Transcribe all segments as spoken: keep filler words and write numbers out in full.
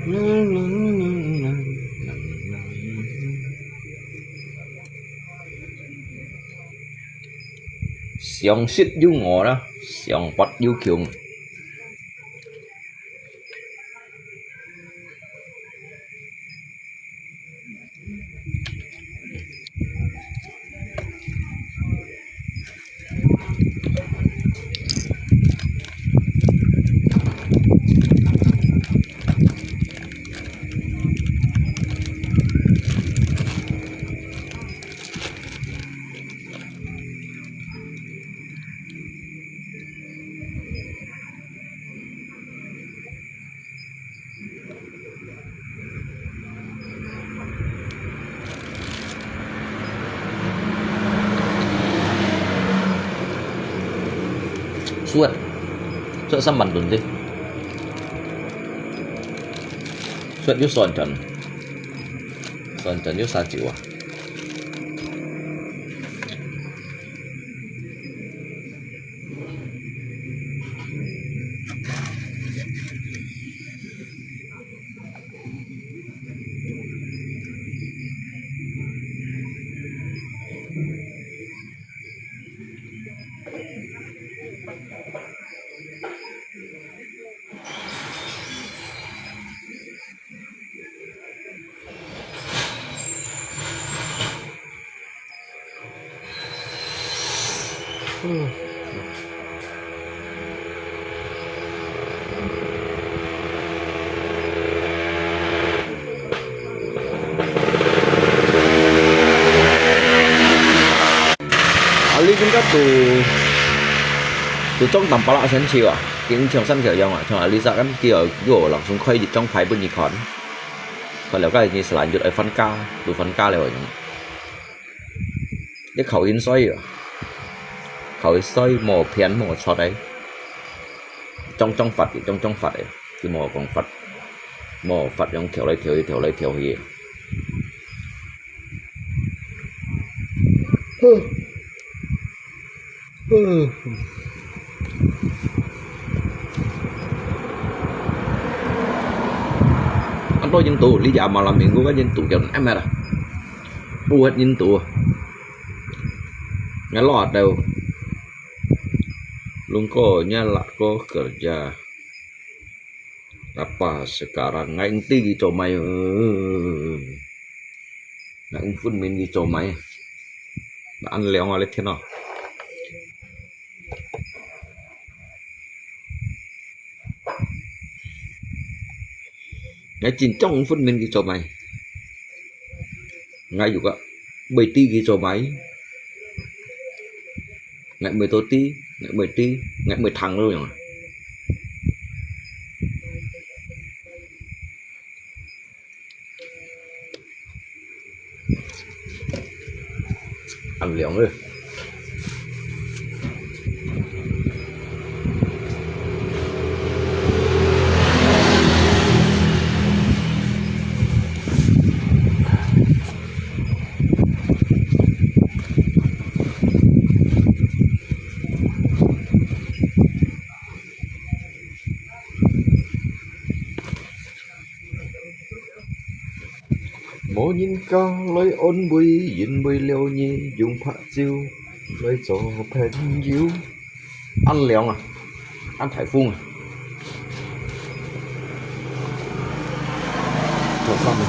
常識有我啦，常識有窮。 Suat, suat三萬噸啫。Suat有算準，算準有三triệu啊。 啊，你今朝都，都種Tampalak山區啊？ 跟像山口樣啊，像阿里山，佢有，有langsung開一張牌分你看。看了該你selanjut愛還價，都還價了樣。你考驗衰啊，考驗衰無騙無錯个，種種法个，種種法个，佢無講法，無法樣跳來跳去，跳來跳去个。 Ando Indo, li ya malam minggu kan Indo kan, em, ah. Buat Indo. Ngelok atau. Lungko nya lak ko kerja. Apa sekarang ngai enti ki comai. Ngai ung phun min ki comai. Ngai an leong ale thian o. Ngai chin chong ung phun min ki comai. Ngai yu ka bai ti ki comai. Ngai mei to ti, ngai mei ti, ngai mei thang lo yang. Ăn lióng đi. Mô yin ka lôi ôn bui, yin bui liêu nhi, yung pha chiu, lôi cho phen yiu. Ăn lióng à? Ăn thái phung à? Cho xong rồi.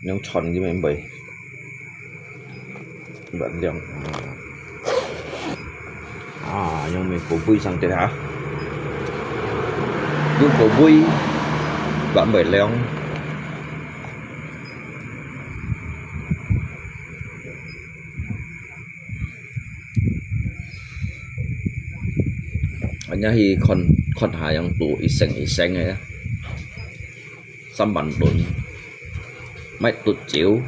Nhông chọn cái mình bày. Bạn lióng. À, à, yung mì củ bưi sang tết hả? Yung củ bưi. Bạn bưi lióng. Anh nhớ hi con, con hà yung tụ y seng y seng ấy. Sắm bản tốn. Máy tụt chiếu.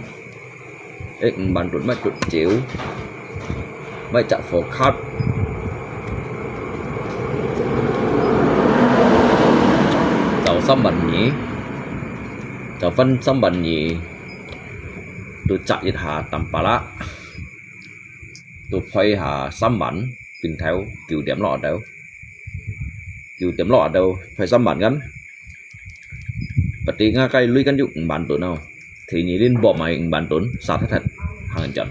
Ê, bản tụt máy tụt chiếu. Máy chặt phổ khát. Chào sắm bản nhí. Chào phân sắm bản nhí. Tụt chặt ít hà tầm pala. Tụt phơi hà sắm bản. 平頭九點六啊兜，九點六啊兜，快三萬銀。Berarti𠊎个鐳kan有五萬噸哦。第二輪博買五萬噸，殺忒忒，行緊。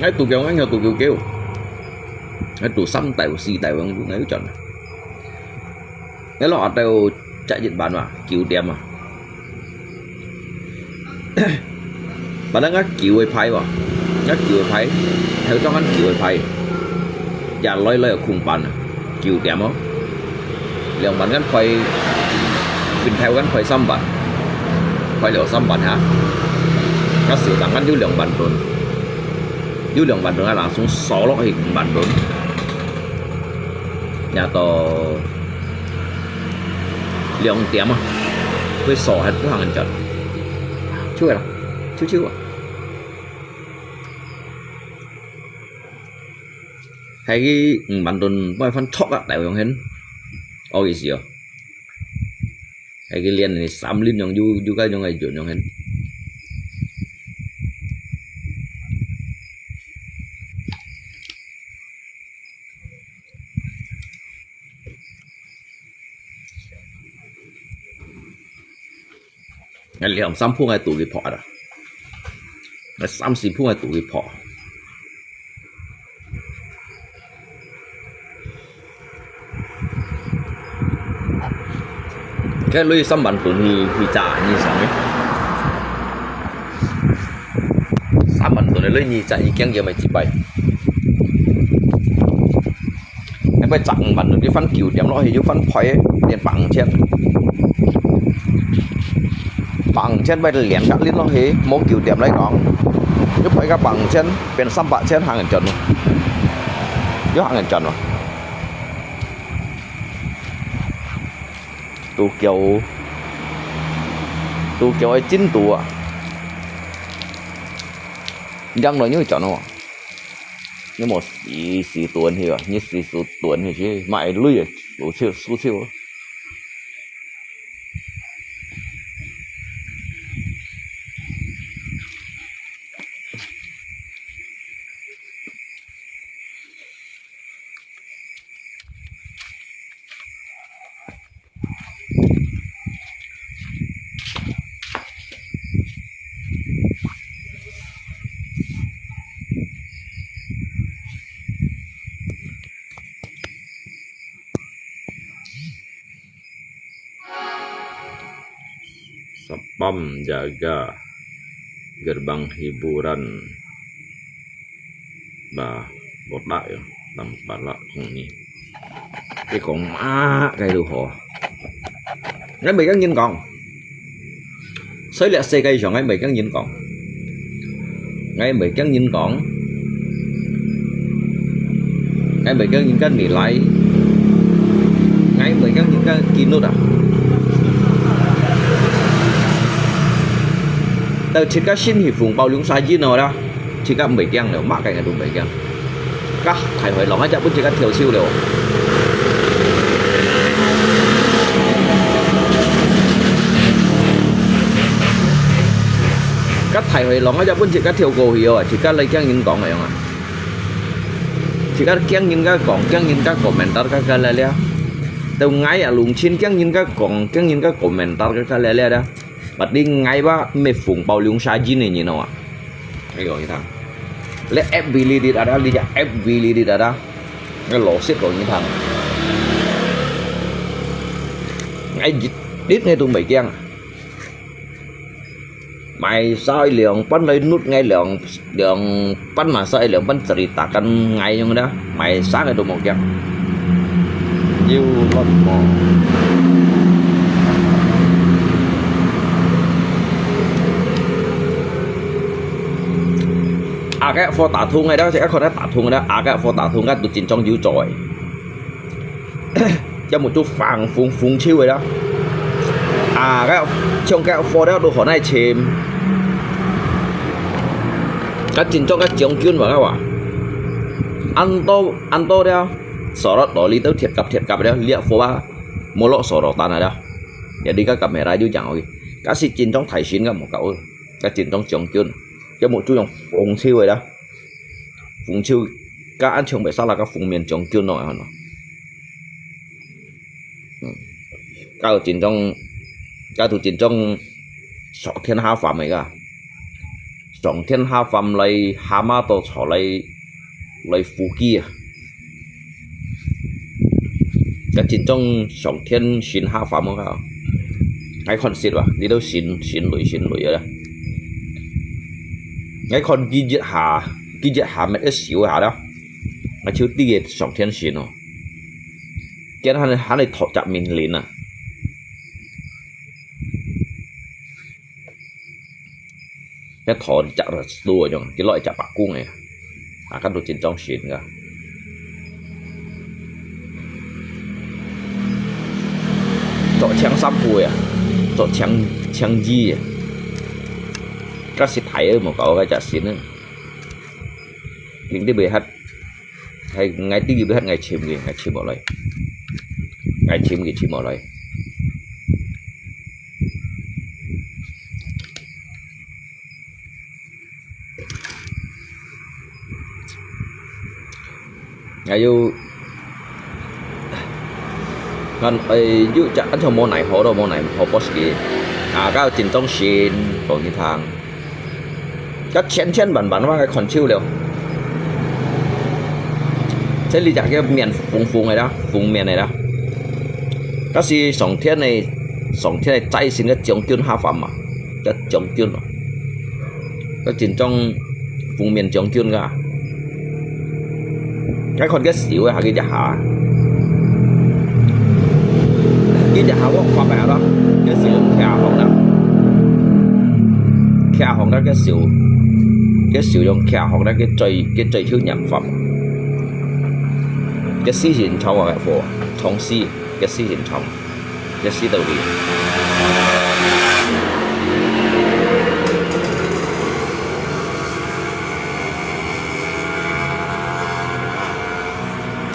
𠊎堵狗，𠊎有堵狗狗，𠊎堵三斗四斗，𠊎有轉。𠊎落下晝十一萬嘛，九點啊。Padahal𠊎九个牌哇，𠊎九个牌，頭張間九个牌，也來來空板啊，九點哦。兩萬間牌，平頭間牌三萬，牌了三萬哈。𠊎手上間有兩萬噸，有兩萬噸啊，langsung鎖落去五萬噸。也到 兩點啊，佢鎖還不行緊，就係啦，就就啊。係佢五萬噸，買番托啊，大王先，我意思哦。係佢連你三輪用，有有該種个用用先。 兩三鋪𠊎堵佢破啊，𠊎三四鋪𠊎堵佢破。該鐳三萬噸去去炸，你想咩？三萬噸个鐳你炸，你驚驚咪幾擺？ 該擺十五萬，你翻九點落去，又翻賠，連百五千。百五千擺連甲拎落去，無九點來講，又賠个百五千，變三百千，行緊轉咯，又行緊轉咯。堵狗，堵狗个進度啊，養落又轉咯。 你無時時斷去啊，你時時斷去是買鐳啊，輸錢輸錢啊。 Satpam jaga gerbang hiburan. Ba, botak ya, tam pala kong ni. Cái con má cái đồ hò. Ngay mấy cái nhìn con. Xoay lẹ xe cái giò ngay mấy cái nhìn con. Ngay mấy cái nhìn con. Ngay mấy cái nhìn cái nỉ lái. Ngay mấy cái nhìn cái kia nút à. Tao chết cái xin hỉ phùng bao lúng sai gì nó đó. Chỉ có bảy kiang rồi, mắc cái đúng bảy kiang. Các thầy hỏi lòng chắc bún chỉ có thiểu siêu rồi. Các thầy hỏi lòng chắc bún chỉ có thiểu cầu hiểu à, chỉ có lấy kiang nhìn con rồi à. Chỉ có kiang nhìn cái con, kiang nhìn cái comment đó cái cái lẹ lẹ. Tao ngay à lùng chín kiang nhìn cái con, kiang nhìn cái comment đó cái cái lẹ lẹ đó. Mà đi ngay ba mẹ phùng bao lúng sai gì này nhìn nó à. Ayo, ñu thang. Lê F B li dit ada, li ja F B li dit ada. Ngay lô xít lô ñu thang. Ngay dit, dit ngay tung bảy kiang. Mày sai liang pắn lấy nút ngay liang, liang pắn mà sai liang pắn ceritakan ngay yung đó. Mày sáng ngay tung một kiang. Yêu lắm mà. À, cái phô tả thung ngay đó, sẽ có thể tả thung ngay đó. À, cái phô tả thung ngay tụi chính trong dữ rồi. Cho một chút phản phung phung chiêu rồi đó. À, cái 像該貨了都好耐尋。該真正个將軍嘛，該話。恁多，恁多了，所落到你都鐵甲鐵甲了，你貨啊，無落所落單了。Ya，你个kamera就講OK。該係真正大神个無搞，該真正將軍，要麼就用紅手个啦。 紅手，該恁像袂使啦，該紅面將軍咯，安咯。嗯，該有真正，該都真正上天下凡个，上天下凡來蛤蟆都坐來，來扶佢啊！ 該真正上天神下凡个，𠊎看實哇，你都神，神類，神類个啦。𠊎看佢一下，佢一下乜一手下啦，𠊎就知个上天神哦。佢還，還係托隻命令啊。 該頭一隻就多種，佢落一隻白公个，啊，看到真正神个。著青衫褲个，著青，青衣个，該實在个無搞該隻神个，認得袂核。 係，𠊎知佢會核，𠊎尋佢，𠊎尋無來。𠊎尋佢尋無來。還有，看，誒，有隻，恁樣無奈何咯，無奈何，boss佢。啊，該真正神，講你聽。 該千千萬萬萬个看手了。這裡隻个面紅紅个啦，紅面个啦。該係上天个，上天个災星个將軍下凡嘛，該將軍咯。該真正紅面將軍个。 𠊎看該手个下佢一下，佢一下我發明啦，該手用擎䟘啦，擎䟘啦，該手，該手用擎䟘啦，佢最，佢最手念法，該四神長啊，該火，長四，該四神長。 也死到你。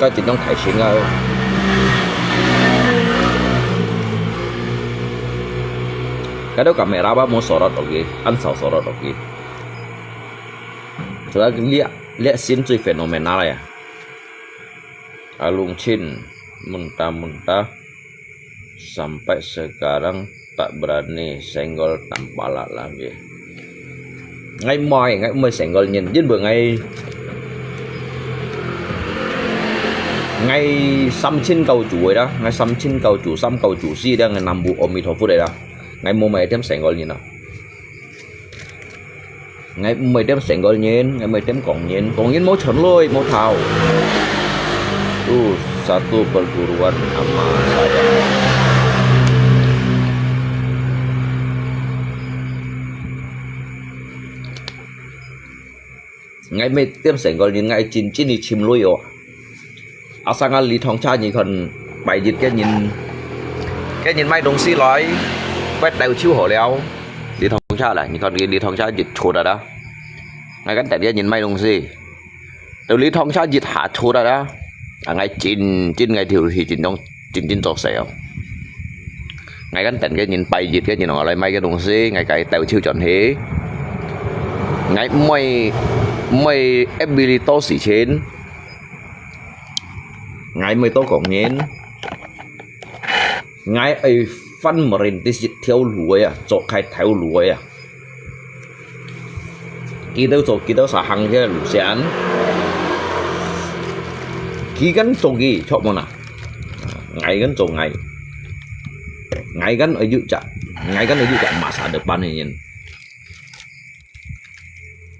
該真正大神啊！該兜kamera無所落落去，恁少所落落去。所以這，這神最fenomenal啊！Alungcin, munta-munta. Sampai sekarang tak berani senggol tampalak lagi. 𠊎毋會，𠊎毋會senggol人，因為𠊎，𠊎三千九主个啦，𠊎三千九主、三九主四了，𠊎南無阿彌陀佛个啦，𠊎無買點senggol人啊。 𠊎毋會點senggol人，𠊎毋會點講人，講人無存在，無頭。Itu satu perguruan amal saya. 𠊎毋會點senggol人，𠊎真真个尋鐳哦。 啊，生啊，李唐車，你看，拜日个人，个人買東西來，拜到就好了。李唐車啦，你看，李，李唐車一出啊啦。𠊎跟等个人買東西，到李唐車一下出啊啦。啊，𠊎真，真，𠊎條氣真中，真，真做事哦。 𠊎跟等个人拜日个人，𠊎來買个東西，𠊎該兜手轉去。𠊎毋會，毋會一味多事情。𠊎毋會多講人。𠊎愛翻merintis一條路个啊，做開頭路个啊。 佢兜做，佢兜儕行个路線，佢跟做佢，著無啦？𠊎跟做𠊎，𠊎跟愛有隻，𠊎跟愛有隻masa depan个人。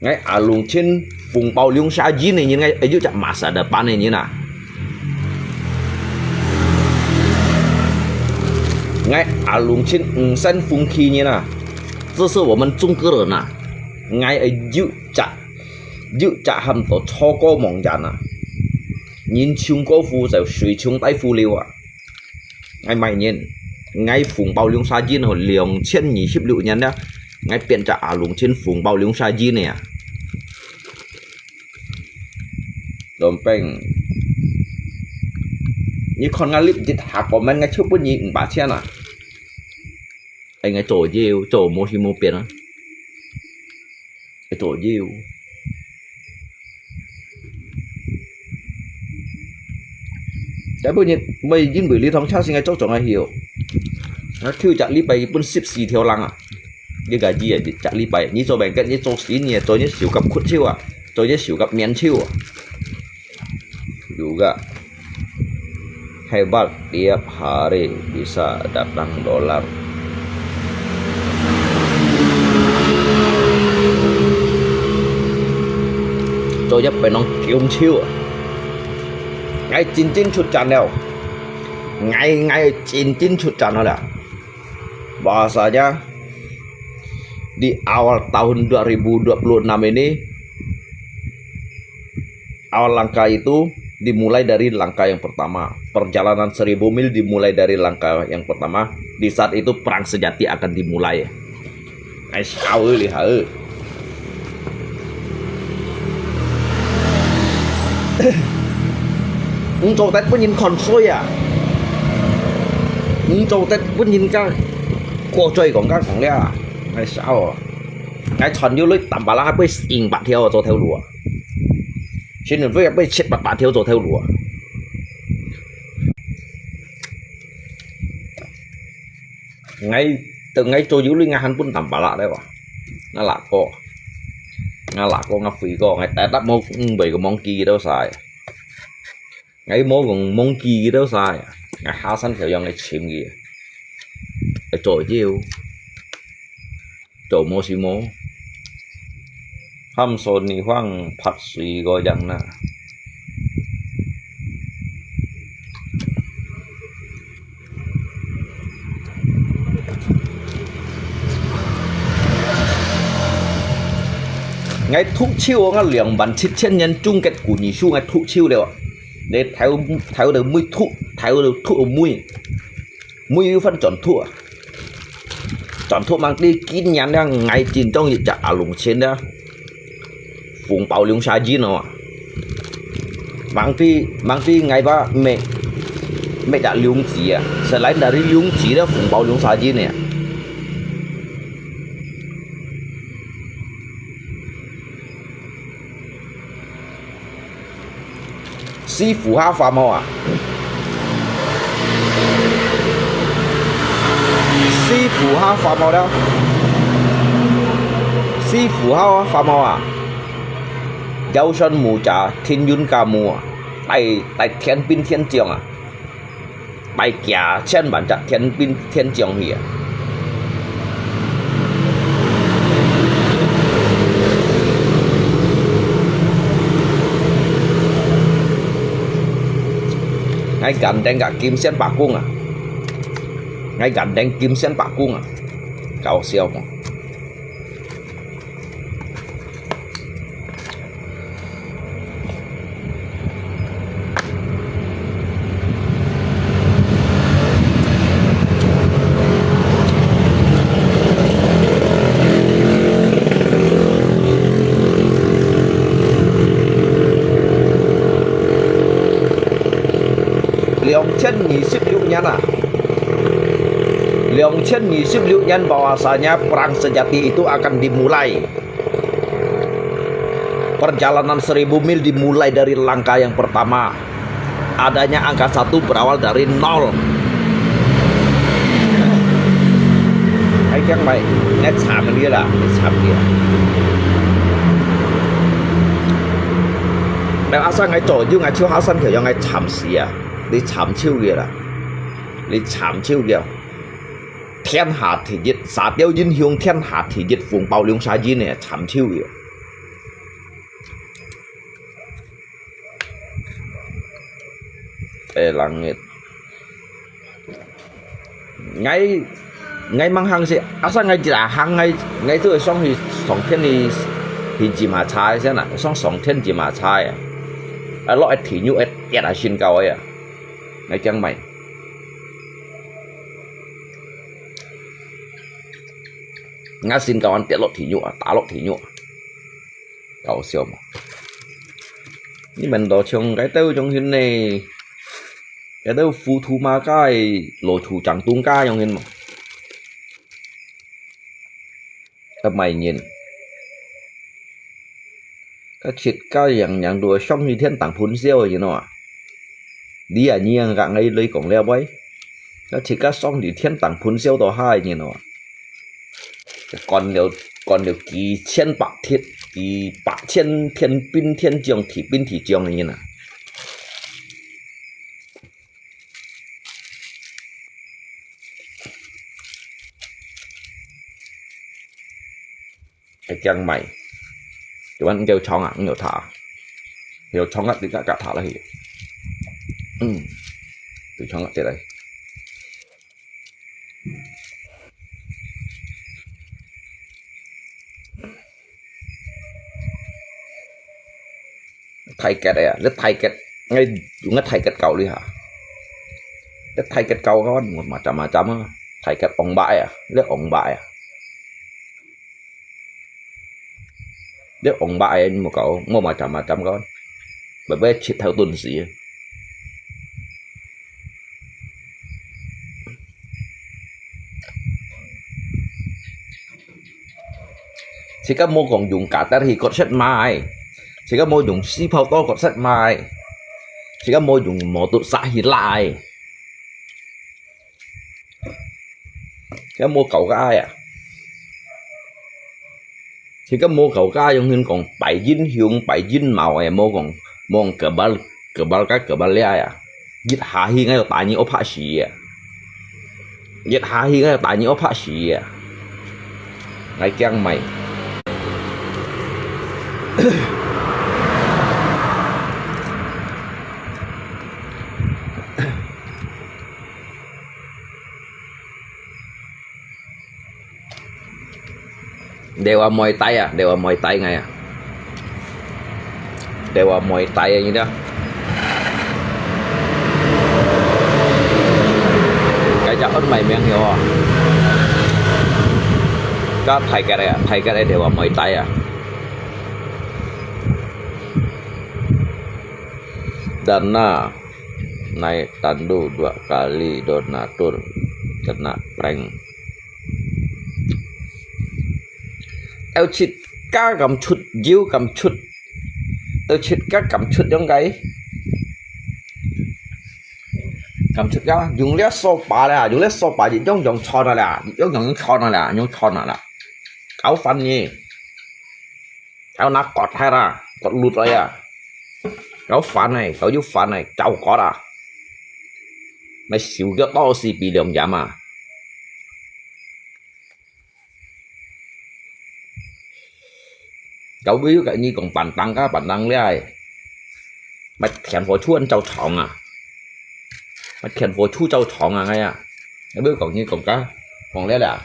𠊎Alungcin紅包兩儕人个人，𠊎愛有隻masa depan个人啊！ 𠊎Alungcin五星風紀人啊，這是我們中國人啊。𠊎愛有隻，有隻喊做超過盲人啊。人窮過富就水窮帶富了啊。𠊎買人， ，𠊎紅包領儕錢吼，兩千二十六年了，𠊎變隻阿龍錢紅包領儕錢呢啊！ Lompeng，你看𠊎立一下comment，𠊎就分你五百千啊！哎，𠊎做有，做無是無變啊！𠊎做有。但本日，𠊎因為這趟車係𠊎做總个去哦，𠊎去隻禮拜分十四條人啊！ 你个意啊，一隻禮拜，你做bengket，你做生意啊，做你手甲屈手啊，做你手甲面手啊。Juga hebat, tiap hari bisa datang dolar。做一擺攏強手啊！𠊎真正出戰了，𠊎，𠊎真正出戰了啦！Bahasanya, di awal tahun dua ribu dua puluh enam ini, awal langkah itu dimulai dari langkah yang pertama. Perjalanan seribu mil dimulai dari langkah yang pertama. Di saat itu perang sejati akan dimulai. Ai, sao ơi, li hao. 毋做得分人看衰啊！毋做得分人家過嘴講，講了啊！𠊎笑啊！𠊎賺有鐳，淡薄啦，還分五百條做頭路啊！新聞費還分七八百條做頭路啊！ 𠊎，等𠊎做有鐳，𠊎還分淡薄啦，對吧？𠊎哪個，𠊎哪個，𠊎飛過，𠊎大大無，毋會个忘記佢兜儕。𠊎無講忘記佢兜儕，𠊎下山就用來尋佢。愛做有。 做無事無，喊說你放潑水个樣啦。𠊎讀書，𠊎兩萬七千年中國古語書，𠊎讀書了。你頭，頭到尾讀，頭到讀到尾。 每有份轉讀啊。轉讀吂知今年了，𠊎真中意隻阿龍錢了，紅包兩儕銀哦。吂知，吂知𠊎把搣，搣隻龍子啊，係來哪裡龍子了，紅包兩儕銀呢。 師傅下發毛啊！師傅下發毛了！師傅下發毛啊！腰酸無家，天運家無啊！帶，帶天兵天將啊！ 大家千萬隻天兵天將去啊！𠊎眼頂个金線伯公啊！𠊎眼頂金線伯公啊！搞笑無？ 兩千二十六年啊！兩千二十六年，bahwasanya perang sejati itu akan dimulai. Perjalanan seribu mil dimulai dari langkah yang pertama. Adanya angka satu berawal dari nol. Ai kiang mai, ngai cham ni la, ngai cham ni la. Ngai asa ngai cho, yu ngai chiu hasan ke, yang ngai cham sia. Ni cham chiu ge la. Ni cham chiu ge. Thiên hạ thứ nhất, xã Tiêu Dinh Hiung thiên hạ thứ nhất, phùng bao liung sa yin ne, chăm chiu ye. Ê, langit. Ngai, ngai mang hang si, asa ngai jira hang ngai, ngai tu song hi, song thiên hi, hi jima chai sia na, song song thiên jima chai. A lo et thi nyu et, et a sin kau ya. Ngai kiang mai. 𠊎先教人跌落地獄啊，打落地獄啊。搞笑嘛。你們都像該兜樣形呢，該兜糊塗馬家个老鼠掌東家樣形嘛。啊，賣人。該自家樣樣都上去天頂噴燒个人啊！你啊，你啊，𠊎來講了喂，該自家上去天頂噴燒到下个人啊！ 幹了，幹了幾千百天，幾百千天兵天將，地兵地將个人啊！還驚賣，就恁樣長啊，恁樣大，有長啊，你嘎嘎大了去。嗯，有長啊，再來。 太極个啊，你太極，你用个太極教你下。你太極教个，macam-macam啊，太極王八啊，你王八啊。 你王八个，你莫搞，莫macam-macam个，白白切頭鈍死啊！自家莫講用鉸刀去割舌嫲，自家莫用四泡刀割舌嫲，自家莫用摩托車去拉。 該無搞家呀！自家無搞家，用人講拜英雄、拜英雄个，無講，無講kebal，kebal个kebal呀！一下去，𠊎要打你，我拍死啊！一下去，𠊎要打你，我拍死啊！𠊎驚咩？ Dewa Muay Thai啊，Dewa Muay Thai ngai啊。Dewa Muay Thai啊，你知道？Cái chả ớt mày miếng hiểu không? Cái Thái Kẹt à, Thái Kẹt Dewa Muay Thai à. Dana, naik tandu dua kali donatur kena prank. Tao chit ka kam chut, jiu kam chut. Tao chit ka kam chut yong gai. Kam chut ka, yung lia so pa la, yung lia so pa, yung yung chon la, yung yung chon la, yung chon la. Kau fan ni. Kau nak kot hai la, kot lut la ya. Kau fan ai, kau yu fan ai, kau kot a. Mai siu kio to si pi liang yam a. Kau yu ka ni kong pantang ka pantang liai. Mai thian fo chuan chau chong a. Mai thian fo chu chau chong a ngai a. Kau yu kong ni kong ka, kong lia la.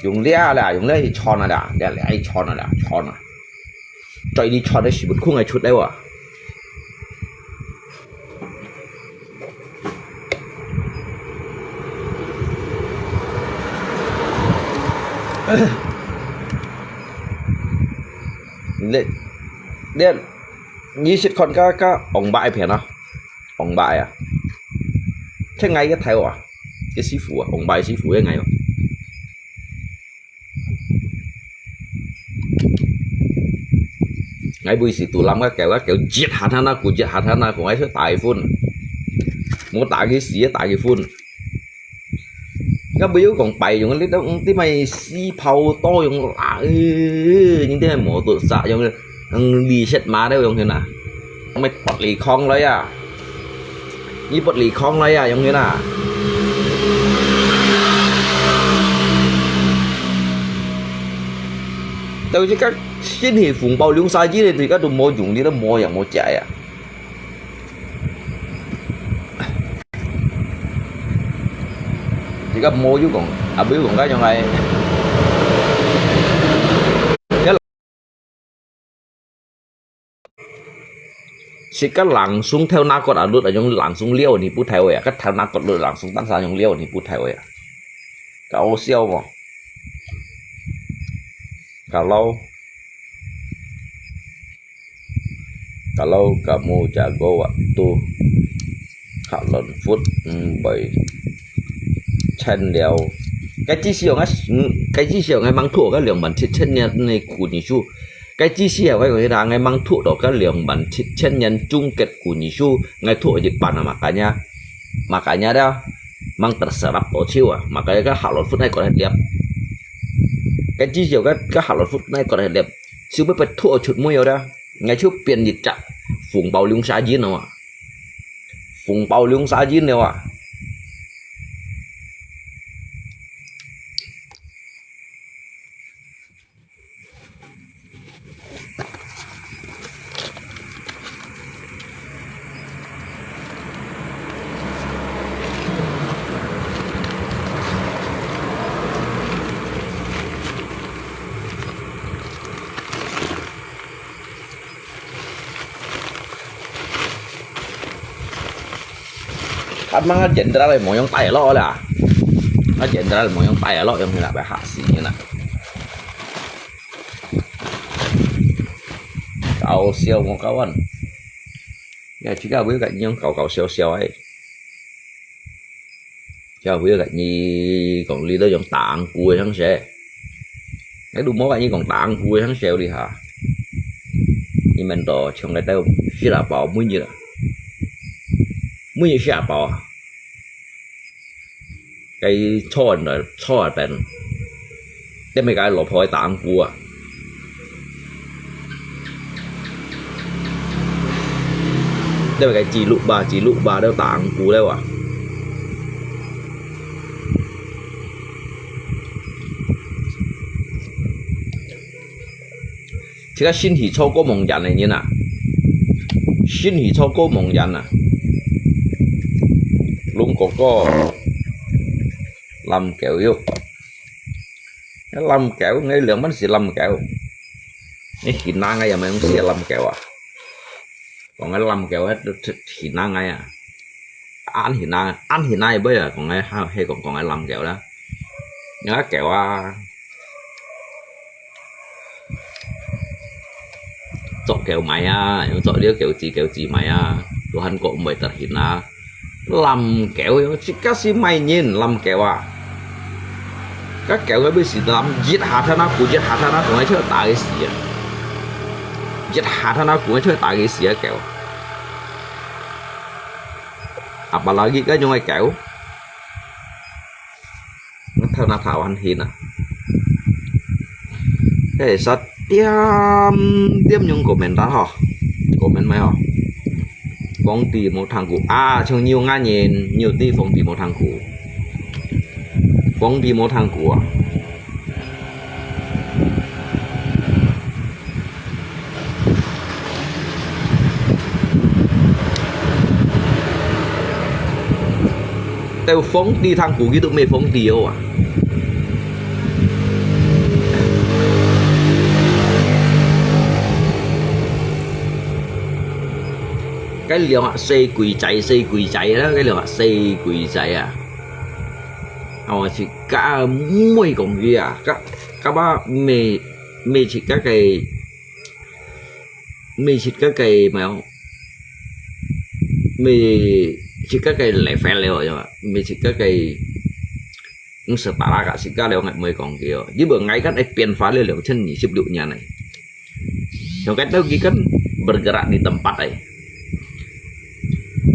Yung lia la, yung lia hi chon a la, lia lia hi chon a la, chon a. Choi li chon a si but khung ai chut ai wa. Lê, lê, nhi sit khon ka, ka, ong bai phian a. Ong bai a. Thế ngai cái thầy à? Cái sư phụ à? Ong bai sư phụ cái ngai à? Ngai bui si tu lam ka kêu, ka kêu giết hạt hana, ku giết hạt hana, ku ngai thơ tai phun. Mu ta ki si, ta ki phun. Ka bui yu kong pai yung, li tong ti mai si pau to yung la, ư, những cái mô tô sa yung, yung đi set ma đâu yung thế nào. Mai bật lì khong lơi à. Nhi bật lì khong lơi à, yung thế nào. Tao chỉ các xin hỷ phùng bao lung sa chỉ thì các tụi mô dùng đi đó mô yang mô chạy à. Chỉ các mô chứ còn, à, biết còn cái trong này. Si ka langsung theo na kot alut ayong langsung liao ni pu theo ya. Ka theo na kot lut langsung tan sa ayong liao ni pu theo ya. Ka o siao mo. Kalau, kalau kamu jago waktu, Kak Lon Food, mm, boy. Chén liao. Cái chi siu ngai, mm, cái chi siu ngai mang thuốc cái 兩萬七千年 này của Giê-xu. Cái chi siu ngai có nghĩa là ngai mang thuốc đó cái 兩萬七千年 終結 của Giê-xu, ngai thuốc ở Nhật Bản à, makanya, makanya đó, mang terserap đó chiu à, makanya cái Kak Lon Food này có thể liệp. Cái chi siu cái, cái Kak Lon Food này có thể liệp. Siu biết bật thuốc ở chuột muối đó. Ngai chiu 變一隻紅包龍沙人了啊。紅包龍沙人了啊。 Kan mang jenderal mo yang tai lo lah. Kan jenderal mo yang tai lo yang nak bahas ni nak. Kau siau mo kawan. Ya, jika boleh kat nyong kau kau siau siau ai. Chả hiểu cái gì còn đi tới dòng tảng của tháng sẽ. Cái đu mốt cái gì còn tảng của tháng sẽ đi hả? Nhưng mà đó trong cái tao xí là bảo mũi như là. Mũi như xí là bảo. Cái chọn là chọn tên. Tên mấy cái lọ phôi tảng của. Tên mấy cái chỉ lụ bà, chỉ lụ bà đâu tảng của đâu à. Chỉ có xin hỉ cho cô mong dàn này như nào. Xin hỉ cho cô mong dàn à. Lúng có cô. Lâm kéo yêu. Lâm kéo, ngay lượng bắn xì lâm kéo. Ngay khi ná ngay mà không xì lâm kéo à. Còn cái lâm kéo ấy, khi ná ngay à. Ăn khi ná, ăn khi ná bây giờ còn cái ha, hay còn, còn cái lâm kéo đó. Nhớ kéo à. Chọn kéo máy à, chọn liêu kéo gì, kéo gì máy à. Đồ Hàn Quốc mới thật khi ná. Lâm kéo, chỉ có xí máy nhìn lâm kéo à. Cái kéo cái bị xí lâm, giết hạt thằng nào, cũng giết hạt thằng nào, cũng hay chơi ta cái xí à. Giết hạt thằng nào, cũng hay chơi ta cái xí à kéo. Apalagi cái nhung cái kéo. Nó thao nó thao ăn hin à. Cái sát tiêm, tiêm nhung comment ta hò. Comment mày hò. Phong Ti một thằng cũ. À, chồng nhiều ngã nhìn, nhiều tí Phong Ti một thằng cũ. Phong Ti một thằng cũ à. Tao Phong Ti thằng cũ kia tụi mày Phong Ti ô à. Cái liều ạ, xe quỷ cháy, xe quỷ cháy đó, cái liều ạ, xe quỷ cháy à. Ờ, chỉ cả mùi còn kia à, cả, cả ba mê, mê chỉ cả cái, mê chỉ cả cái mà, mê chỉ cả cái lẻ phèn liều à, mê chỉ cả cái, không sợ ta là cả chỉ cả liều ngại mùi còn kia. Chứ bữa ngày cái này 變化了 liều, chân nhị xếp lụa nhà này. Trong cái tao kia kan bergerak di tempat ai.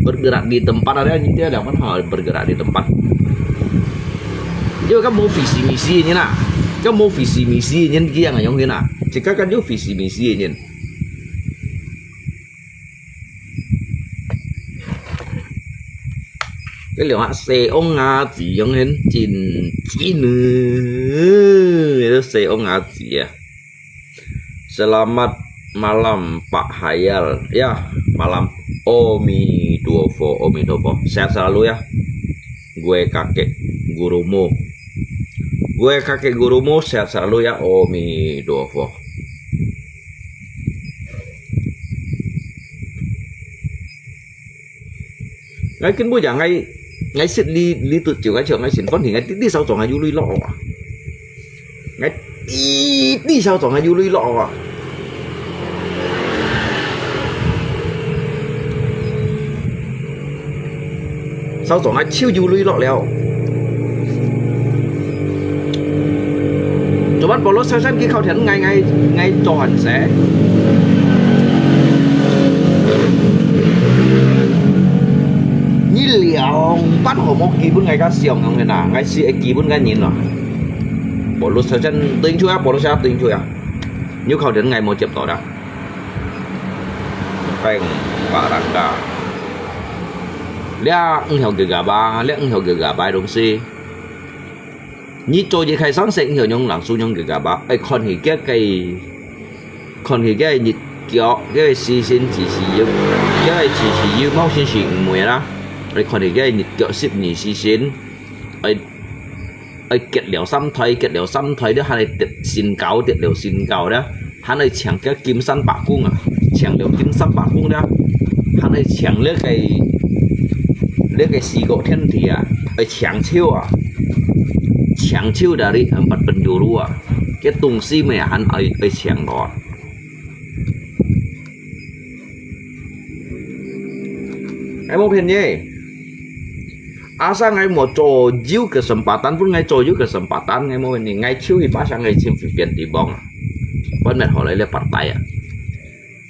Bergerak di tempat ada ni tiada mana hal bergerak di tempat. Yo kan mau visi misi ni nak. Kan mau visi misi ni kia ngai yong ni nak. Jika kan yo visi misi ni. Cái liều hạt xe ông ngã chỉ giống hên chín chín nữa. Xe ông ngã chỉ à. Selamat malam, Pak Hayal. Ya, malam. Omi Duofo, Omi Duofo. Sehat selalu ya. Gue kakek gurumu. Gue kakek gurumu sehat selalu ya, Omi Duofo. Ngai kin bu jang ngai, ngai sit li, li tu chiu ngai chiu ngai sin fon hi ngai ti ti sau zong ngai yu lui lo wa. Ngai ti ti 小庄个有雷落啊！小庄个就有雷落了。做乜保羅小山佢靠天，𠊎，𠊎，𠊎做恁細？你兩班好無基本个想用个呐，𠊎係基本个人啊。保羅小山對出啊，保羅小山對出啊。 有可能𠊎無接到啦。Peng barangka。這毋曉个个吧，這毋曉个个吧个東西。你做一開生食，毋曉用冷水用个个吧，愛看佢个个，看佢个日腳，个時辰幾時有，个幾時有，某時辰毋會啦。愛看佢个日腳十二時辰，愛 愛結了三胎，結了三胎了，還愛得身高，得了身高了，還愛請个金三百公啊，請了金三百公了，還愛請這个，這个四个天地啊，愛請手啊，請手dari empat penjuru啊，个東西咩還愛，愛請咯啊。𠊎無騙你。 Asal𠊎無做有kesempatan pun，𠊎做有kesempatan，𠊎無問題，𠊎就去巴生，𠊎尋隨便地方啊。Pun乜好來這partai啊。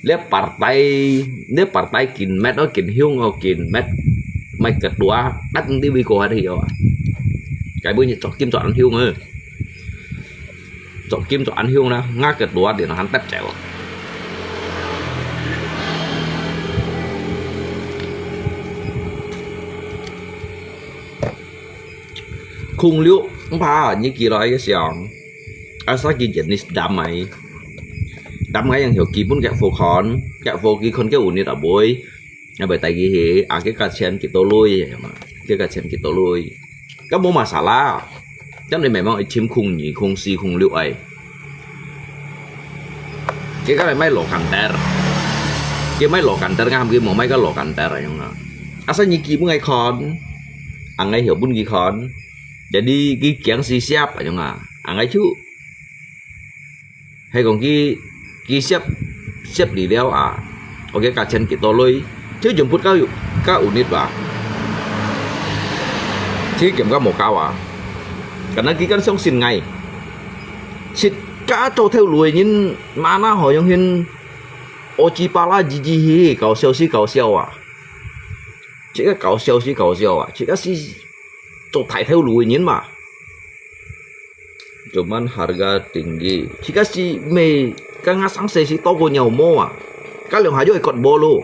這partai，這partai kin met哦，kin hiung哦，kin met，mai ketua，tak nanti wiko hari ah。Cái bữa你做金做恁hiung啊。 做金做恁凶啦，𠊎ketua電腦還得走。空六，毋怕，你寄來个想，asal佢jenis dam ai。Dam ai yang有基本个貨款，个貨佢看个有你大杯。 Abis tayo hi, ake kacen kito lui, ayun na. Ake kacen kito lui. Kan mo masalah. Kan ni memang ichim kung ni, kung si, kung liu ai. Ake kan mai lo kanter. Ake mai lo kanter ngam, ake mo mai ka lo kanter, ayun na. Asal ni ki bungai kon. Angai hiu bun ki kon. Jadi ki kiang si siap, ayun na. Angai chu. Hay kong ki, ki siap, siap li liao a. Oke, kacen kito lui. Thiu jemput ka, ka unit ba. Thiu kem ka mo ka wa. Karena ki kan song sin ngai. Sit ka to theo lui nin mana ho yong hin. Oji pala jiji hi, kau siau si kau siau a. Cik ka kau siau si kau siau a. Cik ka si to thai theo lui nin ma. Cuman harga tinggi. Chika si me ka nga sang se si to ko nyau mo a. Ka leong ha yo ikot bolo.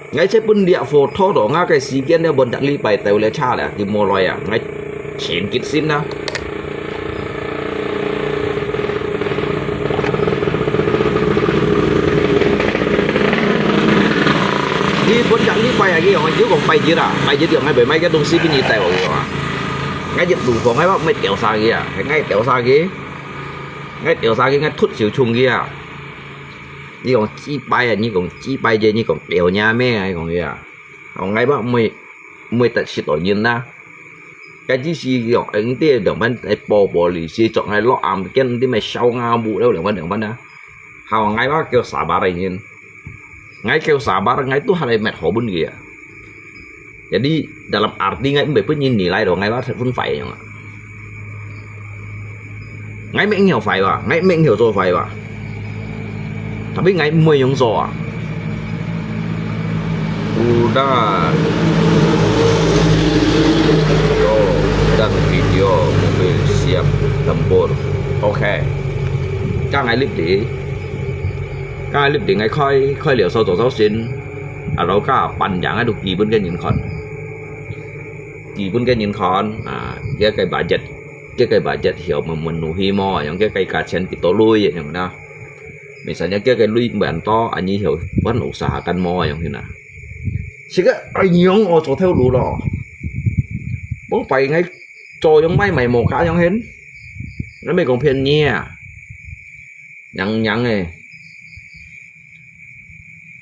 Ngai che pun dia photo to nga kai si kian dia bon dak li pai teu le cha le ki mo loi a. Ngai chen kit sin na. Ni bon dak li pai a ki yong, yu kong pai jit a. Pai jit yong ngai bai mai ka dong si pin ni tai wa ki yong a. Ngai jit lu fong ngai bak mei tiau sa ki a. Ngai tiau sa ki. Ngai tiau sa ki ngai thut siu chung ki a. Ni kong chi pai a, ni kong chi pai je, ni kong tiau nya me, ngai kong ki a. Kong ngai bak mei, mei tat sit o yin na. Ka ji si ki kong, eng ti dong ban tai po po li si chok ngai lo am kian ti mei shao nga bu leo dong ban dong ban na. Hao ngai bak kiau sabar a yin. Ngai kiau sabar, ngai tu halai met ho bun ki a. Jadi, dalam arti ngai mbe pun yin ni lai do, ngai ba pun fai yong a. Ngai meng hiu fai ba, ngai meng hiu zo fai ba. Tapi ngai mui yong zo a. Udah. Yo, dan video mobil siap tempur. Oke. Ka ngai lip di. Ka lip di ngai khoi, khoi liu sau zo sau sin. A lo ka pan yang a du ki bun ke nyin kon. Ki bun ke nyin kon. A, ke ke budget. Ke ke budget hiu memenuhi mo, yang ke ke ka chen kito lui, yang na. Misalnya ke ke lui mban to, ani hiu wan usahakan mo, yang hina. Sika, ai nyong o zo theo lu lo. Bong pai ngai zo yong mai mai mo ka yong hen. Ngai mei kong phian ni a. Nyang nyang e.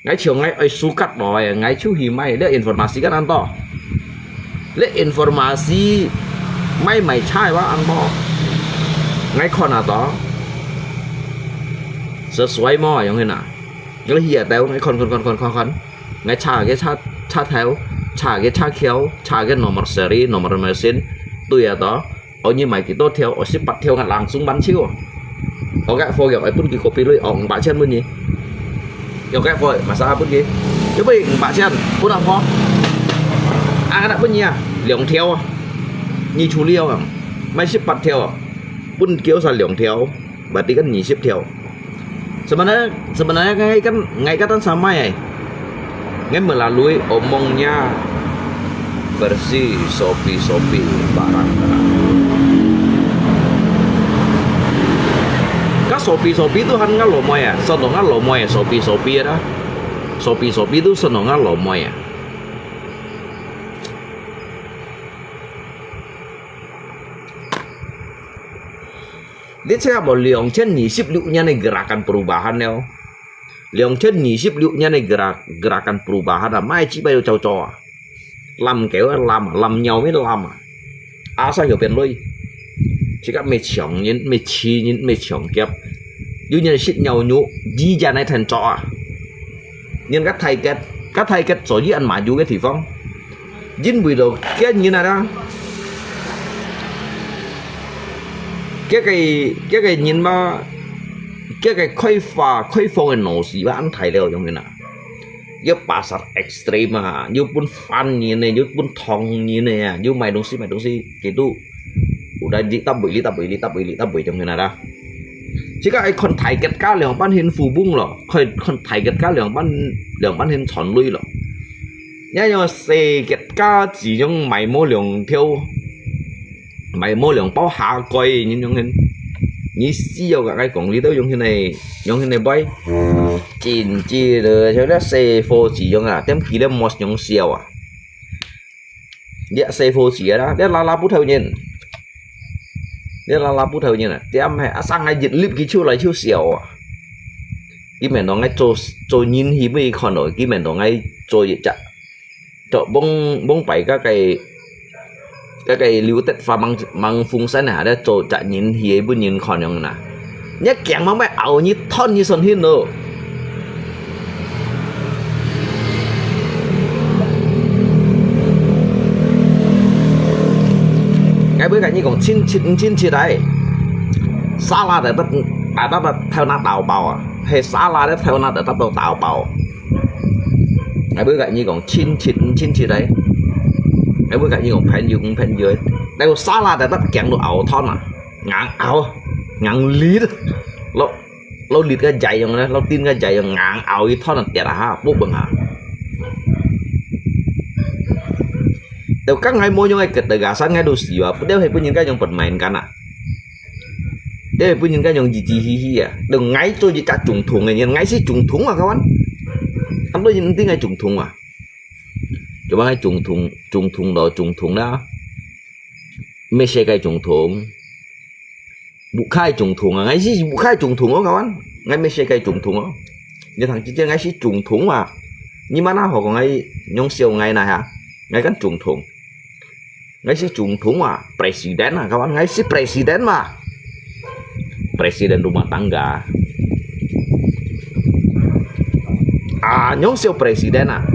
Ngai chiu ngai ai sukat loi, ngai chiu hi mai, le informasi kan an to. Le informasi mai mai chai wa an to. ，𠊎看啊到，sesuai無啊，樣形啊。𠊎去啊到，𠊎看看看看看看，𠊎查个查查頭，查个查橋，查个nomor seri，nomor mesin，對啊到。哦，你買幾多條？哦，十八條，𠊎langsung ban手啊。哦，該貨又愛分佢kopi鐳，哦，五百千分你。又該貨，masa分佢，又分五百千，分啊貨。啊，該分你啊，兩條啊，你處理啊，買十八條啊。 分佢sa兩條，berarti kan二十條。Sebenarnya，sebenarnya𠊎kan，𠊎kan sama ai. Ngan melalui omongnya versi Shopee-Shopee barang. Ka Shopee-Shopee tu han ngan lomoi ah, sono ngan lomoi ah, Shopee-Shopee ada. Shopee-Shopee tu sono ngan lomoi ah. Dia cakap bahwa 兩千二十六年个 gerakan perubahan了。兩千二十六年个 gerak-，gerakan perubahan啊，買幾擺都照做啊。濫狗啊，濫啊，濫尿咩濫啊。Asal有變鐳。自家咩搶人，咩欺人，咩搶劫。有人食尿肉，以前來聽做啊。人个大吉，个大吉做一安嘛有个地方。 因為到今日啊，這个，這个人嘛，這个開發，開放个腦屎嘛，恁大了，樣形啊。有pasar ekstrem啊，有分犯人呢，有分唐人呢啊，有賣東西，賣東西，佢都有來你搭位，你搭位，你搭位，你搭位，樣形啊啦。自家愛看大吉加兩班hin富翁咯，看，看大吉加兩班，兩班hin賺鐳咯。 也有細个價錢樣買無兩條，買無兩包下蓋，你樣形，你需要个，𠊎講，你都樣形个，樣形个買。真正个，像這細伙子樣啊，點佢咧莫樣笑啊。這細伙子啊，這拉拉布頭人，這拉拉布頭人啊，點係啊，生个一粒佢就來就笑啊。佢面當愛做，做人去，每看到，佢面當愛做一隻 做往，往擺該个，該个劉德華猛，猛風山下咧做隻人戲，分人看樣啦。你驚麼个？咬你斷你身體咯。𠊎會跟你講，親戚，親戚來，沙拉的，啊，那個頭那打包啊，係沙拉的頭那的，那都打包。 𠊎會跟你講，親戚，親戚來。𠊎會跟你講，朋友，朋友。但係沙拉在那驚到咬斷啊，硬咬，硬裂。老，老裂个仔樣咧，老釘个仔樣，硬咬一斷啊，跌啊哈，不穩啊。到剛才無用个ketegasan，𠊎都死啊，不掉係分人家用permainkan啊。 你分人家用自自嘻嘻啊，你𠊎做一隻總統个人，𠊎係總統啊，kawan。恁多人毋知𠊎總統啊。做麼个總統，總統咯，總統啦。Malaysia个總統，Bukai總統啊，𠊎係Bukai總統哦，kawan。𠊎Malaysia个總統哦。你聽真正𠊎係總統啊。你mana好講𠊎用笑𠊎哪哈？𠊎kan總統。 𠊎係總統嘛，presiden嘛，kawan，𠊎係presiden嘛。Presiden rumah tangga。啊，用笑presiden啊。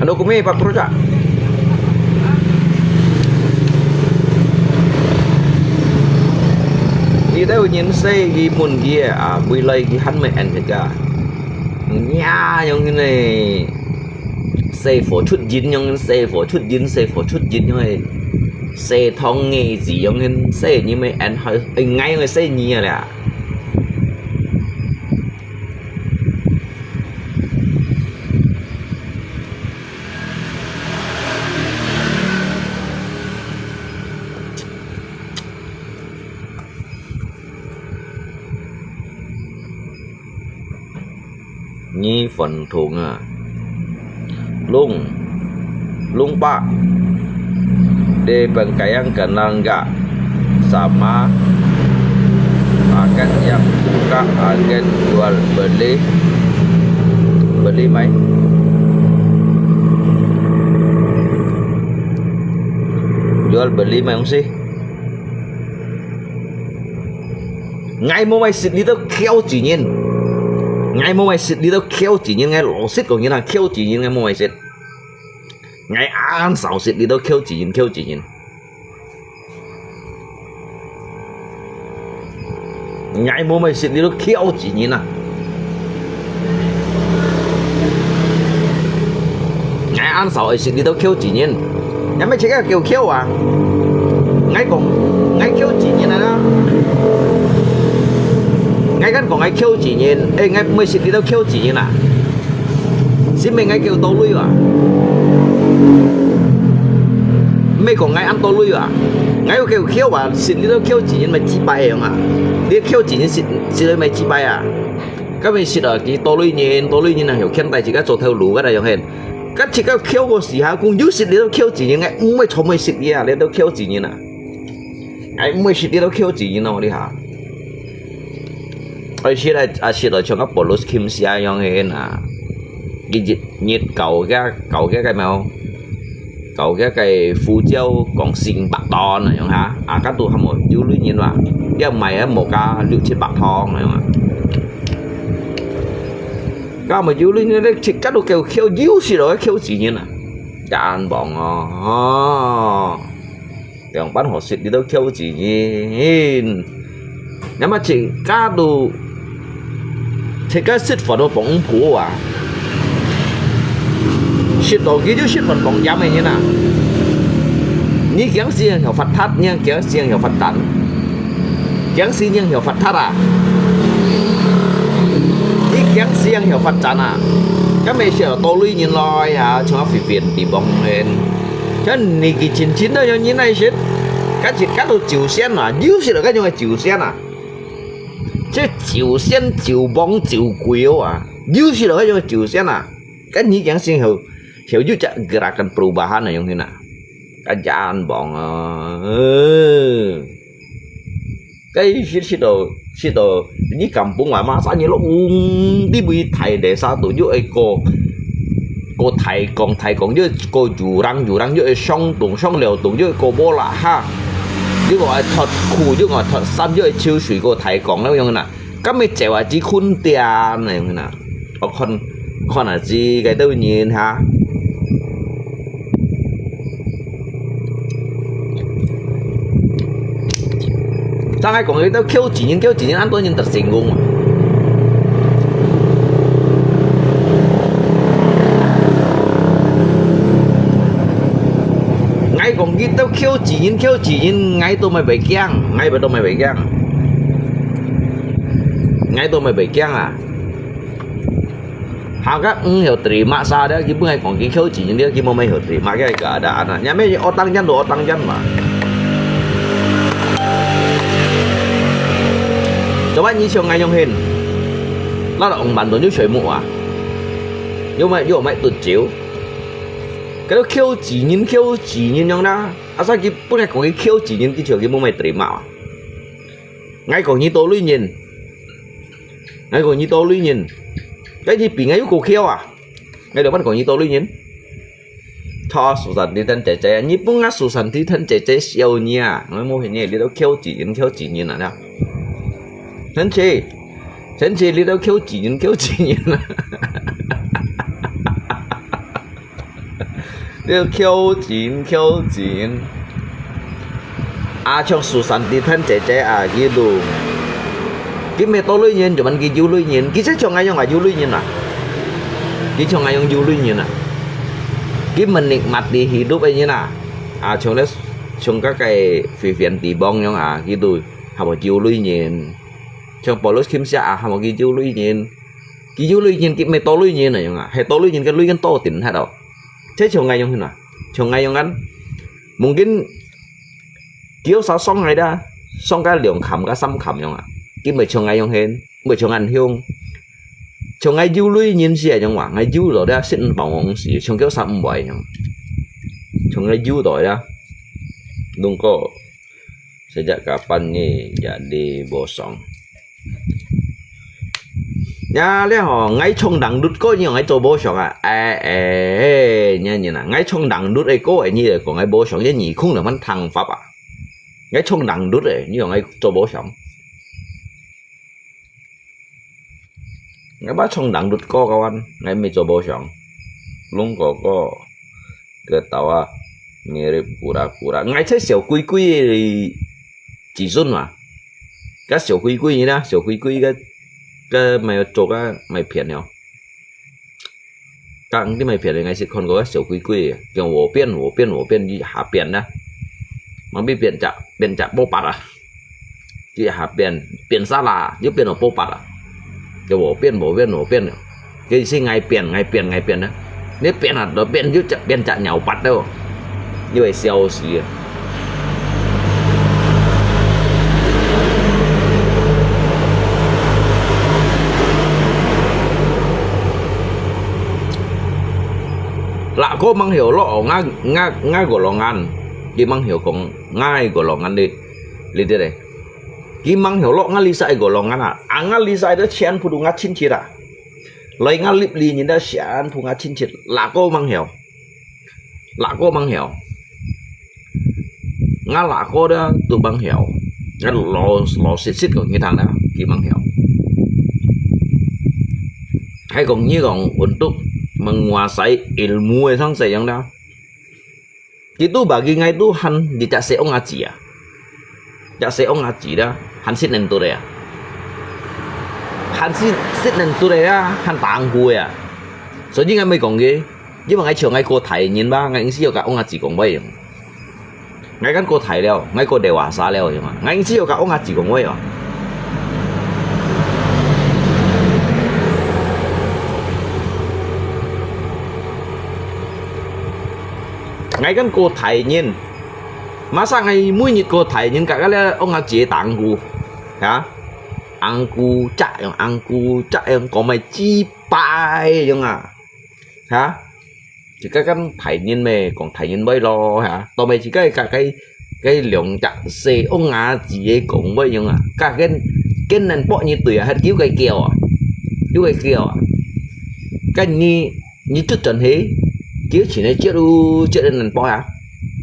Ano kami, Pak Proja? Ito, nyin say, gi mun gi, ah, bui lai gi han mai en ka. Nya, yong hin ne. Say for chut jin, yong hin say for chut jin, say for chut jin, yong hin. Say thong nge zi, yong hin say ni mai en hai, eh, ngai yong say ni ya. 你分通啊。Lung, lung pa. Di pengkayang kenal enggak sama agen yang buka agen jual beli, beli mai. Jual beli 买东西。 𠊎無買食這兜摳子人，𠊎無買食這兜摳子人，𠊎老實講，你看摳子人，𠊎無買食。𠊎恁少食這兜摳子人，摳子人。 𠊎無買食這兜摳子人啊。𠊎恁少愛食這兜摳子人，也毋係自家叫摳啊。𠊎講，𠊎摳子人啊啦。𠊎敢講𠊎摳子人，誒，𠊎毋愛食這兜摳子人啊。 係毋係𠊎叫多鐳啊？毋係講𠊎恁多鐳啊？𠊎有叫摳啊，食這兜摳子人乜幾百樣啊？你摳子人食，食了乜幾百啊？今日食啊，佢多鐳人，多鐳人啊，有牽帶自家做頭路个那樣嘿。該自家摳个時候，講有食這兜摳子人，𠊎毋會全部食你啊，這兜摳子人啊。 哎，毋會食這兜摳子人哦，你哈。哎，食來，啊，食來像个Paulus Kim寫樣个啊。日，日搞个，搞个个咩哦？搞个个胡椒講成百噸那樣哈。啊，該都還無有鐳人哇。要買啊，無加六七百湯那樣啊。該無有鐳人咧，食該都叫摳，有食落去摳子人啊。真棒哦，哦。 兩班好食，你都摳子人。那麼自家都，自家食飯都放苦啊。食到佢就食飯放鹽个人啊。你驚死人曉發達，你驚死人曉發達。驚死人曉發達啊。你驚死人曉發展啊。今日食到多類人來啊，像啊肥肥地方人。 像你个親親都有人來食，該一家都酒仙啊，有食了該種个酒仙啊。這酒仙、酒王、酒鬼哦啊，有食了該種个酒仙啊。該你講先後，後有隻gerakan perubahan啊，用去哪？該真棒啊，呃。 該食，食到，食到，你kampung啊，masa你落，嗯，你位大desa都有一個，個大港，大港有個jurang，jurang有一上洞，上了洞有一個bola哈，有個愛脫褲，有個愛脫衫，有一抽水個大港那樣啦。 今日走啊，只困店那樣啦。我看，看啊，只个都人哈。正愛講，你都摳錢人，摳錢人，恁多人得成功啊。𠊎講，你都摳錢人，摳錢人，𠊎都毋會驚，𠊎都毋會驚。 𠊎都毋會驚啊。行个毋曉terima kasih了，佢本來講佢摳錢了，佢無乜曉terima kasih个keadaan啊。若乜惡當人都惡當人嘛。做麼你像𠊎樣形？那個紅板凳就睡目啊？又買，又買多酒？該都摳錢人，摳錢人樣啦。啊，所以佢本來講佢摳錢人，佢就佢無乜terima啊。 𠊎講你多類人，𠊎講你多類人，該你比𠊎又過摳啊！𠊎就問講你多類人。Tho Susanti Tan姐姐，你分𠊎Susanti Tan姐姐笑你啊！𠊎無騙你，你都摳錢人，摳錢人啊！陳姐，陳姐，你都摳錢人，摳錢人啊！ 你摳錢，摳錢。啊，像Susanti Tan姐姐啊，佢都，佢乜多類人，就問佢有類人，佢就像𠊎樣啊，有類人啊。佢像𠊎樣有類人啊。佢menikmati hidup个人啊。啊，像咧，像該个Vivian Tibong樣啊，佢都係無有類人。像Paulus Kim寫啊，係無佢有類人。 佢有類人，佢乜多類人啊樣啊，係多類人个類人多定下咯。這像𠊎樣形啊，像𠊎樣啊，mungkin佢有啥傷害啦，傷个兩坎个三坎樣啊，佢乜像𠊎樣形，乜像恁凶。像𠊎有類人係樣話，𠊎有了啦，先幫忙事，像佢啥毋會樣，像𠊎有了啦，弄个。 Sejak kapan ni jadi bosong? 呀，這吼，𠊎唱dangdut歌，你講𠊎做無像啊？哎，哎，哎，你，你啊，𠊎唱dangdut个歌，你就講𠊎無像，你耳空了，蠻聽法啊。𠊎唱dangdut个，你講𠊎做無像？ Ngapa唱dangdut ko kawan, ngai mi coba siang. Lung ko ko, ketawa mirip kura-kura. Ngai cai 小鬼鬼个子孙嘛。該小鬼鬼呢，小鬼鬼个，个賣做个賣騙了。 講你莫騙，𠊎識看過个小鬼鬼，講我變，我變，我變，一下變啦。Mampi變隻，變隻波巴啊，一下變，變啥啦，又變到波巴啊。叫我變，我變，我變了。佢係𠊎變，𠊎變，𠊎變啦。你變啊，都變，又隻，變隻鳥八了。 又會笑死啊。Lah ko mang heo lo, nga, nga, nga golongan. Ki mang heo kong, ngai golongan di, di di de. Ki mang heo lo, nga lisa golongan ah. Ang nga lisa de 全部都 nga 親戚啊。來 nga lip li nyin de 全部 nga 親戚。Lah ko mang heo. Lah ko mang heo. Nga lah ko da tu mang heo. Nga lo, lo sit sit ko ngi thang da, ki mang heo. Hai kong nyi kong untuk menguasai ilmu e sang sayang da. Ki tu bagi ngai tu han di tak se ong aji ah. Tak se ong aji da, han sit nen tu de ah. Han sit, sit nen tu de ah, han tang ku e ah. So nyi ngai mai kong ki, 因為𠊎像𠊎過大人吧，𠊎應該有甲翁阿姊講話用。𠊎敢過大了，𠊎過dewasa了，用啊，𠊎應該有甲翁阿姊講話哦。𠊎敢過大人，masa𠊎每日過大人，甲个咧翁阿姊打呼，哈？Angku cak用，angku cak用，講咩雞巴用啊？ 哈？自家敢大人咩？講大人話咯，哈？當咩自家个，个，个兩隻細翁阿姊个講話用啊？甲跟，跟人駁你對啊，還叫个叫啊？叫个叫啊？甲你，你出轉去，叫錢个接路，接个人駁啊？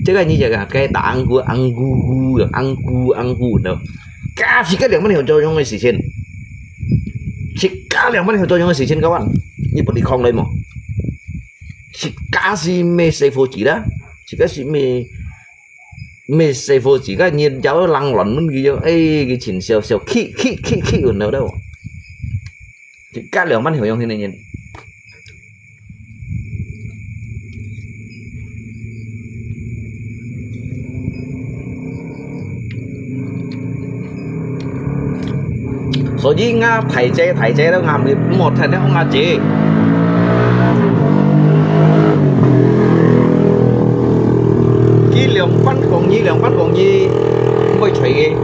這个你就个，个打angku，angku，angku，angku，喏。甲自家兩萬條做用个事情，自家兩萬條做用个事情，kawan，你不理空來無？ 自家係咩細伙子啦，自家係咩，咩細伙子，个人有人亂問佢樣，哎，佢盡笑笑，氣，氣，氣，氣，有腦到。自家兩萬條用个人。 所以𠊎大姐，大姐都喊佢莫聽了翁阿姊。佢兩班講義，兩班講義，毋會睬佢。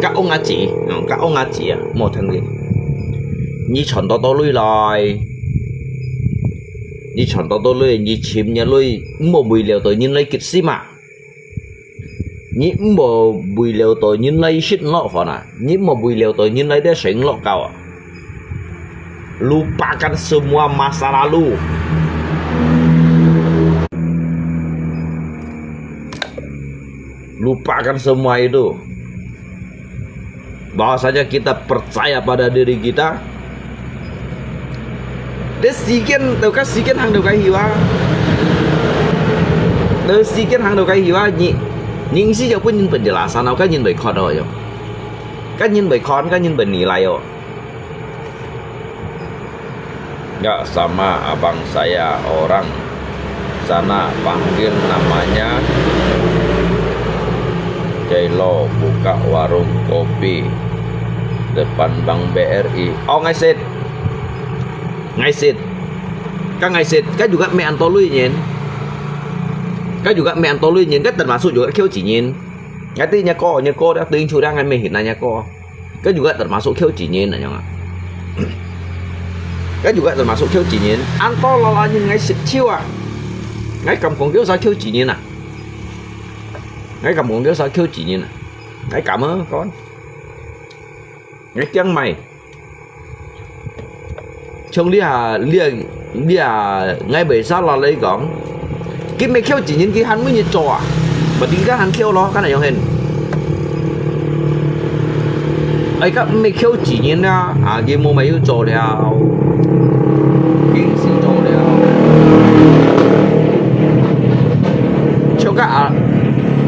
甲翁阿姊，嗯，甲翁阿姊啊，莫聽佢。你賺到多鐳來，你賺到多鐳，你尋日鐳，毋好為了到人來急死嘛。 你毋好為了到人來食落飯啊，你毋好為了到人來得食落覺啊。Lupakan semua masa lalu. Lupakan semua itu. Bahwasanya kita percaya pada diri kita. Dek 時間，到該時間行到該去啊。到時間行到該去啊，你，你係有分人分penjelasan，有个人會看到喲。个人會看，个人會你來哦。Nggak sama abang saya orang sana panggil namanya Jailo buka warung kopi depan Bank B R I. Oh, ngai sit. Ngai sit. Ka ngai sit. Ka juga me anto lui nyin. Ka juga me anto lui nyin. Ka termasuk juga kêu chỉ nyin. Ngai ti nya ko, nya ko dah tu yang chudah ngai me hit na nya ko. Ka juga termasuk kêu chỉ nyin na yang. Ka juga termasuk kêu chỉ nyin. Anto lala nyin ngai sit chiu ah. Ngai kam kong kêu sa kêu chỉ nyin ah. Ngai kam kong kêu sa kêu chỉ nyin ah. Ngai kam ah, kawan. Ngai kiang mai. 像你啊，你啊，你啊，𠊎為啥啦你講？佢毋係噭錢人，佢還每日做啊？Berarti佢還噭咯，敢樣形？哎，佢毋係噭錢人啊，啊，佢無乜有做了，佢毋係做了。像該啊，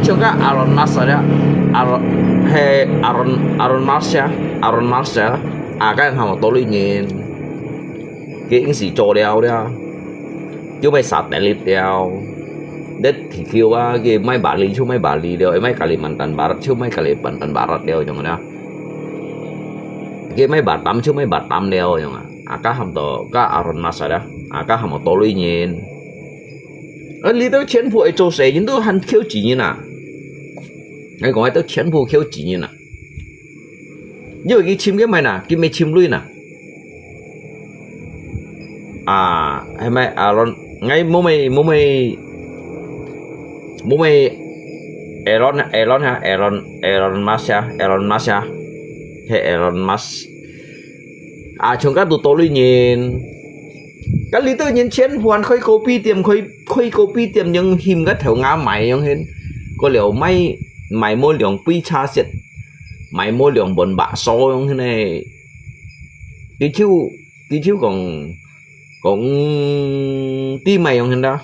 像該Elon Musk啊，Elon，係Elon，Elon Musk啊，Elon Musk啊。 啊，該項目多類人，佢應時做了了，就賣satelit了。你地球啊，佢賣Bali就賣Bali了，賣Kalimantan Barat就賣Kalimantan Barat了，樣啊。佢賣Batam就賣Batam了，樣啊。啊，該項目，該Elon Musk啊，啊，該項目多類人。啊，你兜全部會做事，人都還噭錢人啊。𠊎講，都全部噭錢人啊。 因為佢尋个麼个呐，佢毋係尋鐳呐。啊，係麼个？Elon，𠊎無麼个，無麼个，無麼个Elon，Elon哈，Elon，Elon Musk啊，Elon Musk啊，係Elon Musk。啊，像該都多類人，該裡肚人全部開咖啡店，開，開咖啡店，樣喊个頭牙賣樣形，過了賣，賣無兩杯茶食。 買無兩本bakso樣形呢。佢就，佢就講，講，知麼个樣形啦。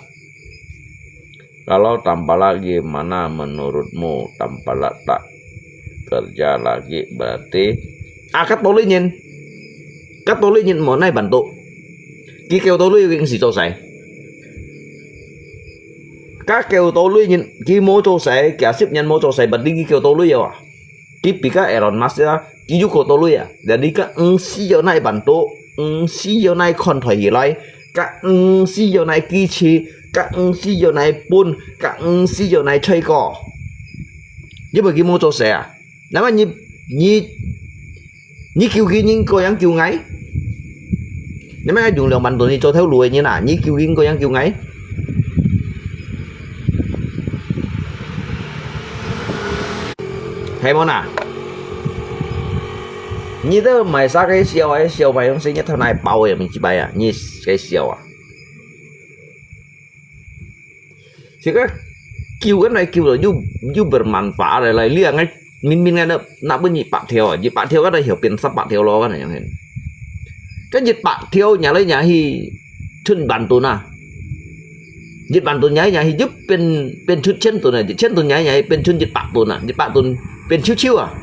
Kalau tampak lagi, mana menurutmu tampak tak kerja lagi berarti? 啊，該多類人，該多類人無哪辦到。佢噭到鐳，佢應時做事。該噭到鐳人，佢無做事，幾十年無做事，berarti佢噭到鐳啊。 佢比較Elon Musk啊，佢又過多類啊。Jadi佢毋需要哪辦到，毋需要哪看待起來，佢毋需要哪支持，佢毋需要哪分，佢毋需要哪吹過。因為佢無做事啊。那麼你，你，你救佢人，過樣救𠊎？你乜用兩萬多你做頭路个人啊？你救佢人，過樣救𠊎？ 係無呐？你兜買啥个燒啊？燒牌用細日頭來包个，明白啊？你个燒啊？這個救人來救了，又，又bermanfaat來，來，你啊，明明啊，那，那分一百條啊，一百條，該就變三百條咯，該樣形。該一百條，拿來拿去， 出萬噸啊！一萬噸拿去拿去，又變，變出千噸啊！一千噸拿去拿去，變出一百噸啊！一百噸變超超啊！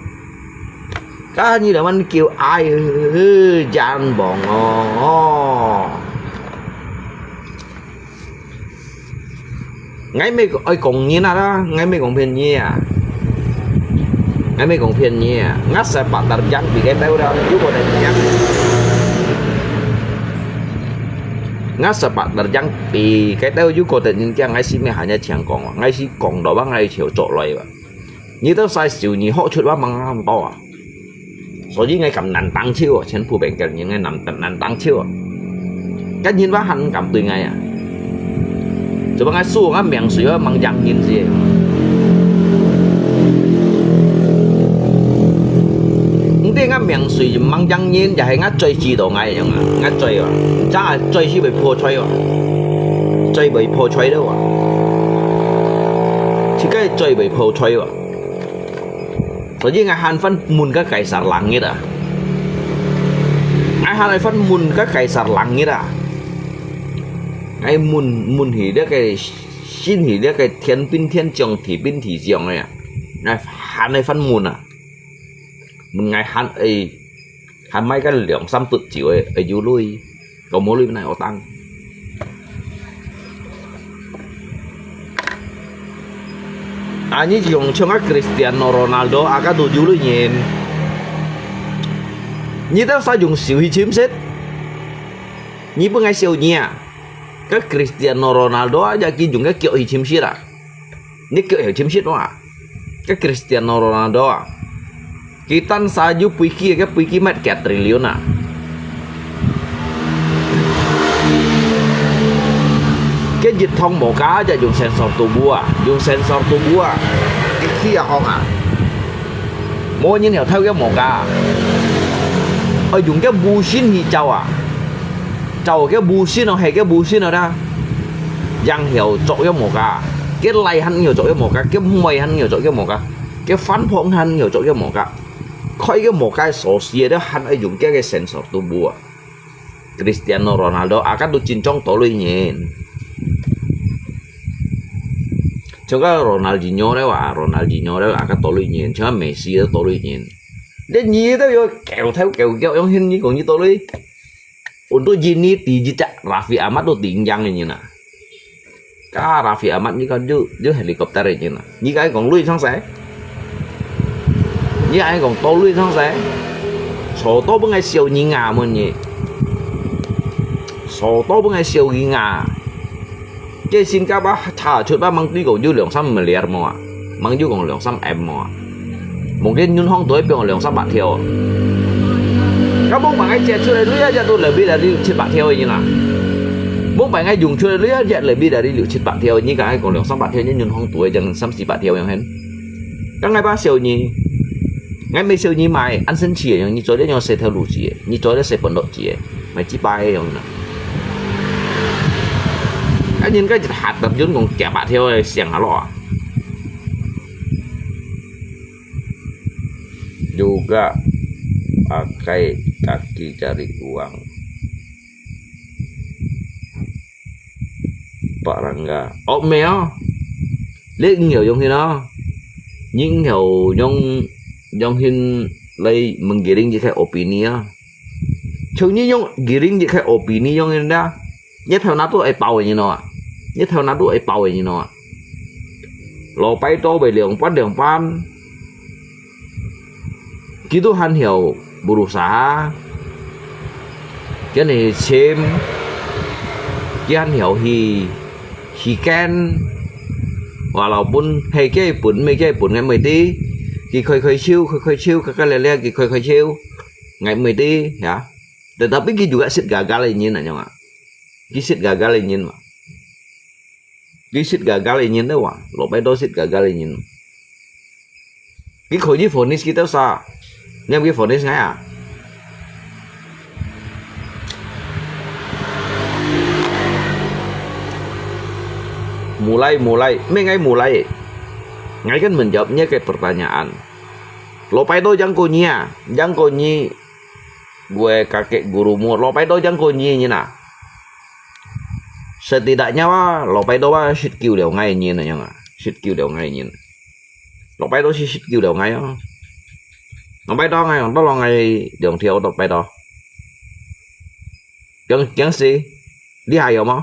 該你兩萬九，哎喲，真棒哦！𠊎毋係愛講人啊啦，𠊎毋係講騙你啊。 𠊎毋係講騙你啊，𠊎sepak terjang比該兜了，又過得人驚。𠊎sepak terjang比該兜又過得人驚，𠊎心裡還在想講啊，𠊎係講到話，𠊎就做來吧。你兜使笑，你好出話吂恁多啊。所以𠊎敢難當手啊，全部變个人，𠊎難，難當手啊。 該人話還敢對𠊎啊？做麼个𠊎輸𠊎命水，𠊎吂贏人先。毋知𠊎命水吂贏人，也係𠊎嘴知道𠊎樣啊，𠊎嘴啊，早下嘴係會破碎啊，嘴會破碎了啊，自家嘴會破碎啊。 所以𠊎還番問个該儕冷熱啊，𠊎還來番問个該儕冷熱啊，𠊎問，問起這個，信起這個天兵天將、地兵地將个啊，𠊎還來番問啊，問𠊎還，誒， 還賣个兩三百triệu个，个有鐳，講無鐳哪有當。啊，你用像个Cristiano Ronaldo，啊，該都有鐳人。你兜使用手去尋食，你分𠊎笑你啊！該Cristiano Ronaldo啊，也佢用个腳去尋食啊！ 你腳會尋食哇？該Cristiano Ronaldo啊，佢單儕有飛機，該飛機賣幾triliun啊？該一趟無價，就用sensor tubuh啊，用sensor tubuh啊，佢起啊行啊，無人曉偷个無價啊，愛用个無線去走啊。走个無信哦，係个無信哦啦。樣曉做个麼个？个倈還曉做个麼个？个妹還曉做个麼个？个飯婆還曉做个麼个？開个麼个鎖匙个都還愛用个个sensor都無啊！Cristiano Ronaldo，阿个都真正多類人。像个Ronaldinho了啊，Ronaldinho了啊，阿个多類人，像个Messi都多類人。連你都有狗頭狗腳，用現你講你多類。Untuk gini di jejak Raffi Ahmad tu tinggiang ini nah. Ka Raffi Ahmad ni kan ju ju helikopter ini nah. Ni kai kong lui sang sai. Ni ai kong to lui sang sai. Soto pun ngai siau ni nga mun ni. Soto pun ngai siau ni nga. Cái xin ka ba cha chut ba mang tui kong ju 兩三 milliar mo à. Mang ju kong 兩三 M mo à. Mungkin銀行都會變 兩三百條。Ka mong bang ai chia 出來 lui aja tu lebih dari 六七百條 ini lah. Mong bang ai dùng 出來 lui aja lebih dari 六七百條，你講 ai kong 兩三百條，你銀行都會 jang 三四百條 yang hen. Ka ngai ba siau ni. Ngai mê siau ni mai, an sen chi yang, ni choi le yang se thao lu chi, ni choi le se pon dok chi, mai chi pai yang na. Ka nyin ka jit hat tap yun kong kia ba thiau siang a lo. Juga pakai kaki cari uang. Barangga. Oh, mê ah. Lê ngèo yong hin ah. Nying ngèo yong, yong hin lê menggiring ji khai opini ah. Chong nyi yong giring ji khai opini yong hin da. Nhất thao nát tu ai pau nyi no ah. Nhất thao nát tu ai pau nyi no ah. Lo pai to bai liang pan liang pan. Kitu han hiau berusaha. Kian hi chim. Kian hiau hi, hi ken. Walaupun hei kia pun, mê kia pun ngai mê ti. Ki khoi khoi chiu, khoi khoi chiu, ka ka le le, ki khoi khoi chiu. Ngai mê ti, ya. Tetapi ki juga sit gagal nyin na nyong ah. Ki sit gagal nyin ma. Ki sit gagal nyin da wa. Lo pai to sit gagal nyin. Ki khoi ji vonis kita sa. Nyam ki vonis ngai ah. Mulai, mulai. Mê ngai mulai. Ngai kan menjawab nyi ke pertanyaan. Lo pai to jang ko nyi ah. Jang ko nyi. Gue kakek gurumu, lo pai to jang ko nyi nyin ah. Setidaknya wa, lo pai to wa sit kiu liau ngai nyin na nyong ah. Sit kiu liau ngai nyin. Lo pai to si sit kiu liau ngai ah. Lo pai to ngai, to lo ngai liang thiau to pai to. Kiang, kiang si, li hai yo mo?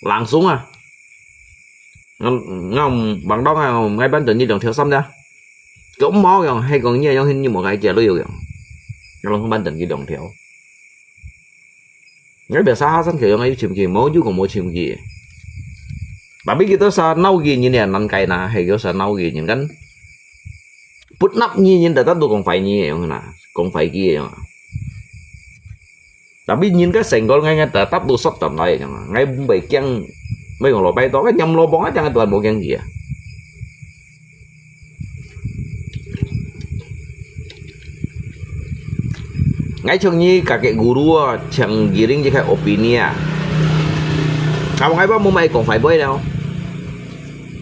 Langsung ah. Ngam, ngam, bang to ngai, ngai ban to nyi liang thiau sam da. Kau mau yang, hai kong nyi yang hin nyi mo kai kia lo yo yang. Ngam ban to nyi liang thiau. Ngai biasa ha san kau yang ngai chim ki, mau ju kong mau chim ki. Tapi kita sa nau ki nyin ya nan kai na, hai kau sa nau ki nyin kan. Put nap nyi nyin da ta tu kong fai nyi yang na, kong fai ki yang. Tapi nyin ka sengkol ngai ngai tetap tu sop tam lai nyang. Ngai bai kiang, bai kong lo pai to, ka nyam lo bong a jang tuan bo kiang ki ah. Ngai chong nyi kakek guru ah, chang giring ji khai opini ah. Kau ngai ba mu mai kong fai boi liao.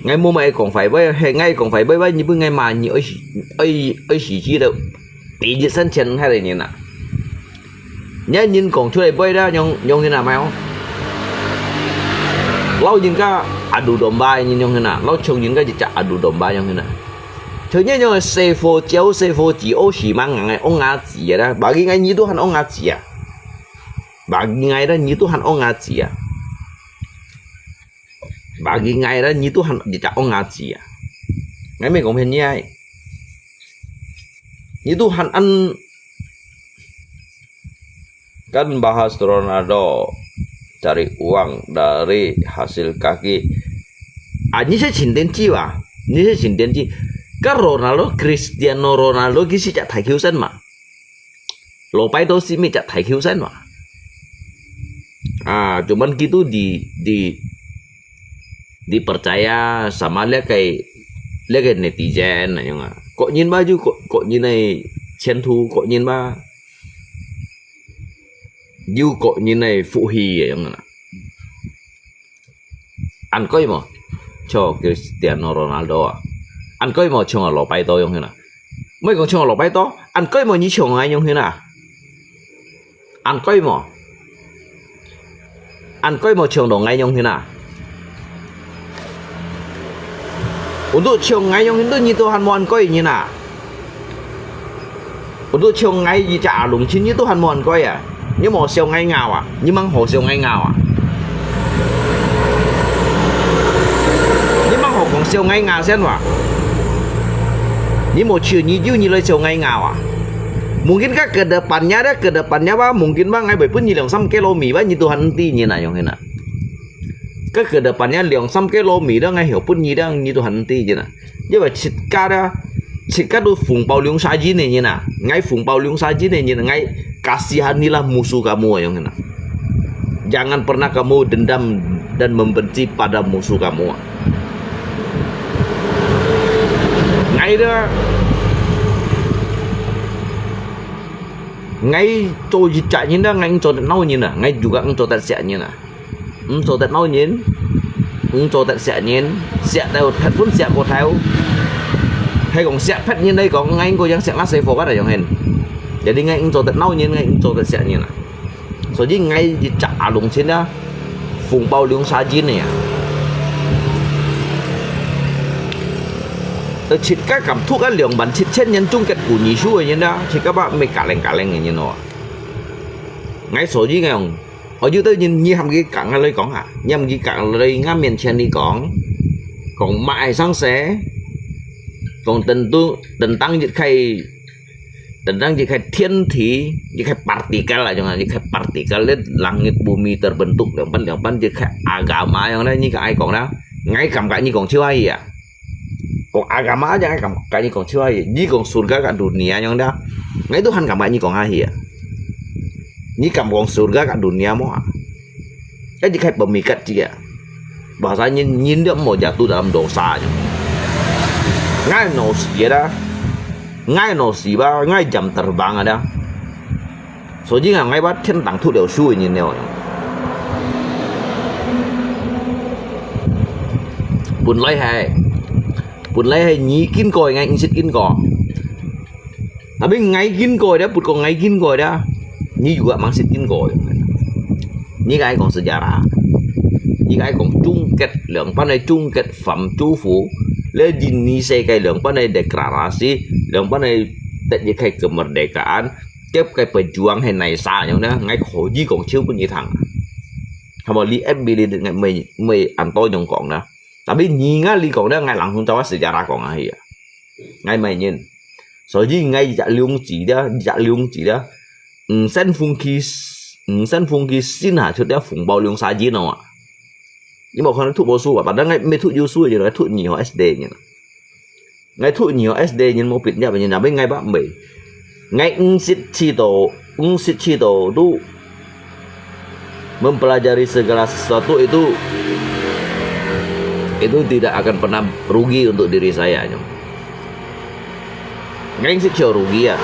Ngai mu mai kong fai boi, he ngai kong fai boi ba nyi bu ngai ma nyi oi si, oi, oi si ji lo. Pi ji san chen hai le nyin ah. Nyi nyin kong chu lai boi da nyong, nyong hin ah mai oh. Lau nyin ka adu domba nyin nyong hin ah. Lau chong nyin ka ji cha adu domba nyong hin ah. Chong nyi nyong se fo jiao, se fo ji o si mang ngai ong a ji ah da. Bagi ngai nyi tu han ong a ji ah. Bagi ngai da nyi tu han ong a ji ah. Bagi ngai da nyi tu han ji cha ong a ji ah. Ngai mê kong phen nyi ai. Nyi tu han an kan bahas Ronaldo cari uang dari hasil kaki. Ah, nyi se chin den ji wa. Nyi se chin den ji. Ka Ronaldo, Cristiano Ronaldo ki si cha thai kiu san ma. Lo pai to si mi cha thai kiu san ma. Ah, cuman kitu di, di, dipercaya sama liak kai, liak kai netizen na nyong ah. Kok nyin ba ju kok, kok nyin ai 前途, kok nyin ba. 有个人个福氣个樣啊。恁該無？像Cristiano Ronaldo啊，恁該無？像啊，羅拜多樣啊。毋係講像啊，羅拜多，恁該無？你像𠊎樣啊？ 恁該無？恁該無像到𠊎樣形啊？Untuk像𠊎樣形，你都還無恁該人啊？Untuk像𠊎一隻阿龍親，你都還無恁該啊？你莫笑𠊎𠊎啊？你吂好笑𠊎𠊎啊？你吂好講笑𠊎𠊎先哇？你無笑，你又你來笑𠊎𠊎啊？ Mungkin ka ke depannya dah, ke depannya bah, mungkin bah，𠊎會分你兩三kilo米bah，你都還毋知你哪樣形啊？Ka ke depannya兩三kilo米dah，𠊎曉分你dah，你都還毋知你哪？因為自家dah，自家都紅包兩儕人个人啊，𠊎紅包兩儕人个人，𠊎kasihanilah musuh kamu，樣形啊。Jangan pernah kamu dendam dan membenci pada musuh kamu。 𠊎，𠊎做一隻人啊，𠊎毋做得惱人啊，𠊎juga毋做得惜人啊，毋做得惱人，毋做得惜人，惜到忒分惜過頭，係講惜忒人來講，𠊎應該樣惜那細貨个樣形。Jadi𠊎毋做得惱人，𠊎毋做得惜人啊。 所以𠊎一隻阿龍親啊，紅包兩儕人个啊。呃，自家敢讀啊兩萬七千年中國古語書个人啊，自家把毋係加零加零个人哦。𠊎所以講，哦，有兜人你喊佢講啊來講啊，你喊佢講來𠊎面前你講，講麼个生事，講等到等當一開 等等一個天體，一個particle啊，種啊，一個particle咧，langit bumi terbentuk，兩半兩半一個agama樣咧，你个愛講啦，𠊎感覺你講笑話啊。講agama aja，𠊎感覺你講笑話，你講surga ka dunia樣啦，𠊎都還感覺你講下去啊。你敢講surga ka dunia無啊？ Kan一個pemikat dia. Bahasa nyin, nyin dia mau jatuh dalam dosa. Ngai no si ada. Ngai no si ba, ngai jam terbang ada. So jing ngai ba 天堂 thu liao shui nyin neo. Pun lai hai. Pun lai hai nyi kin koi ngai nsit kin ko. Tapi ngai kin koi dia, put ko ngai kin koi dia. Nyi juga mangsit kin koi. Nyi kai kong sejarah. Nyi kai kong chung ket liang pan ai chung ket fam chu fu. Le jin ni se kai liang pan ai deklarasi, liang pan ai tet ye kai kemerdekaan, kep kai pejuang hai nai sa nyong dia, ngai kho ji kong chiu pun nyi thang. Hamo li ep bi li ngai mei, mei an to nyong kong na. Tapi nyi ngai li kong dia, ngai lang hung tawa sejarah kong ai ya. Ngai mai nyin. So yi ngai jak liung ji dia, jak liung ji dia. Ng sen fung ki, ng sen fung ki sin ha, chut dia fung bao liung sa jin no. Ni mo khon thu bo su ba, padahal ngai me thu yu su je, ngai thu nyi ho S D nyin. Ngai thu nyi ho S D nyin mo pit nya ba nyin, tapi ngai ba mei. Ngai ng sit chi to, ng sit chi to, tu mempelajari segala sesuatu itu, itu tidak akan pernah rugi untuk diri saya. Ngai sit cho rugi ya.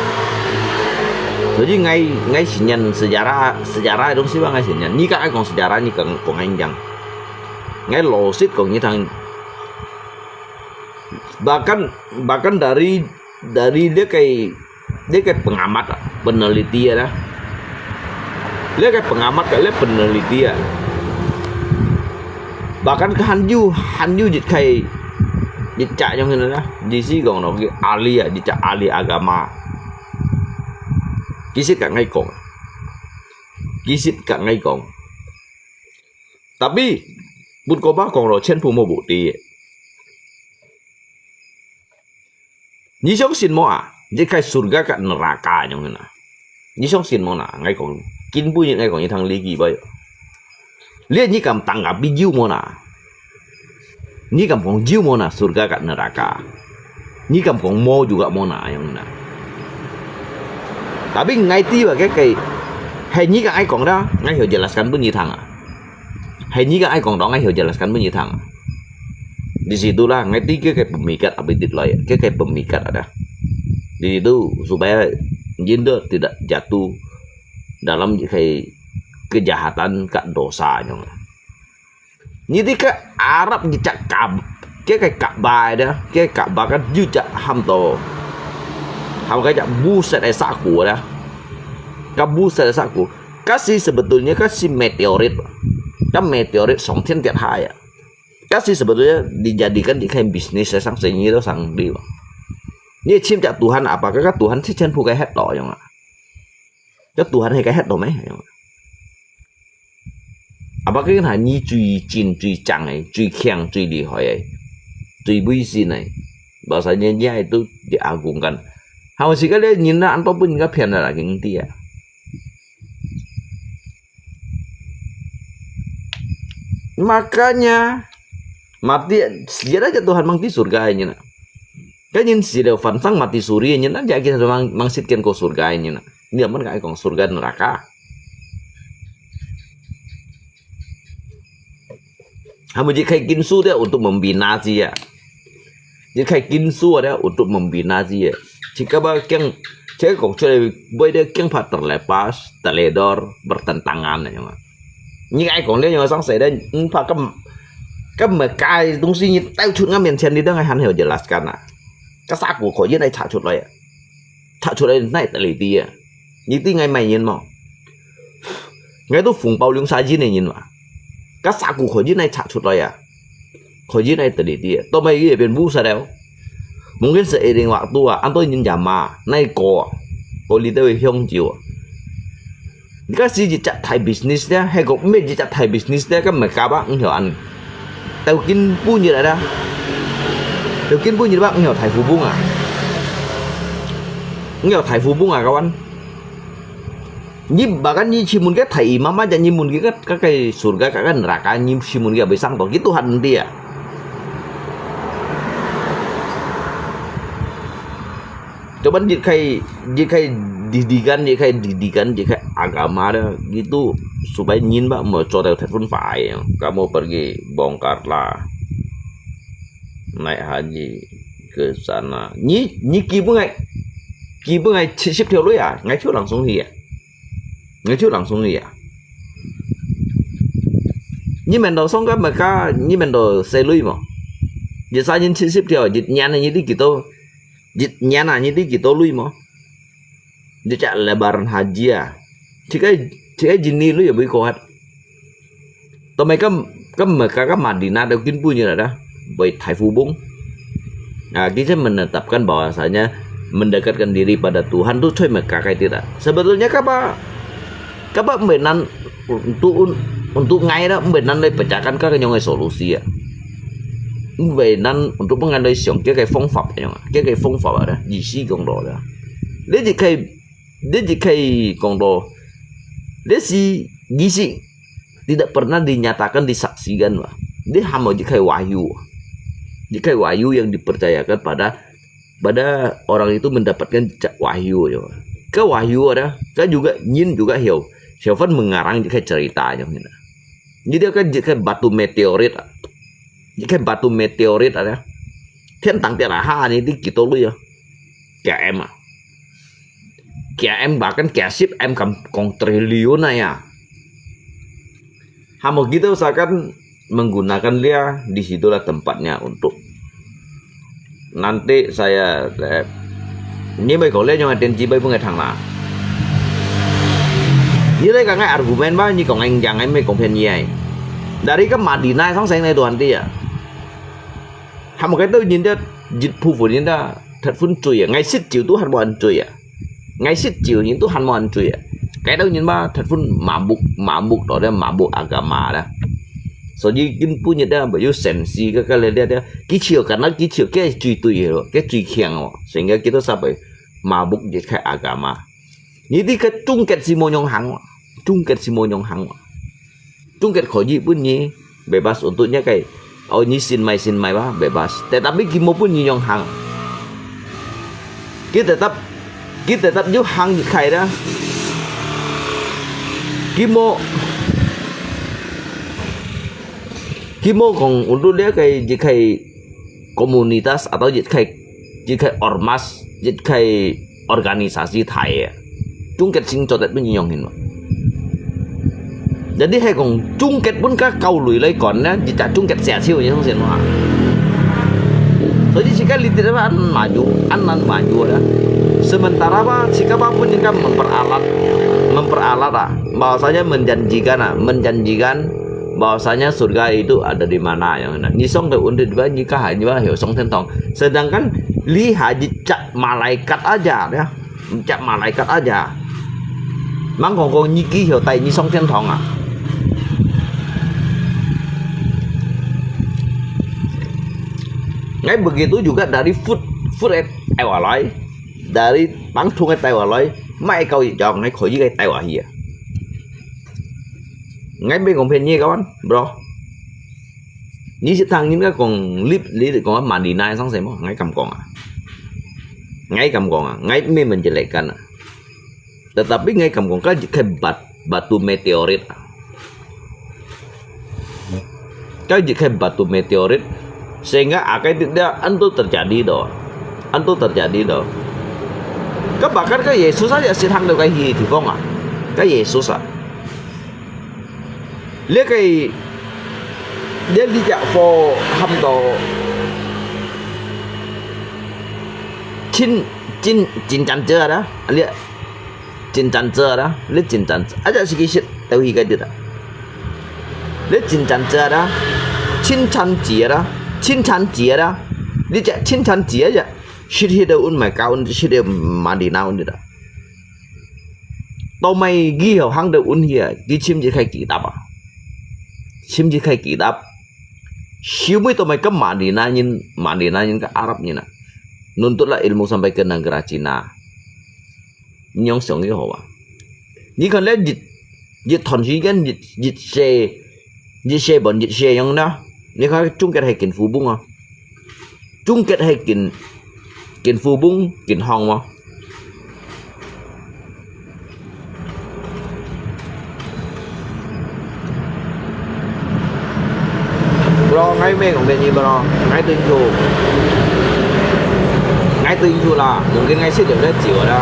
Jadi ngai, ngai sinyan sejarah, sejarah itu sih ngai sinyan. Ni ka ai kong sejarah ni kong kong anjang. Ngai lo sit kong ni thang. Bahkan, bahkan dari, dari dia kai Dia kai pengamat ah, peneliti ah. Dia kai pengamat kai, dia peneliti ah. Bahkan ke han yu, han yu jit kai, jit cak nyong hin ah. Di si kong no, ki ahli ah, jit cak ahli agama. Kisit ka ngai kong. Kisit ka ngai kong. Tapi, put ko ba kong lo, chen pu mo bu ti. Nyi siang sin mo ah, jit kai surga ka neraka nyong na. Nyi siang sin mo na, ngai kong, kin bu nyi ngai kong nyi thang li ki bai. Lia nyi kam tang ka bi jiu mo na. Nyi kam kong jiu mo na, surga ka neraka. Nyi kam kong mo juga mo na, nyong na. Tapi ngai ti ba ke kai, hai nyi ka ai kong da, ngai hio jelaskan bu nyi thang ah. Hai nyi ka ai kong dong ai hio jelaskan bu nyi thang. Di situlah ngai ti ke kai pemikat abi dit lai, ke kai pemikat ada. Di situ supaya jin dia tidak jatuh dalam kai kejahatan, ka dosa nyo. Nyi di ka Arab nyi cak kab, ke kai kaba ada, ke kaba kan yu cak ham to. Ham kai cak buset ai saku ada. Ka buset ai saku. Kasi sebetulnya kasi meteorit. Ka meteorit song tian tiat hai ya. Kasi sebetulnya dijadikan di kai bisnis sang senyi to sang di. Ni chim cak Tuhan apa ka Tuhan si chen pu kai het to yong a. Ka Tuhan hai kai het to mai yong. Apa ka na ni chui chin chui chang ai, chui kiang chui li hoi ai, chui bui sin ai. Bahasanya dia itu diagungkan. Hau si ka le nyin na anto pun ka pian la king ti ya. Makanya mati sila aja Tuhan mang di surga ini na. Kan yin sila fansang mati suri ini na dia kita mang mang sit ken ko surga ini na. Ni aman kai kong surga neraka. Hamu ji kai kinsu dia untuk membina dia. Ji kai kinsu dia untuk membina dia. Jika ba kiang, jika kong cule boy dia kiang pa terlepas, teledor, bertentangan ya. Ni ai kong dia yang sang sai dia, empa kem kem mekai tungsi ni tau chut ngai mien chen ni dang ai han heo jelaskan na. Ka saku ko yin ai cha chut lai ya. Cha chut lai nai tali dia. Ni ti ngai mai yin mo. Ngai tu fung pau liung sa yin ai yin ma. Ka saku ko yin ai cha chut lai ya. Ko yin ai tali dia. To mai ye bien bu sa leo. Mungkin seiring waktu ah, anto yin jama, nai ko, ko li teu hiong jiu. Ni ka si ji chat thai business dia, hai ko me ji chat thai business dia, ka me ka ba, ngiu an. Teu kin pu ni la da. Teu kin pu ni ba, ngiu thai fu bung ah. Ngiu thai fu bung ah, kawan. Ni bahkan ni chimun ke thai imam aja ni mun ke ka ka kai surga ka kan neraka ni chimun ke abis sang to gitu han dia. Coba jit kai jit kai didikan jit kai didikan jit kai agama dia gitu supaya nyin ba mau coba telepon fai kamu pergi bongkar lah naik haji ke sana ni ni kibu ngai kibu ngai chisip theo lu ya ngai chu langsung hi ya. Ngai chu langsung ya. Ni men do song ka maka ni men do se lui mo. Jit sa yin chisip theo jit nyan ni di kito. Jit nyan ni di kito lui mo. Jit cak lebaran haji ya. Cikai cikai jin ni lui ya bui kohat. Tomai ka ka Mekah ka Madinah da kin pu ni da. Bui thai fu bung. Nah, kita menetapkan bahwasanya mendekatkan diri pada Tuhan tu cui Mekah kai tidak. Sebetulnya kapa kapa mbenan untuk untuk ngai da mbenan lai pecahkan ka nyong solusi ya. Mbenan untuk pengan lai siang ke kai fong fap nyong, ke kai fong fap ada, di si kong do da. Dia di kai Dia jit kai kong to, dia si, di si tidak pernah dinyatakan, disaksikan, bah. Dia hamo jit kai wahyu. Jit kai wahyu yang dipercayakan pada pada orang itu mendapatkan ca- wahyu ya. Ka wahyu ada, ka juga nyin juga hiau. Siapa mengarang jit kai cerita yang ini. Jadi kan jit kai batu meteorit. Jit kai batu meteorit ada. Thiên tang tiada ha ni di kita lu ya. Kia em ah. Kia em bahkan kia sip em kam kong triliun ya. Hamo kita usahakan menggunakan dia di situlah tempatnya untuk nanti saya eh, ni mai kong le nyong aten ji bai pung thang la. Ni le ka ngai argumen ba ni kong eng jang ai mai kong phen ye. Dari ka Madinah sang seng nai tuan dia. Hamo kai tau nyin dia jit pu fu nyin dia that fun cui ya. Ngai sit jiu tu han mo an cui ya. Ngai sit jiu nyin tu han mo an cui ya. Kai tau nyin ba that fun mabuk mabuk to dia mabuk agama da. So ji kin pu nyin dia ba yu sensi ka ka le dia dia. Ki chiu ka na ki chiu ke cui tui lo ke cui kiang lo. Sehingga kita sampai mabuk jit kai agama. Ni di ke tungket si mo nyong hang. Tungket si mo nyong hang. Tungket ko ji pun ni bebas untuk nya kai. Oh ni sin mai sin mai ba bebas. Tetapi kimo pun ni nyong hang. Kita tetap kita tetap ju hang jit kai da. Kimo kimo kong untuk dia kai jit kai komunitas atau jit kai jit kai ormas jit kai organisasi thai ya. Tungket sing cotet pun ni nyong hin. Jadi係講終結分个教會來管呢，一隻終結社會个東西嘛。Jadi jika lihat apa an maju, an an maju ada. Sementara apa, jika apa pun jika memperalat, memperalat ah, bahwasanya menjanjikan ah, menjanjikan bahwasanya surga itu ada di mana yang mana. Nisong ke untuk juga jika hanya 上天堂. Sedangkan lihat jejak malaikat aja ya. Jejak malaikat aja. Mang kong kong niki hio tai ni 上天堂啊。Ngai begitu juga dari food, food at Taiwan lai, dari bangtung at Taiwan lai, mai kau jong ngai koi kai Taiwan hia. Ngai be kong pen ni kawan, bro. Ni sit thang ni ka kong lip, li kong Madinah sang se mo, ngai kam kong ah. Ngai kam kong ah, ngai me menjelekan ah. Tetapi ngai kam kong ka jik kai bat, batu meteorit ah. Ka jik kai batu meteorit, sehingga akai tidak antu terjadi do. Antu terjadi do. Ka bahkan ka Yesus aja sit thang do kai hi 地方 ah. Ka Yesus ah. 這個，這這隻貨喊到真真真真正啦，這真真正啦，這真真，啊，這係其實都係該啲啦。這真真正啦，真真正啦，真真正啦，這隻真真正呀，係去到un mai kaun，去到Madinah un啲啦。 到尾佢後行到運氣啊，佢尋一個解答啊，尋一個解答。收尾到尾个馬里那人，馬里那人个阿拉伯人啊，nuntut lah ilmu sampai ke negara Cina。你樣想就好啊。你看咧，一一段時間，一一世，一世半一世樣啦。你看中間係緊富翁啊，中間係緊緊富翁，緊行嘛。 Bro, ngai me kong pen ni bro, ngai tuh intu, ngai tuh intu lah, mungkin ngai sit liu le jiu lah.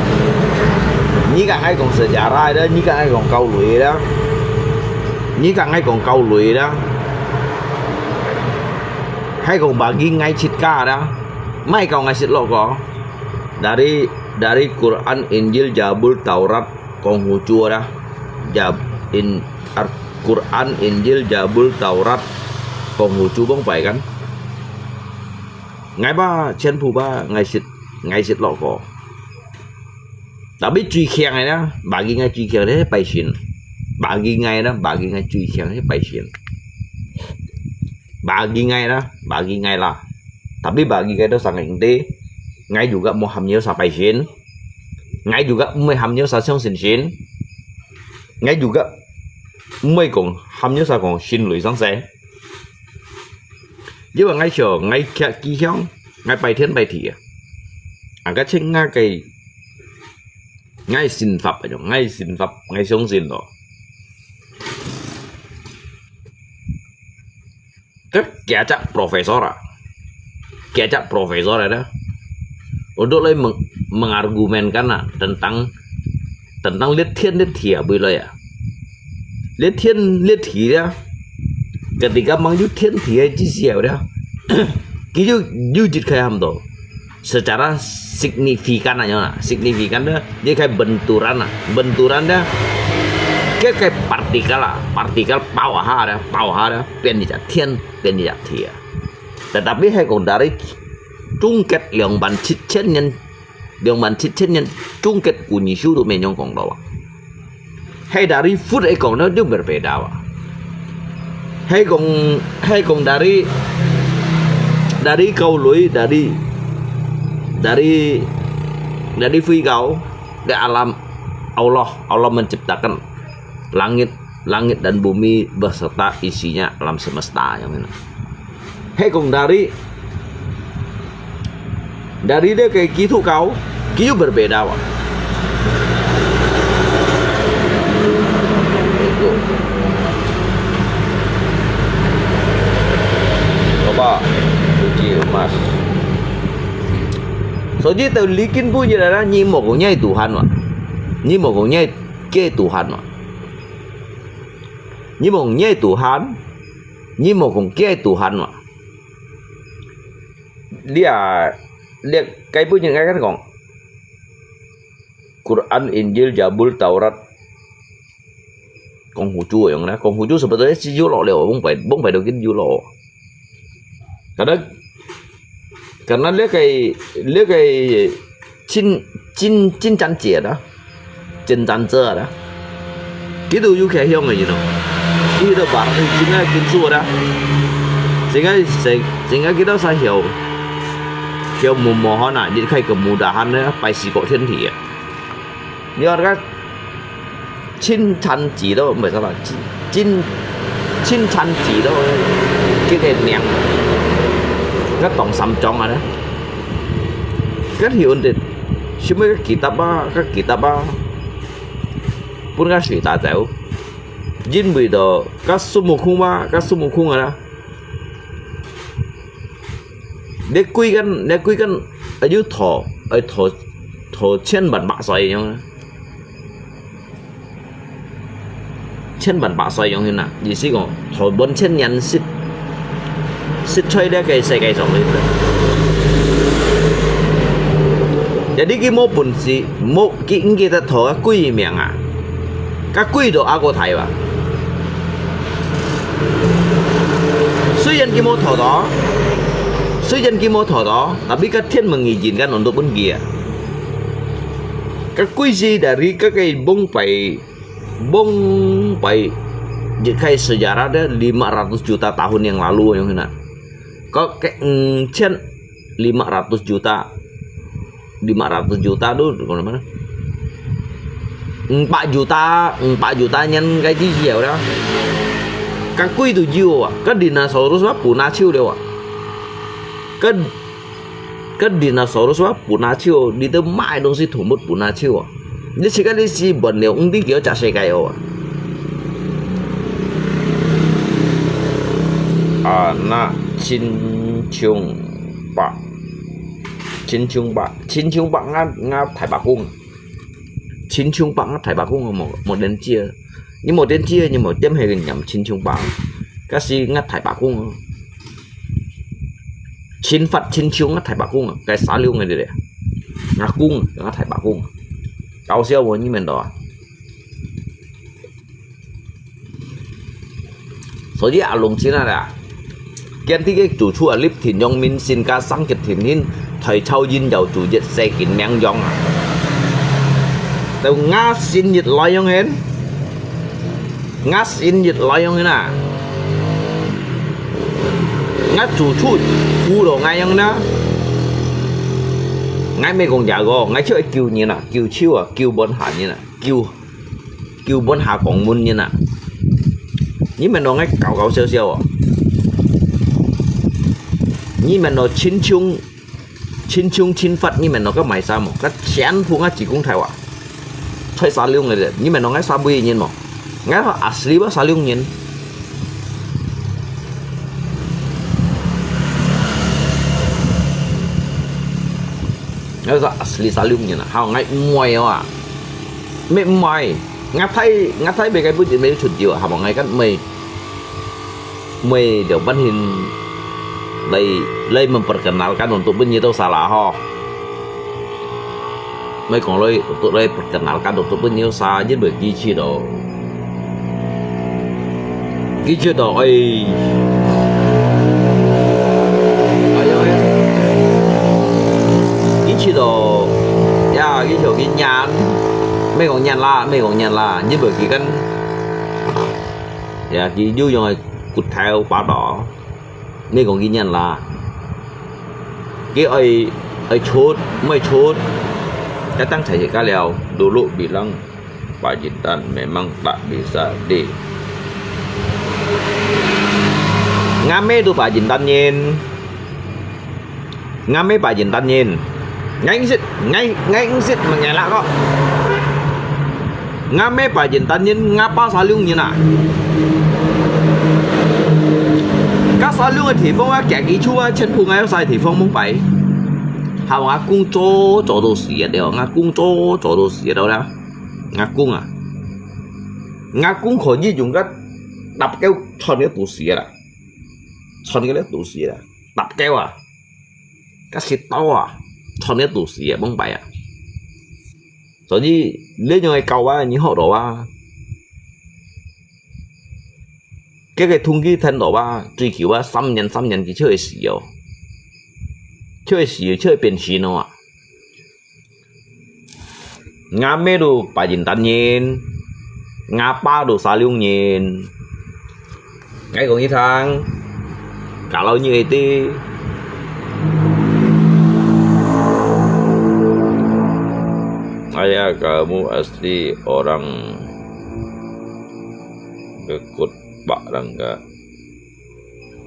Ni ka ngai kong sejarah le, ni ka ngai kong kau lui le, ni ka ngai kong kau lui le. Hai kong bagi ngai sit ka le, mai kau ngai sit lo ko. Dari dari Quran, Injil, Jabul, Taurat, kong hucu ada. Jab in ar Quran, Injil, Jabul, Taurat, kong hucu bong pai kan. Ngai ba, 全部 ba, ngai sit, ngai sit lo ko. Tapi 最強个呢，bagi ngai 最強个係拜神。Bagi ngai呢，bagi ngai 最強个係拜神。Bagi ngai呢，bagi ngai lah。Tapi bagi ngai to sang ing te, ngai juga mo ham nyo sa 拜神。Ngai juga mo ham nyo sa 相信神。Ngai juga mo kong ham nyo sa kong 信雷上神。 因為𠊎想，𠊎徛幾向，𠊎拜天拜地啊。啊，該請𠊎个，𠊎信法啊，𠊎信法，𠊎相信咯。該幾隻 professor 啊，幾隻 professor 來的，untuk來 meng mengargumenkan啊，tentang tentang 列天列地啊，未來啊。 列天列地咧，ketika 望有天地个之時候咧，佢就有一個喊到，secara signifikan啊樣啦，signifikan咧，一個benturan啊，benturan咧，該個 partikel 啊，partikel 爆下咧，爆下咧，變一隻天，變一隻地啊。Tetapi 係講 dari 中國兩萬七千年 兩萬七千年中國古人修都沒有講到啊。係 dari food 來講呢，就 berbeda 啊。係講，係講 dari dari 高雷，dari dari dari 飛高，dari alam Allah，Allah menciptakan langit langit dan bumi beserta isinya alam semesta yang mana. 係講 dari dari 這個基督教，佢有 berbeda 啊。Coba uji emas. Soji tau likin pun je lah, ni mo kong nyai Tuhan wa. Ni mo kong nyai ke Tuhan wa. 你無你个Tuhan，你無講佢个Tuhan嘛？你啊，你該本人愛跟你講，Quran、Injil、Jabul、Taurat，講Konghucu樣啦，講Konghucu sebetulnya si Yolo了，往擺往擺都跟Yolo。Karena，karena這个這个真真真正解啦。 真正做啦。佢都有開向个人哦。佢都把佢真个跟做啦。真个真真个佢都使曉曉mudah-mudahan啊，你開个mudah-mudahan呢，拜四个天体啊。你看佢真正知道，毋係啥啦，真真真正知道，佢个名，佢當三章啊呢。佢有問題，什麼个kitab啊，个kitab啊。 分佢水打走。因為到該孫悟空嘛，該孫悟空啊，你歸間，你歸間，啊，要討，愛討，討千萬百歲樣啊。千萬百歲樣形啊，意思講，討萬千年食 食在這个世界上面。Jadi佢無本事，無，佢毋記得討个鬼命啊，該鬼都阿哥大哇。雖然佢無討到，雖然佢無討到，tapi該天門已經該弄到本佢啊。該鬼是dari該个崩壞 崩壞，一開始sejarah dia lima ratus juta tahun yang lalu yang hina. Kok ke encen lima ratus juta, lima ratus juta tu, kau mana? Empat juta, empat juta nyan cái gì nhiều đó. Cái quỷ tu nhiều à, cái dinosaurus mà puna chiu liu à. Cái Cái dinosaurus mà puna chiu, đi tới mãi đông si thủng một puna chiu à. Đi si cái đi si bận liu, ung đi kiểu chả sai cái à. Anak Chin-Chung Park. Chin-Chung Park. Chin-Chung Park ngã, ngã Thái Bắc Cung. Chin-Chung Park ngã Thái Bắc Cung một, một đến chia. Nhưng một đến chia, nhưng một chấm hay nhầm Chin-Chung Park. Cái si ngã Thái Bắc Cung. Chin Fat Chin Chung á, Thái Bắc Cung á, cái xã Liêu người đi đấy. Ngã Cung, ngã Thái Bắc Cung. Cao siêu vô như mình đó. Số gì à, lùng chín à đã. Kiến thức cái chủ chu à, lip thìn yong min xin ca sang kiệt thìn hin, thời châu yin yào chủ diệt xe kín miang yong à. Tàu ngã xin nhiệt lo yong hên. Ngã xin nhiệt lo yong hên à. Ngã chủ chu phu đồ ngã yong na. Ngã mê gong giả gò, ngã chiu ai kiu nhin à, kiu chiu à, kiu bon hà nhin à, kiu, kiu bon hà gong mun nhin à. Nhi mèn đồ ngã cao cao siêu siêu à. Nhi mèn đồ Chin Chung, Chin Chung Chin Fat, nhi mèn đồ cái mày sao mà, cái chén phu ngã chỉ cũng thay à. Thay xã Liêu người đấy, nhi mèn đồ ngã xã bùi nhin mà. Ngã là asli bác xã Liêu nhin. Ngã là asli xã Liêu nhin à, hào ngã muai à. Mê muai, ngã thay, ngã thay bê cái bút mê chụt chiu à, hào ngã cái mê. Mê điều bản hình, lấy, lấy memperkenalkan untuk bên nhi tau salah ho. Mê còn lấy, untuk lấy perkenalkan untuk bên nhi tau salah, jadi bagi chi đó. Cái chi đó, ơi. Ơi, ơi. Cái chi đó. Ya, cái chi đó cái nhãn. Mê còn nhãn la, mê còn nhãn la, jadi bagi kan. Ya, cái dụ như cụt thèo phá đó. Mê còn ghi nhận là cái ơi, ơi chốt, mới chốt. Cái tăng thể hiện cá leo, dulu bilang Pak Jintan memang tak bisa di. Ngame tu Pak Jintan nyin. Ngame Pak Jintan nyin. Ngai sit, ngai, ngai sit mà ngai lạ kok. Ngame Pak Jintan nyin, ngapa xã Liêu nhin à. Các xã Liêu người thì phong á, kẻ ký chú á, chân phủ ngay sai thì phong mông bảy. Hào ngã cung chó, chó đồ xì à, đéo, ngã cung chó, chó đồ xì à, đâu đó. Ngã cung à. Ngã cung khỏi như chúng các 搭狗穿个肚屎啦，穿个了肚屎啦，搭狗啊，甲食刀啊，穿个肚屎啊，蒙擺啊。所以，這樣个教啊，你學到啊，這个通知聽到啊，追求啊，三年，三年佢就會死哦，就會死，就會變形哦啊。 吾姆都巴音達人，吾爸都沙龍人。𠊎講你聽，kalau你會知。Ayah kamu asli orang Bekut, Pak Rangga.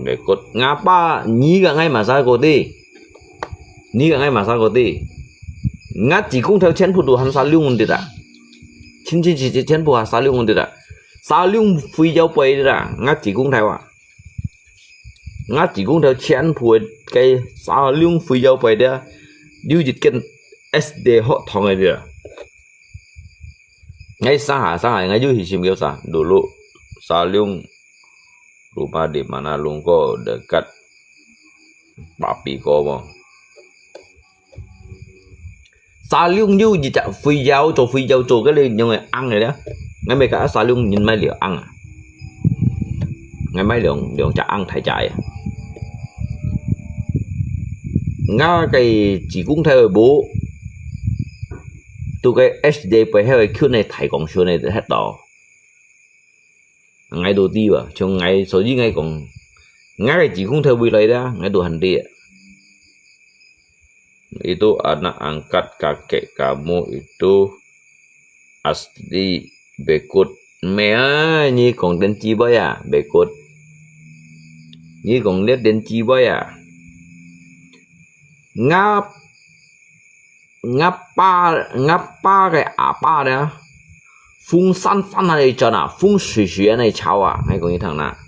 Bekut. Ngapa ni ka ngai masa koti? Ni ka ngai masa koti? Ngat chỉ cũng theo全部都喊沙龍人的啦。全全全全部喊沙龍人的啦。沙龍非洲背的啦，ngat chỉ cũng theo啊。Ngat chỉ cũng theo全部个沙龍非洲背的，有一間S D學堂个的啦。Ngai sangha sangha，ngai有去尋叫啥？Dulu沙龍 Rumah di mana Lungko dekat Papiko無？沙龍有一隻肥腰做肥腰做，該你用个紅个咧，𠊎咪講沙龍人買了紅啊，𠊎買兩兩隻紅大隻个。𠊎个子宮頭个無，都个S D背後个圈个大光圈个就忒多。 𠊎都知啊，像𠊎，所以𠊎講，𠊎个子宮頭會來啦，𠊎都還知啊。Itu anak angkat kakek kamu itu asli Bekut。毋係啊，你講電子杯啊，Bekut。你講這電子杯啊。𠊎 吾爸，吾爸个阿爸呢，風扇扇下來轉啊，風徐徐恁樣吹啊，𠊎講你聽啦。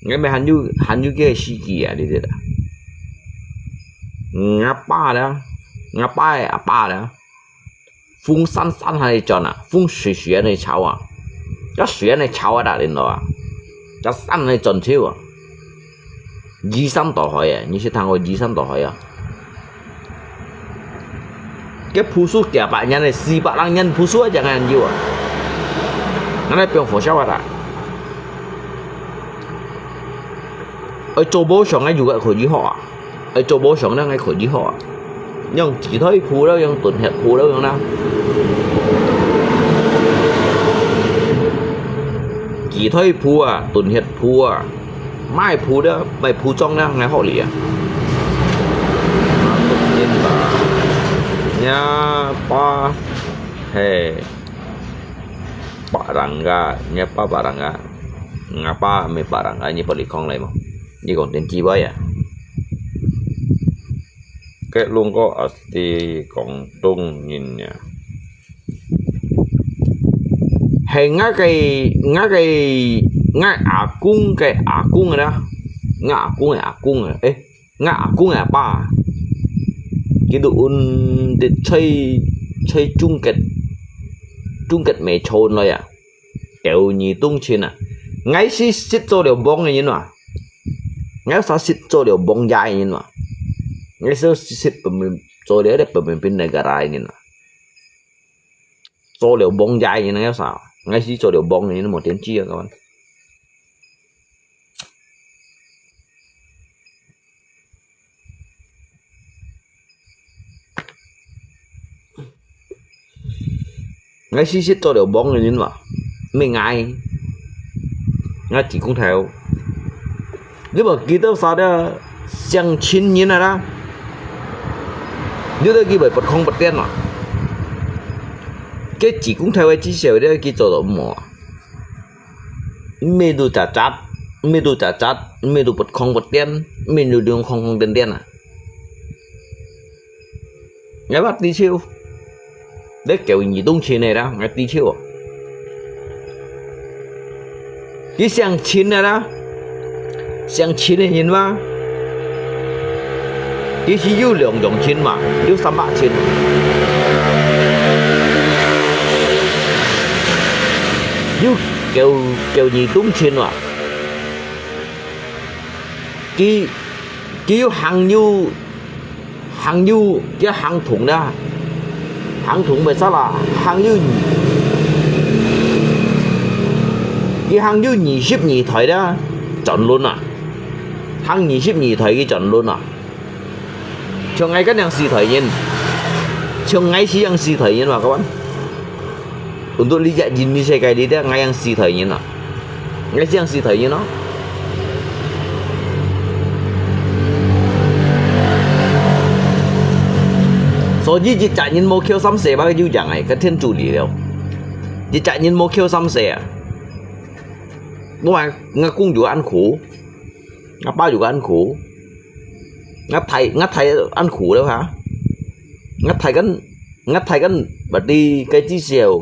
𠊎乜還有，還有个司機啊，你知啦。吾爸呢，吾爸个阿爸呢，風扇扇下來轉啊，風徐徐恁樣吹啊，一徐恁樣吹啊，打恁樣啊，一扇恁樣轉手啊。 移山倒海啊，你識聽過移山倒海啊？該樸素幾百年个，四百零年樸素一樣个有啊。𠊎來變火燒啊！愛做無上个有个可以學啊，愛做無上个可以學啊。用雞腿脯了，用燉血脯了，用啦。雞腿脯啊，燉血脯啊。 買脯了，買脯裝了，𠊎好哩啊。若爸係barangka，若爸barangka，吾爸乜barangka，你不離開來無？你講電子杯啊？該攏个asli廣東人呀。 係吾个，吾个，吾阿公个阿公个啦，吾阿公个阿公个，誒，吾阿公个阿爸，佢都運得在，在中國，中國賣菜來啊，九二冬前啊，𠊎係識做了幫个人啊，𠊎係識做了幫家个人啊，𠊎係識分，做了个pemimpin negara个人啊。 做了幫仔人个啥？𠊎係做了幫人，無電子啊，各位。𠊎係識做了幫个人嘛，毋係𠊎，𠊎只講頭。 你無記得啥个鄉親人啊啦？你都佢會不空不電嘛？該只講頭个至少你佢做到無啊？毋係都雜雜，毋係都雜雜，毋係都不空不電，毋係都兩空空電電啊？ 𠊎捌知手，你九二冬前个啦，𠊎知手啊。佢姓秦个啦，姓秦个人嘛，佢係有兩種秦嘛，有三百秦。有狗，狗耳洞穿哇。佢，佢又行又，行又，佢行通啦，行通乜煞啦，行又，佢行又二十二代啦，轉輪啊，行二十二代佢轉輪啊。 像𠊎該樣四代人，像𠊎係樣四代人嘛，各位。Untuk理解人類世界裡底，𠊎樣四代人啊，𠊎係樣四代人咯。所以一隻人無扣三世吧，就講哎，該天主理了。一隻人無扣三世啊。我，𠊎公主恁苦，𠊎爸就恁苦。 𠊎大，𠊎大恁苦了哈。𠊎大間，𠊎大間，berarti該至少，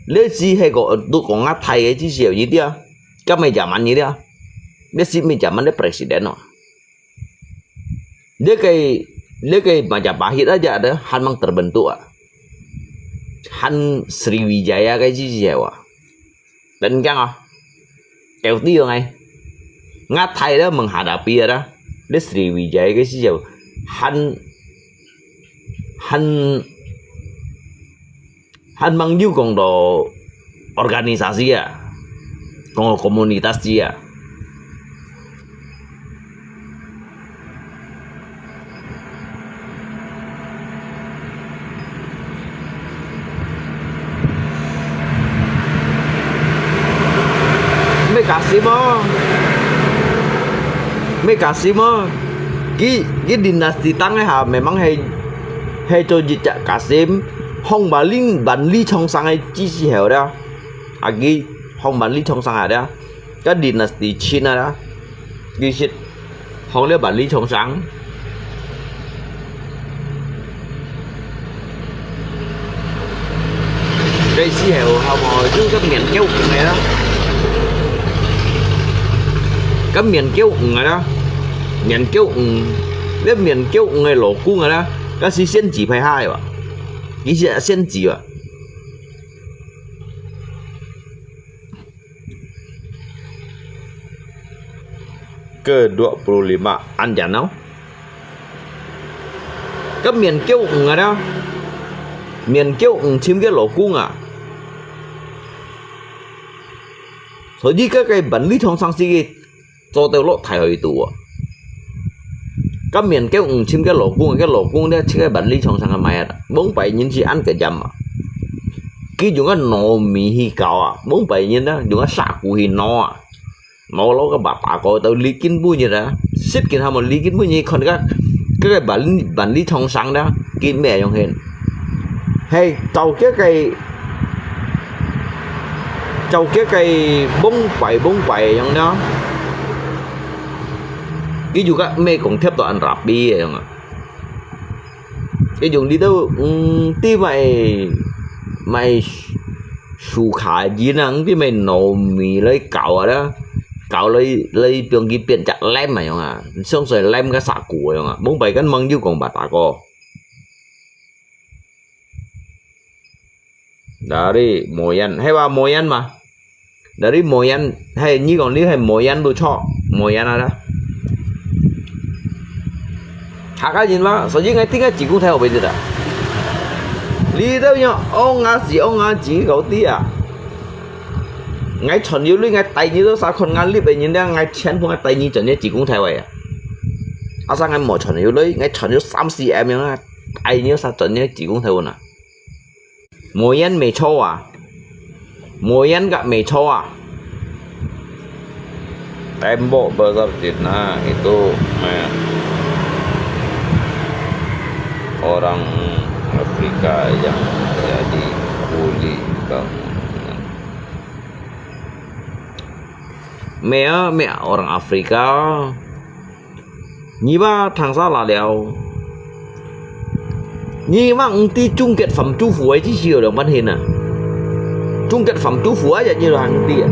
你係係講，都講𠊎大个至少一啲啊，該乜zaman一啲啊，你係乜zaman你presiden咯。你个，你个Majapahit aja ada，還吂terbentuk啊，還Sriwijaya个至少啊。 Tengok啊，kêu tiêu ngay. Ngat thai đó menghadapi đó. Di Sriwijaya cái siêu. Hăn, hăn, hăn mang du kong do organisasi à. Kong do komunitas à. Mê Kasim á. Mê Kasim á. Ki, ki dinasti tang ha, memang hai, hai cho jejak Kasim. Hong Bali, Bali chong sang hai chi si heo da. Agi, Hong Bali chong sang ha da. Ka dinasti Chin ha da. Ki sit. Hong liu Bali chong sang. Cái xí hẹo hao mò chứ cái miền kéo ung này đó. Cái miền kéo ung này đó. Miền kéo ung. Cái miền kéo ung này lỗ cung này đó. Cái xí xiên chỉ phải hai à. Cái xí xiên chỉ à. Kedua puluh lima, an jan no. Ka miền kéo ung ada. Miền kéo ung chim ke lô kung à. Sở dĩ cái, cái bản lý thong sang si cái, cho tao lô thải hơi tù à. Ka miền kéo ung chim ke lô kung, cái lô kung đấy, chim cái bản lý thong sang cái mai à. Bông bảy nhìn si ăn cái jam à. Ki dùng cái nô mì hi cáo à. Bông bảy nhìn đó, dùng cái sạ củ hi nô à. Nô lô cái bà ta có tao lý kinh bù như đó. Xếp kinh hàm lý kinh bù như còn cái, cái, cái bản, bản lý thong sang đó. Kinh mẹ dùng hên. Hey, tao cái, cái, tao cái, cái bông bảy, bông bảy dùng đó. Ki juga mê cũng thiếp tao ăn rạp bi dùng à. Cái dùng đi đâu, ừm, tí mày, mày su khả gì năng tí mày nổ mì lấy cào à đó. Cào lấy, lấy biông cái biên chặt lem mà dùng à. Xong rồi lem cái sạ củ dùng à. Bông bảy cái măng du còn bà ta có. Dari Moyan. Hay ba Moyan mà. Dari Moyan. Hay, nyi kong li hay Moyan tu cho. Moyan ada. Hak ka yin ma. So yi ngai ting ngai ji kung thai o bai di da. Li dau nyo. Ong nga ji, ong nga ji kau ti à. Ngai chọn yu lui ngai tai nyi dau sa kon ngai lip nyi da ngai chen pu ngai tai nyi chọn nyi ji kung thai wai à. Asa ngai mo chọn yu lui ngai chọn yu sam si em yang ngai tai nyi sa chọn nyi ji kung thai wun à. Moyan mê cho à. Moyan gak mê cho à. Tembok besar Cina itu mê orang Afrika yang jadi kuli bangunan. Mê á, mê orang Afrika. Nyi ba thang sa la liao. Nyi ba ng ti chung kiet fam chu fu ai chi siu liao ban hin à. Chung kiet fam chu fu ai ya nyi lo hang ti à.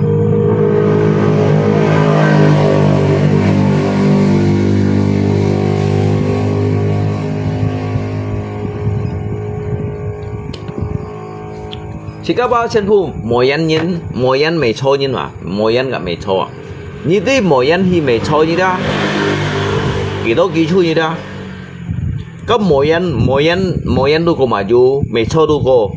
自家把全部無人人，無人無錯人嘛，無人个無錯啊。你對無人去無錯你啦，幾多基礎你啦？該無人無人無人都過嘛有，無錯都過，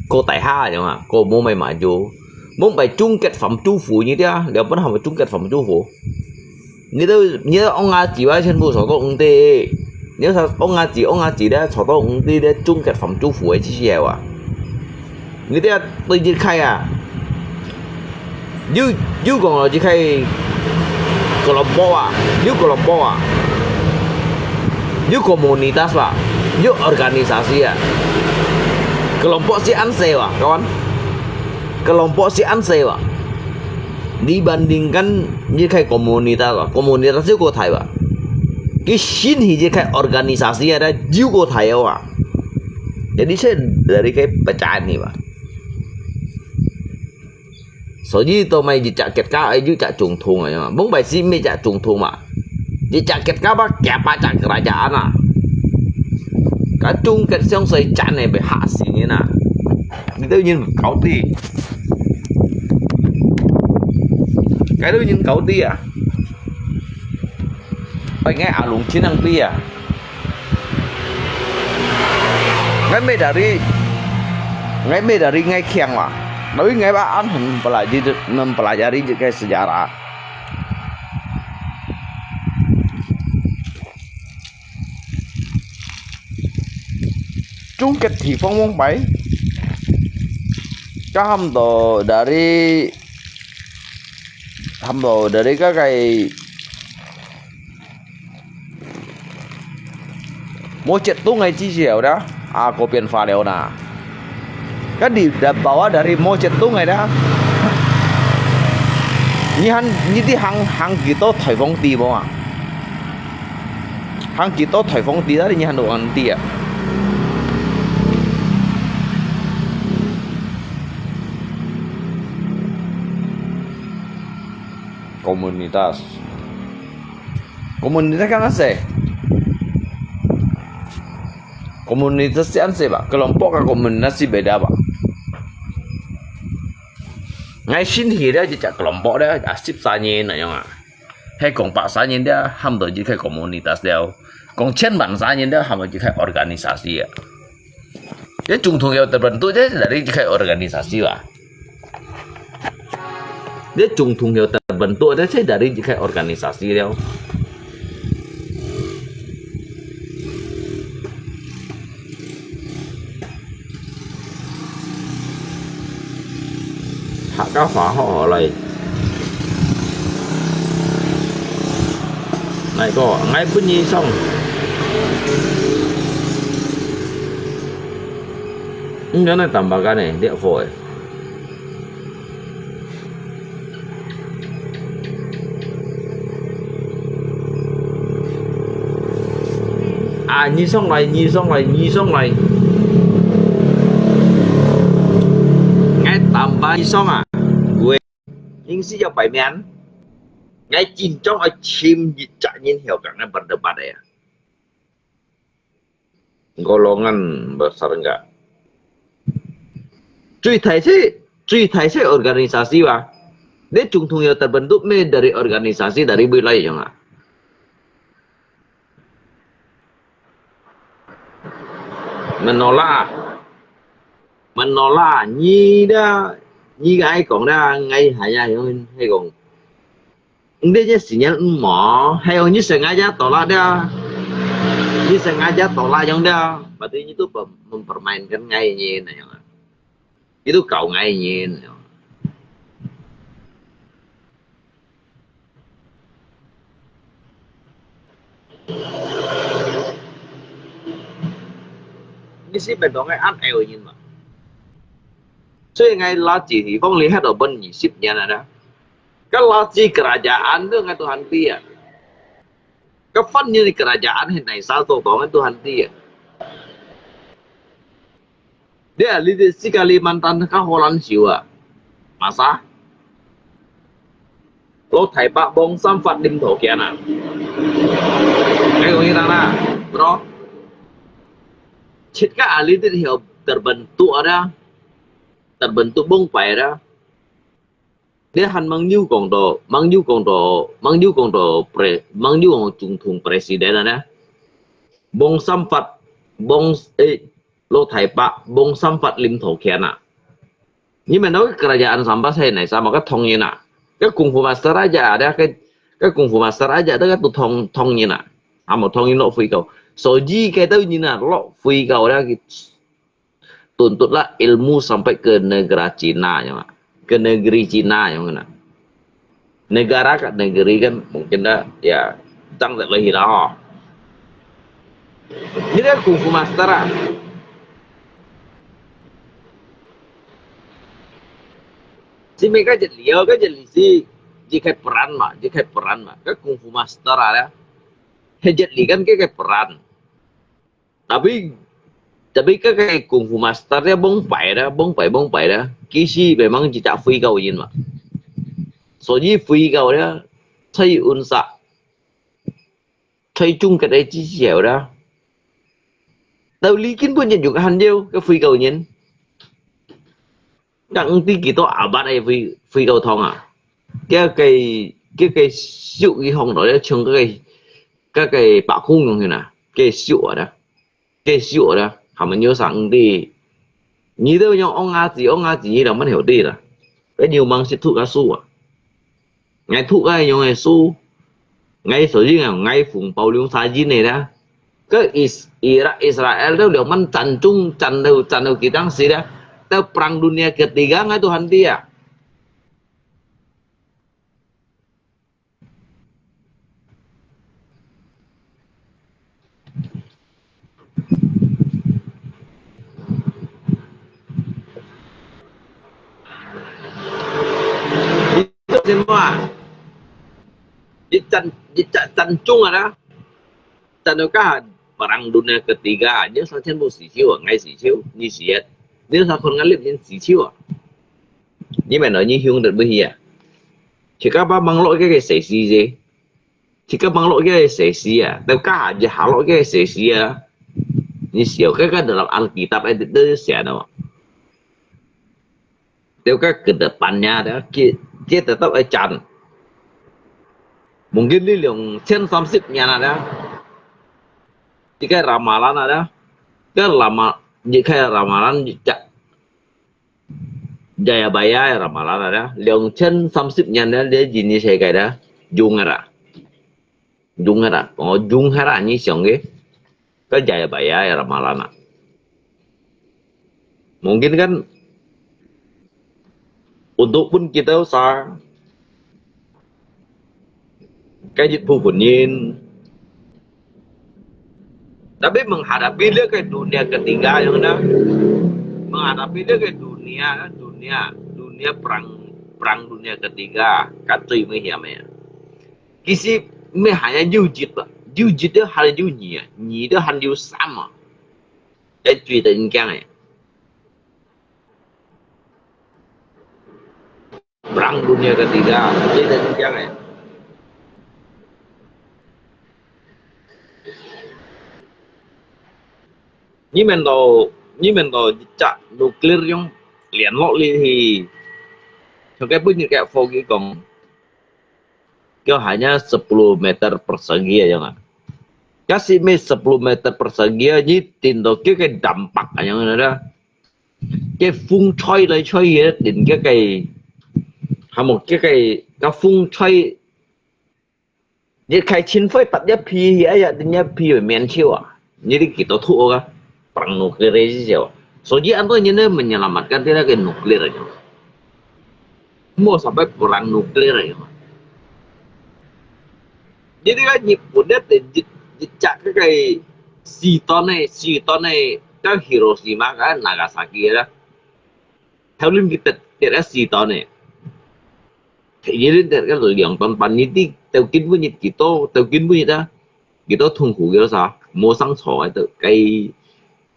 過大下樣啊，過無咩嘛有。Mông pai chung kết phạm chủ phủ你啦，了本還會chung kết phạm chủ phủ。 你都你都ông阿姊啊，全部坐到皇帝，你都ông阿姊ông阿姊咧，坐到皇帝咧，chung kết phạm chủ phủ个知識啊。你都對日開啊，有有講哦，日開kelompok啊，有kelompok啊，有komunitas啊，有organisasi啊。Kelompok si answer啊，kawan。Kelompok si answer啊。Dibandingkan日開komunitas啊，komunitas有過大啊。佢先係日開organisasi啊，有過大哦啊。Jadi saya dari cái pecahan ni bah. 所以都咪一隻國家，一隻總統啊，mông pai si每隻總統嘛，一隻國家吧，幾百隻kerajaan啊。該中國上細隻呢，被嚇死人啊！你都人搞的，該都人搞的啊！哎，該阿龍親人對啊！ Ngai meh dari, ngai meh dari ngai khiang lah. Tapi ngai ba an mempelajari, mempelajari juga sejarah. Chung kết thì phong mông pai. Ka ham to dari, ham to dari ka kai Mô Trạch Tông ngai chi siêu đó, à, có biến hóa liao nè. Cái đi đã bảo á, dari Mô Trạch Tông ngai đó. Nhi hẳn, nhi đi hàng, hàng ký tô thời phong đi mô à. Hàng ký tô thời phong đi đó, nhi hẳn đồ ăn đi à. Komunitas. Komunitas kan ase. Komunitas si ase ba? Kelompok ka komunitas si beda ba? Ngai sini dia je cak kelompok dia, asip sanyin na yang ah. Hai kong pak sanyin dia, ham to je kai komunitas dia. Kong chen ban sanyin dia, ham to je kai organisasi ya. Ya, chung thung yau terbentuk je dari je kai organisasi ba. Dia chung thung yau terbentuk, dia sai dari je kai organisasi liao. Hak ka fa ho lai. Ngai ko, ngai pun nyi song. Ngai na tambah kan eh, dia fo eh. À, nhi song lai, nhi song lai, nhi song lai. Ngai tambah nhi song à. Gue. Ning si yau pai mian. Ngai jin chong ai chim yit chak nyin hiao kang ngai ban de bat ya. Golongan besar enggak. Cui thai si, cui thai si organisasi ba. Dia chung thung yau terbentuk meh dari organisasi dari bui lai yang ah. Menolak. Menolak. Nyi da, nyi ga ai kong da, ngai hai ya yang hai kong. Nde je sinyal mo, hai ong nyi sengaja tolak dia. Nyi sengaja tolak yang dia. Berarti nyi tu pem-, mempermainkan ngai nyi na yang. Itu kau ngai nyi na yang. Nyi si ben dong ngai an ai nyi ma. Sui ngai la ji ni bong li hat do ben nyi sip nyan na. Ka la ji kerajaan tu ngai Tuhan pia. Ka fan nyi kerajaan hin nai sa to to ngai Tuhan pia. Dia li di si Kalimantan ka Holland siu a. Masa? Lo thai pa bong sam fat lim tho kian a. Ngai kong yi tang na, bro. Chit ka a li di hiu terbentuk ada, terbentuk bông pai ada. Dia han mang nyu kong do, mang nyu kong do, mang nyu kong do pre, mang nyu kong Trung Thung presiden ada. Bông Sampat, bông, eh, lo thai pa, bông Sampat lim tho kian ah. Ni men tau kerajaan Sampat hai nai sama ka thong yin ah. Ka kung fu master aja ada, ka, ka kung fu master aja ada ka tu thong, thong yin ah. Amo thong yin lo fui kau. So ji ka tau yin ah, lo fui kau ada ki tuntutlah ilmu sampai ke negara Cina, ya, Mak. Ke negeri Cina, ya, Mak. Negara kat negeri kan mungkin dah, ya, tang tak lagi lah, ha. Ini dah kung fu master ah. Si mereka jet liau, kan jet li si, ji kai peran ma, ji kai peran ma. Kan kung fu master ah, ya. Jet li kan kai kai peran. Tapi, tapi ka kai kung fu master dia bông pai da, bông pai, bông pai da. Kisi memang cicak fui kau yin ma. So ji fui kau dia, cai un sa, cai chung ka dai ji siau da. Tau li kin pun yin juk han diu, ka fui kau yin. Nang ti kito abat ai fui, fui kau thong ah. Kia kai, kia kai siu ki hong do, chung ka kai, ka kai pa kung yong hin ah. Kai siu ah da. Ke siu ada, ha men yo sang ti. Ni tau yong ong a zi, ong a zi, ni tau man hiu ti la. Ke niu mang sit thu ka su ah. Ngai thu ka yong e su. Ngai so yin ah, ngai phung pau liung sa yin ne da. Ke Is-, Irak, Israel tau liu man chan chung, chan tau, chan tau ki tang si da. Tau perang dunia ketiga ngai tu han ti ah. Ni tu sin mo ah? Ni chan, ni chan, chan chung ah da. Chan tau ka perang dunia ketiga, ni sa chen bu si chiu ah, ngai si chiu, ni si et. Ni sa kon ngai lip ni si chiu ah. Ni men lo ni hiung det bu hi ah. Chika ba mang lo ke ke se si je. Chika mang lo ke se si ah. Tau ka ha je ha lo ke se si ah. Ni siu ke ka dalam Alkitab ai de de sia no. Tau ka ke depannya da, ki, ki tetap ai chan. Mungkin ni liang chen sam sip nyan ada. Chika Ramalan ada. Ke Rama, chika Ramalan chak. Jayabaya Ramalan ada. Liang chen sam sip nyan da, dia jini se kai da. Jung ada. Jung hara, oh, jung hara ni siang ke. Ka Jayabaya Ramalan ah. Mungkin kan untuk pun kita sa kai jit pu pun yin. Tapi menghadapi dia ke dunia ketiga yang ada, menghadapi dia ke dunia, dunia, dunia perang, perang dunia ketiga, kat cui mui hiam ya. Kisi mui hanya yu jit ba, yu jit dia hanya yu ni ah, ni dia hanya yu sam ah. Ai cui ta yin kiang eh. Perang dunia ketiga, cui ta yin kiang eh. Ni men tau, ni men tau cak nuklir yong lian lok li hi. Cho ke pun ni ke fo ki kong. Kau hanya sepuluh meter persegi aja nggak. Kasi me sepuluh meter persegi ni tin tau ke ke dampak aja nggak ada. Ke fung choi lai choi ye tin ke ke. Hamo ke ke, ke fung choi. Ni kai chin fai pat ya pi ya ya tin ya pi mian chiu ah. Ni di kito thu ka. Perang nuklir aja siu. So ji an to ni ne menyelamatkan tidak ke nuklir aja. Mo sampai perang nuklir aja. Jadi kan Jepun dia te, je, jejak ke kai si ton eh, si ton eh, kan Hiroshima kan Nagasaki ya. Tau lim kita tidak si ton eh. Jadi tidak kan liang ton pan ni ti, tau kin pun ni kito, tau kin pun ni ta. Kito thung khu kito sa, mo sang cho ai tu, kai,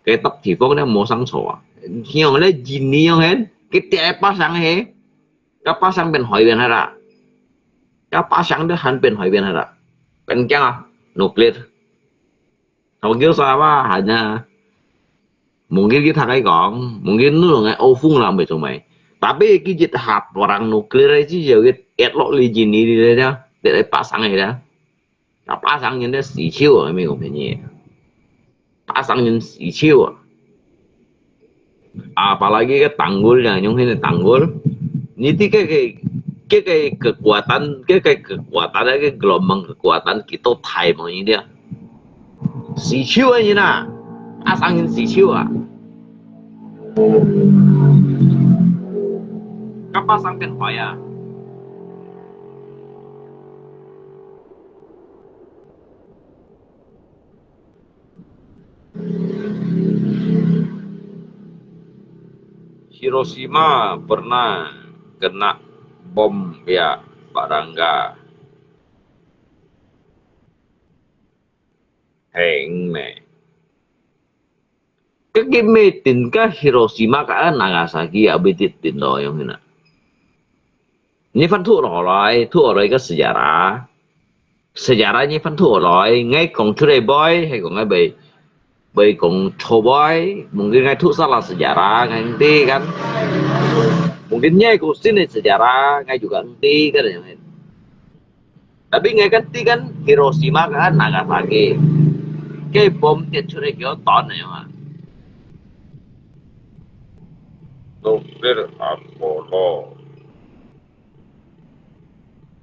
kai tap thi phong ne mo sang cho ah. Hiong le jin ni yong hen, kita ai pa sang he. Ka pa sang pen hoi pen hara. Ka pa sang de han pen hoi pen hara. Pen kiang ah, nuklir. Hamo kio sa ba, hanya. Mungkin佢同佢講，mungkin你同佢拗風啦，毋係做咩？Tapi佢一下perang nuklir之後，佢跌落嚟印尼呢，跌來pasang佢啦。啊，pasang人咧死手啊，美國朋友，pasang人死手啊。Apalagi ke tanggul，像現在tanggul，你知个个个个kekuatan，个个kekuatan，个gelombang kekuatan，幾多大無？你知啊？ 死手啊人啊，啊，生人死手啊，甲巴生變壞啊。Hiroshima pernah kena bom ya, barangga. Heng ne. Kaki me tin ka Hiroshima ka Nagasaki abi ti tin lo yong hina. Ni fan thu lo lai, thu lo ka sejarah. Sejarah ni fan thu lo, ngai kong thu le boy, hai kong ngai bai, bai kong cho boy, mungkin ngai thu salah sejarah, ngai nti kan. Mungkin ngai kong sin sejarah, ngai juga nti kan. Tapi ngai kan ti kan Hiroshima kan Nagasaki. Cái bom tiết出嚟幾多ton啊？Nuklir Apollo.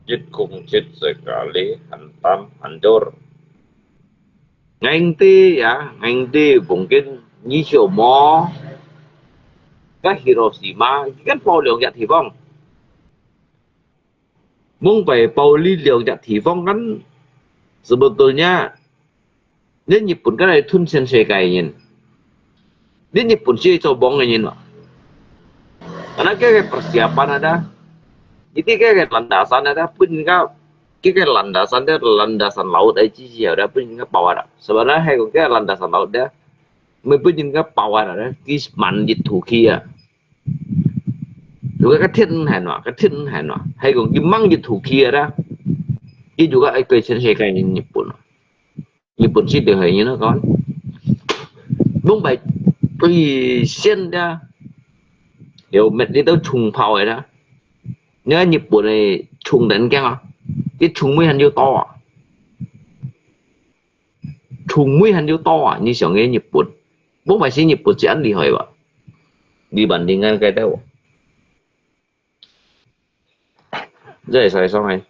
Jit kung jit sekali hantam hancur. Ngai ti ya, ngai ti mungkin 你曉無？Cái Hiroshima, kan bao 兩隻地方。 Mung bai bao li 兩隻地方 kan sebetulnya，你日本該來吞全世界人，你日本係做幫个人咯。Karena 該个 persiapan ada，一定該个 landasan ada，分人家，該个 landasan，該 landasan laut ada，之後ada，分人家包啊。Sebenarnya 係講該 landasan laut ada， Mui pun jin ka pawat ada, ki man jit thu ki a. Juga ka thin han wa, ka thin han wa. Hai kong ki mang jit thu ki ada. Ki juga ai koi chen she kai Nhật Bản. Nhật Bản si de hai ni na kon. Mung bai tui sien da. Liu met li tau chung pao ai da. Nhớ Nhật Bản ai chung đến keng a. Ki chung mui han yu to a. Chung mui han yu to a, ni xiang nge Nhật Bản. Mung bai si Nhật Bản si an li hoi wa. Li ban li ngan kai tau. Zai sai song ai.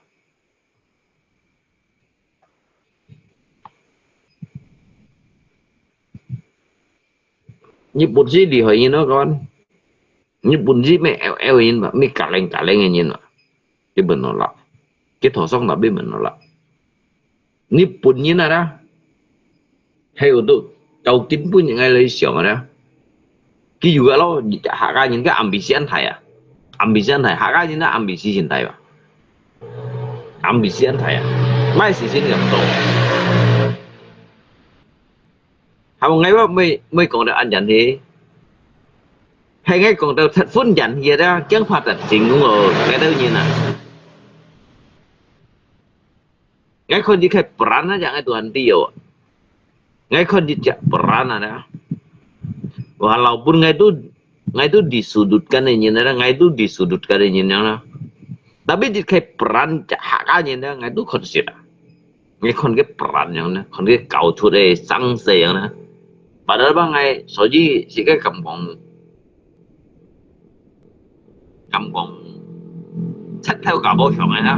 Nhật Bản si li hoi ni na kon. Nhật Bản si me eo eo ni ba, me kaleng kaleng ni na. Ki ben no la. Ki tho song na bi ben no la. Nhật Bản ni na da. Hai u tu, tau kin pun ni ngai lai xiang ada. Ki juga lo, Hakka ni ka ambisi an thai a. Ambisi an thai, Hakka ni na ambisi sin thai ba. Ambisi an thai a. Mai si sin ngam to. Hamo ngai wa mui, mui kong da an jan he. Hai ngai kong da that phun jan he da, kiang pha that sing lo, ngai da ni na. Ngai khon di khai peran aja ngai tuan ti yo. Ngai khon di jak peran ada. Walaupun ngai tu, ngai tu disudutkan ni na, ngai tu disudutkan ni na. Tapi di khai peran jak Hakka ni na, ngai tu khon sida. Ngai khon ke peran yang na, khon ke kau chu de sang se yang na. Padahal ba ngai soji si ke kampung. Kampung. Chat thau ka bo xiang ai na.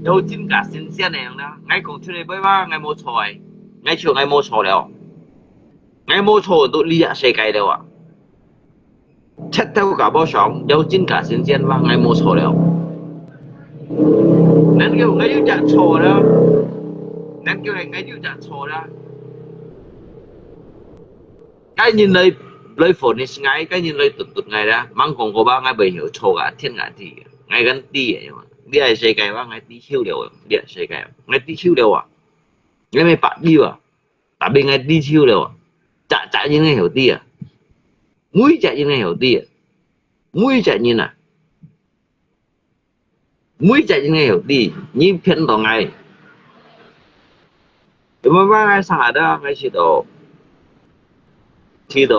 Yau jin ka sin sian ai yang na. Ngai kong chu le bai wa, ngai mo cho ai. Ngai chu ngai mo cho liao. Ngai mo cho tu li ya se kai liao a. Chat thau ka bo xiang, yau jin ka sin sian wa, ngai mo cho liao. Nan kêu ngai yu jak cho da. Nan kêu ngai yu jak cho da. Cái nhìn lời, lời phổ ni ngai, cái nhìn lời tụt tụt ngai da. Mang kong ko ba ngai bai hiu cho ga, thiên ga ti. Ngai gan ti, li ai se kai wa, ngai ti hiu liao, li ai se kai. Ngai ti hiu liao a. Ngai me pa ti wa. Tapi ngai ti hiu liao a. Chak chak ni ngai hiu ti a. Mui chak ni ngai hiu ti a. Mui chak ni na. Mui chak ni ngai hiu ti. Ni phian to ngai. Yua ma ba ngai sang ada ngai si to. 知道，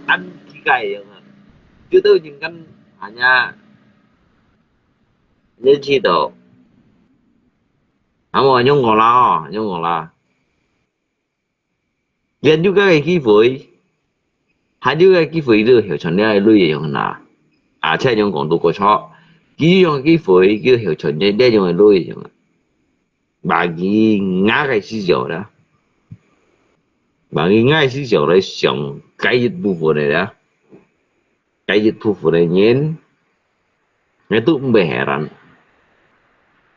恁奇怪樣啊，有兜人間hanya，你知道，啊，無，恁樣講啦哦，恁樣講啦。 連有个機會，還有个機會，你就曉傳這个內容啦。啊，這樣講都過錯，佢有樣个機會，佢就曉傳這，這樣个內容啊。Bagi𠊎个思想啦，bagi𠊎个思想來想，該一部分个啦。 該一部分个人，𠊎都毋會heran。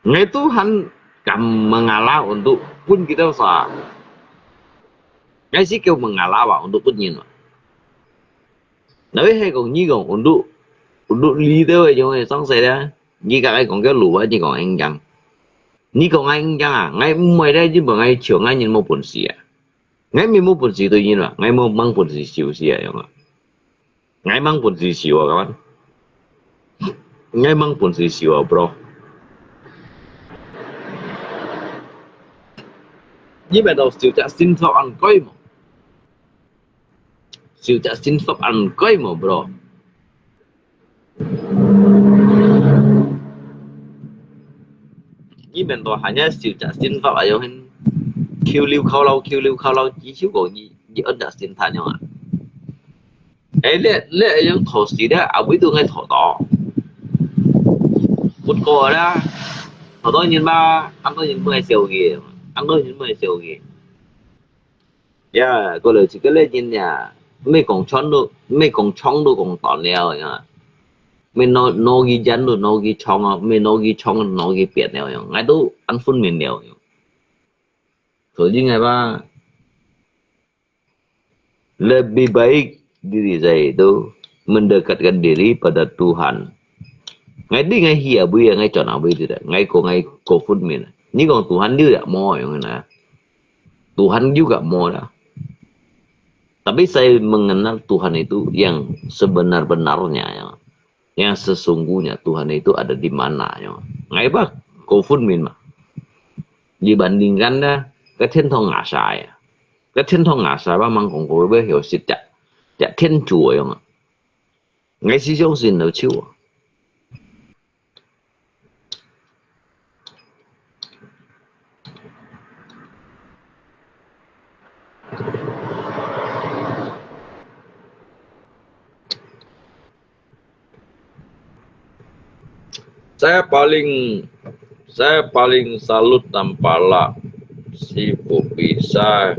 𠊎都還敢mengalah untuk分佢兜sa。𠊎係夠mengalah啊，untuk分人啊。Tapi係講你講untuk，untuk你兜个樣个上勢咧，你甲𠊎講个路啊，你講硬講。你講𠊎硬講啊，𠊎毋會咧，你問𠊎笑，𠊎人無本事啊。 𠊎乜無本事對人啊，𠊎無吂本事笑死啊，樣啊。𠊎吂本事笑啊，kawan。𠊎吂本事笑啊，bro。你乜到笑隻心腹恁該無？笑隻心腹恁該無，bro？ 你們都hanya笑隻心腹啊，樣形，Q六靠lauh，Q六靠lauh，至少講你，你安隻心態樣啊。誒，你，你樣討死咧，阿妹都愛討到。不過啦，好多人嘛，恁多人毋會笑佢，恁多人毋會笑佢。 呀，過來自家个人呀，毋係講長都，毋係講長都講短了呀。毋係拿，拿佢短都拿佢長啊，毋係拿佢長都拿佢扁了樣。𠊎都恁分明了樣。所以𠊎話，lebih baik diri saya itu mendekatkan diri pada Tuhan. 𠊎知𠊎去哪位啊，𠊎轉哪位去个，𠊎講𠊎過分明啊。你講Tuhan有也無用个啦，Tuhan有也無啦。Tapi saya mengenal Tuhan itu yang sebenar-benarnya, yang, yang sesungguhnya Tuhan itu ada di mana, yang. 𠊎話過分明嘛。Dibandingkan啦，个天堂哪儕啊？个天堂哪儕啊？吂講過，愛曉識隻，隻天主个樣啊。 𠊎係相信老手啊。Saya paling, saya paling salut dan palak si Pu bisa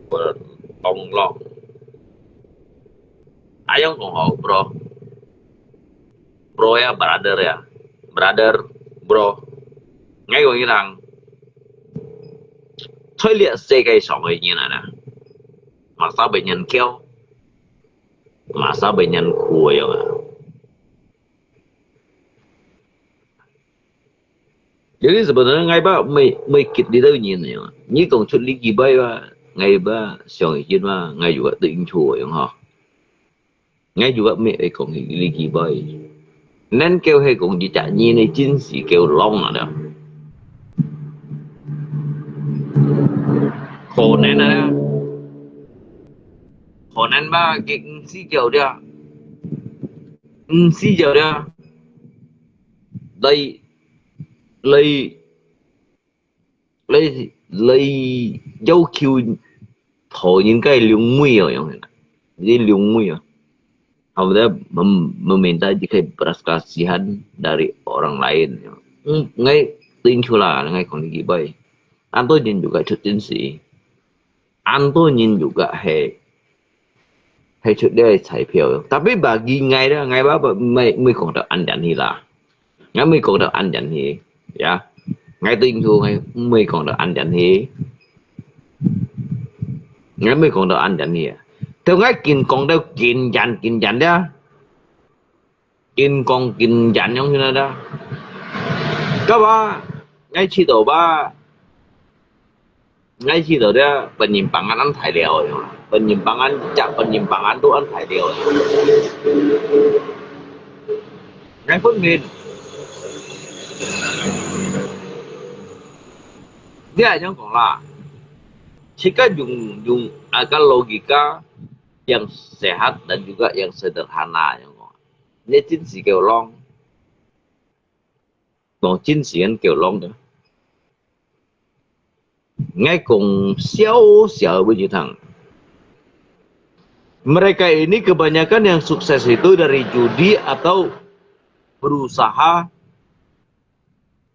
bertolong. Ayong kong hau, bro. Bro ya, brother ya. Brother, bro. Ngay kong ilang. Thôi liat se kai song ai nyen ana. Masa banyan keo. Masa banyan kuo ya. Jadi sebenarnya ngai ba mei, mei kit di tau nyin ya. Ni kong chut li ki bai ba, ngai ba siang ikin ba, ngai juga tu ing chua yang ha. Ngai juga mei ai kong li ki bai. Nen kêu hai kong di ta nyin ai jin si kêu long ada. Kho nen ada. Kho nen ba kik si kêu dia. Ừm, si giờ đó. Đây, đây, đây, đây, jauh kiu thổ những cái lung mui rồi, yang. Jadi lung mui rồi. Apa dia mem-, meminta jika belas kasihan dari orang lain. Hmm, ngai tin chula, ngai kong ni bai. An to jin juga chut jin si. An to jin juga hai. Hai chut dia chai phiêu. Tapi bagi ngai dah, ngai ba, ba, mei, mei kong dah an jan hi lah. Ngai mei kong dah an jan hi. Ya. Ngai tu ing chu ngai mei kong dah an jan hi. Ngai mei kong dah an jan hi. Tao ngai kin kong dah kin jan, kin jan dah. Kin kong kin jan yong hina dah. Kau ba, ngai chi tau ba. Ngai chi tau dah, penyimpangan an thai liao. Penyimpangan, cak penyimpangan tu an thai liao. Ngai pun min. Dia yang kong lah. 自家用，用啊个logika yang sehat dan juga yang sederhana，你知無？你真係夠浪，講真係恁夠浪个。𠊎講小小个分你聽，mereka ini kebanyakan yang sukses itu dari judi atau berusaha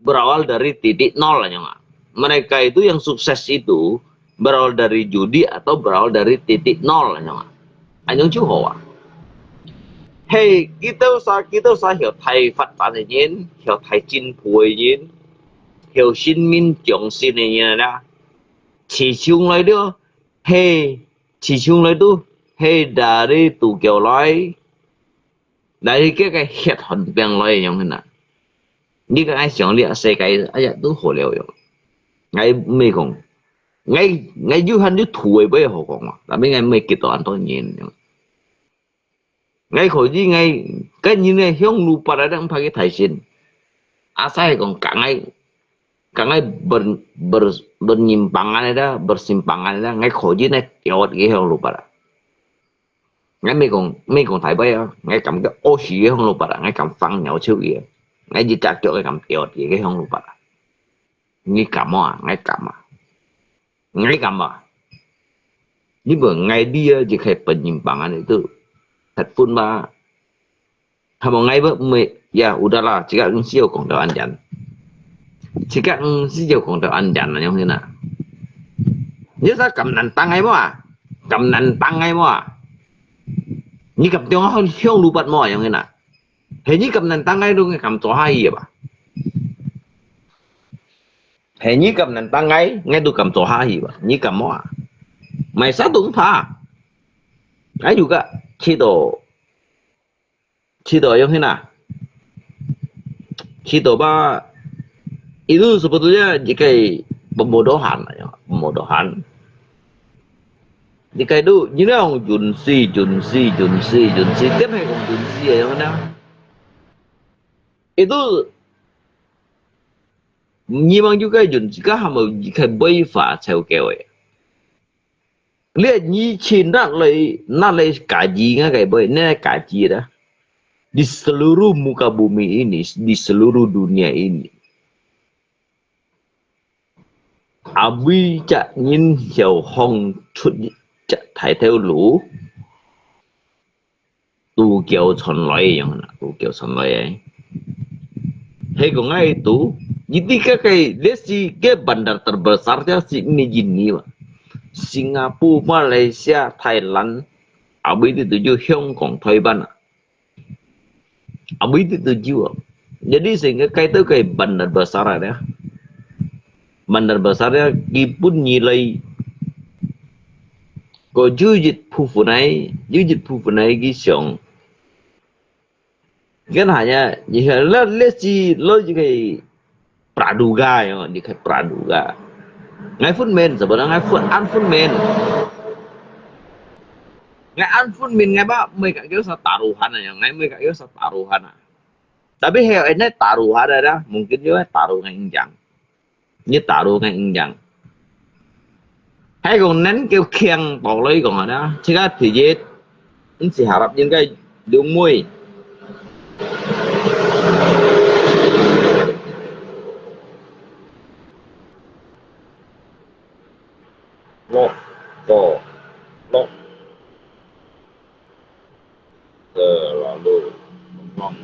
berawal dari titik nol, anyong ah. Mereka itu yang sukses itu berawal dari judi atau berawal dari titik nol, anyong ah. Anyong就好啊。嘿，佢兜儕，佢兜儕曉大發達个人，曉大進步个人，曉神明降神个人啦。始終來了，嘿，始終來都，嘿，dari Tokyo來。 來，佢个血汗病來个樣形啊。你个愛想，你世界，哎呀，都好了樣。𠊎毋係講，𠊎，𠊎有限，你土个，毋好講嘛。Tapi𠊎毋係激到恁多人樣。𠊎可以，𠊎，該人个向路八啊，毋怕佢大神。啊，所以講，講𠊎，講𠊎ber-，ber-，bernyimpangan个啦，bersimpangan个啦，𠊎可以呢，掉个向路八啊。 𠊎毋係講，毋係講大伯啊，𠊎敢个屙屎个向路八啊，𠊎敢放尿臭个，𠊎一隻腳个敢掉个向路八啊。你敢無啊？𠊎敢啊！𠊎敢啊！你問𠊎你啊，就係本人bangan itu，結婚吧。Kamu ngai ba，ya udahlah，自家毋使講到恁遠，自家毋使講到恁遠啊，樣形啊。你說敢難當个無啊？敢難當个無啊？你敢中央向路八無啊，樣形啊？係你敢難當个，都敢做下去吧？係你敢難當个，𠊎都敢做下去吧？你敢無啊？買啥都毋怕。還有个，去到 去到樣形啊？去到吧，itu sebetulnya一个pembodohan，pembodohan。一个都，你那種允许，允许，允许，允许，點係講允许个樣呢？Itu，你望有个允许，个還無一个違法超過个。 Lihat，你去拿來，拿來gaji，拿个杯，拿來gaji啦。Di seluruh muka bumi ini，di seluruh dunia ini，abri隻人曉行出一隻大頭路， Tokyo傳來个樣啦，Tokyo傳來个。係講𠊎都，你知个个，這係个bandar terbesar个係毋係印尼嘛？Singapore、馬來西亞、Thailand，abri itu就香港、台灣啊。Abri itu就有啊。Jadi sehingga該兜个bandar besar啊，bandar besar啊，佢本以來 Ko有一部分个，有一部分个佢想，kan hanya，你看，那，那是，那一个praduga，你看praduga。𠊎分明，sebab𠊎分，恁分明。𠊎恁分明，𠊎ba，mereka kaya sa taruhan啊，𠊎mereka kaya sa taruhan啊。Tapi係，ini taruhan ada，mungkin juga taruhan injang。 你打到个影響。係講咱个腔道理講啊，自家第一，毋係harap應該兩妹。Lok, to, lok. Terlalu bengong.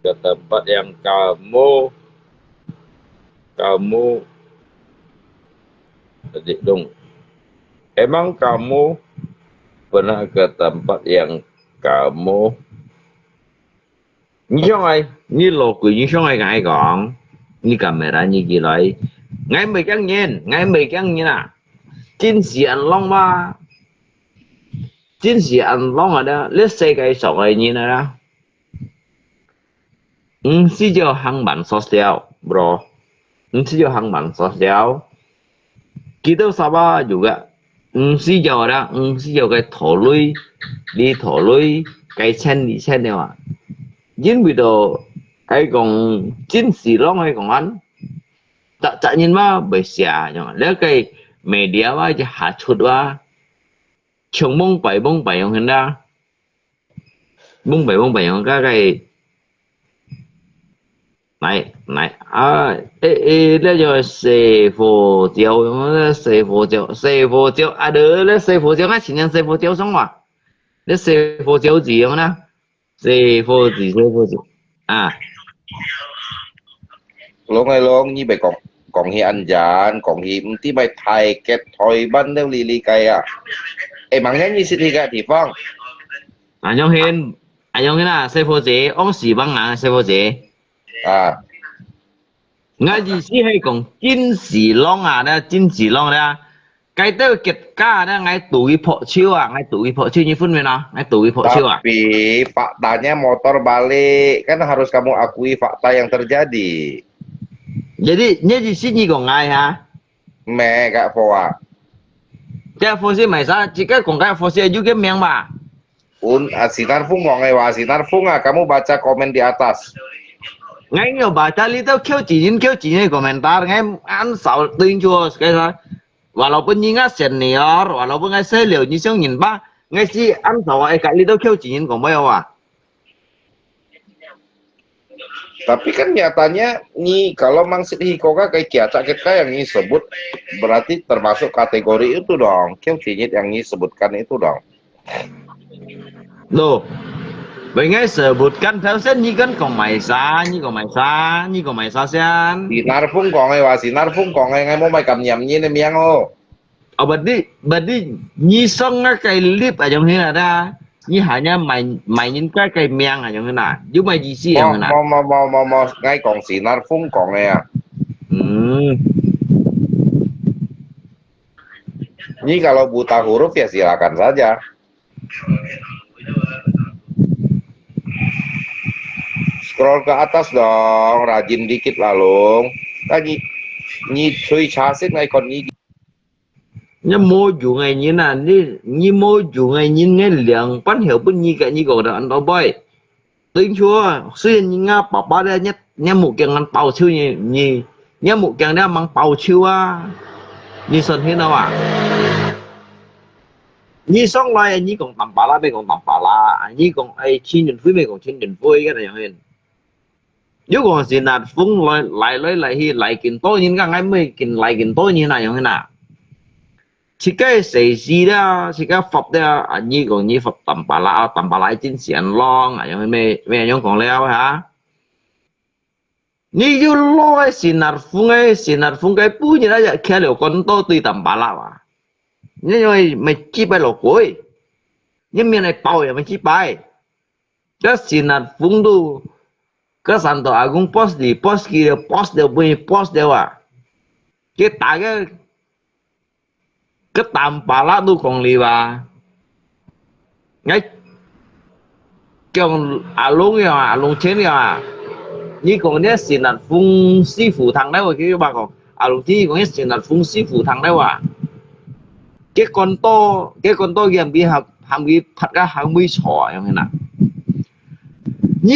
Ke tempat yang kamu, kamu, sedih dong. Emang kamu pernah ke tempat yang kamu 你想愛，你老鬼，你想愛同𠊎講，你camera你起來，𠊎毋係驚人，𠊎毋係驚人啊！真係恁樣嘛，真係恁樣啊！這世界上个人啊，毋係叫行慢速條，bro。 毋係要行慢速條，佢兜sabar juga，毋係要啦，毋係要該拖累，你拖累，該錢你錢了啊。因為到，該講，真係浪个講恁，責，責任嘛，袂寫，這个media嘛，就下出哇，像蒙白蒙白樣形啦，蒙白蒙白樣，个个，來，來，啊，誒，誒，這就細火鳥，細火鳥，細火鳥，啊，這細火鳥，啊，新年細火鳥上哇，這細火鳥字樣啦。 細伙子，細伙子。啊。Long ai long，你別講，講起恁遠，講起毋知麼个泰國、台灣了哩哩个啊。誒，吂人你識去个地方？啊，樣形，啊，樣形啊，細伙子，往時幫人，細伙子。啊。 𠊎意思係講，真係long啊，這真係long咧。該兜國家咧，𠊎都去拍手啊，𠊎都去拍手，你分明啊，𠊎都去拍手啊。Tapi faktanya motor balik, kan harus kamu akui fakta yang terjadi. Jadi，你意思你講𠊎哈？Meh，該貨啊。該貨是買啥？這個講該貨是有個名吧？ Un, ah, Sinar Fung講个話，Sinar Fung啊，kamu baca komen di atas。𠊎有baca這兜Q字人，Q字人个komentar，𠊎恁少對應著，該啥，walaupun你个senior，walaupun𠊎細了，你想人吧，𠊎是恁少啊，會甲這兜Q字人講話啊。 Tapi kan nyatanya，你kalau mang sit hiko ka kaya kiacak kita yang你sebut，berarti termasuk kategori itu dong，Q字人yang你sebutkan itu dong。 Loh，應該sebutkan，頭先你跟講買啥，你講買啥，你講買啥先？Sinar Fung講个話，Sinar Fung講个，𠊎無買敢念你个名哦。 哦，berarti，berarti你上該个live啊，樣形啊，你hanya買，買人家个名啊，樣形啊，有麼意思啊，樣形啊？無，無，無，無，無，無，𠊎講Sinar Fung講个啊。嗯。你kalau buta huruf ya silakan saja。Scroll ke atas dong，rajin dikit lah，Long。那你，你最差先來看你。 你無用个人啊，你，你無用个人，你兩半條分你个，你講得恁多倍。對毋住啊，雖然人家爸爸咧，你，你目鏡恁爆笑，你，你，你目鏡咧吂爆笑啊，你信佢啊？你上來，你講Tampalak，乜講Tampalak，你講，哎，陳雲輝，乜講陳雲輝，个樣形。 又講Sinar Fung來，來來來去，來緊多人，講𠊎乜緊來緊多人啊，樣形啊。自家細事啦，自家發啦，啊，你講你發Tampalak啊，Tampalak真係恁long啊，樣形乜，乜樣講了哈？你又老个Sinar Fung个，Sinar Fung个，不然啊，徛了講到對Tampalak啊。你樣乜幾擺落去？你面來包也乜幾擺？ 該Sinar Fung都，該Santo Agung post你，post佢了，post了，分佢post了啊！佢打个，該Tampalak都講你吧？𠊎講阿龍呀，阿龍前呀，你講你Sinar Fung師傅聽了，佢話講，阿龍前講你Sinar Fung師傅聽了啊！ 結果到，結果到佢喊佢，喊，喊佢拍个喊佢坐啊，樣形啊。你，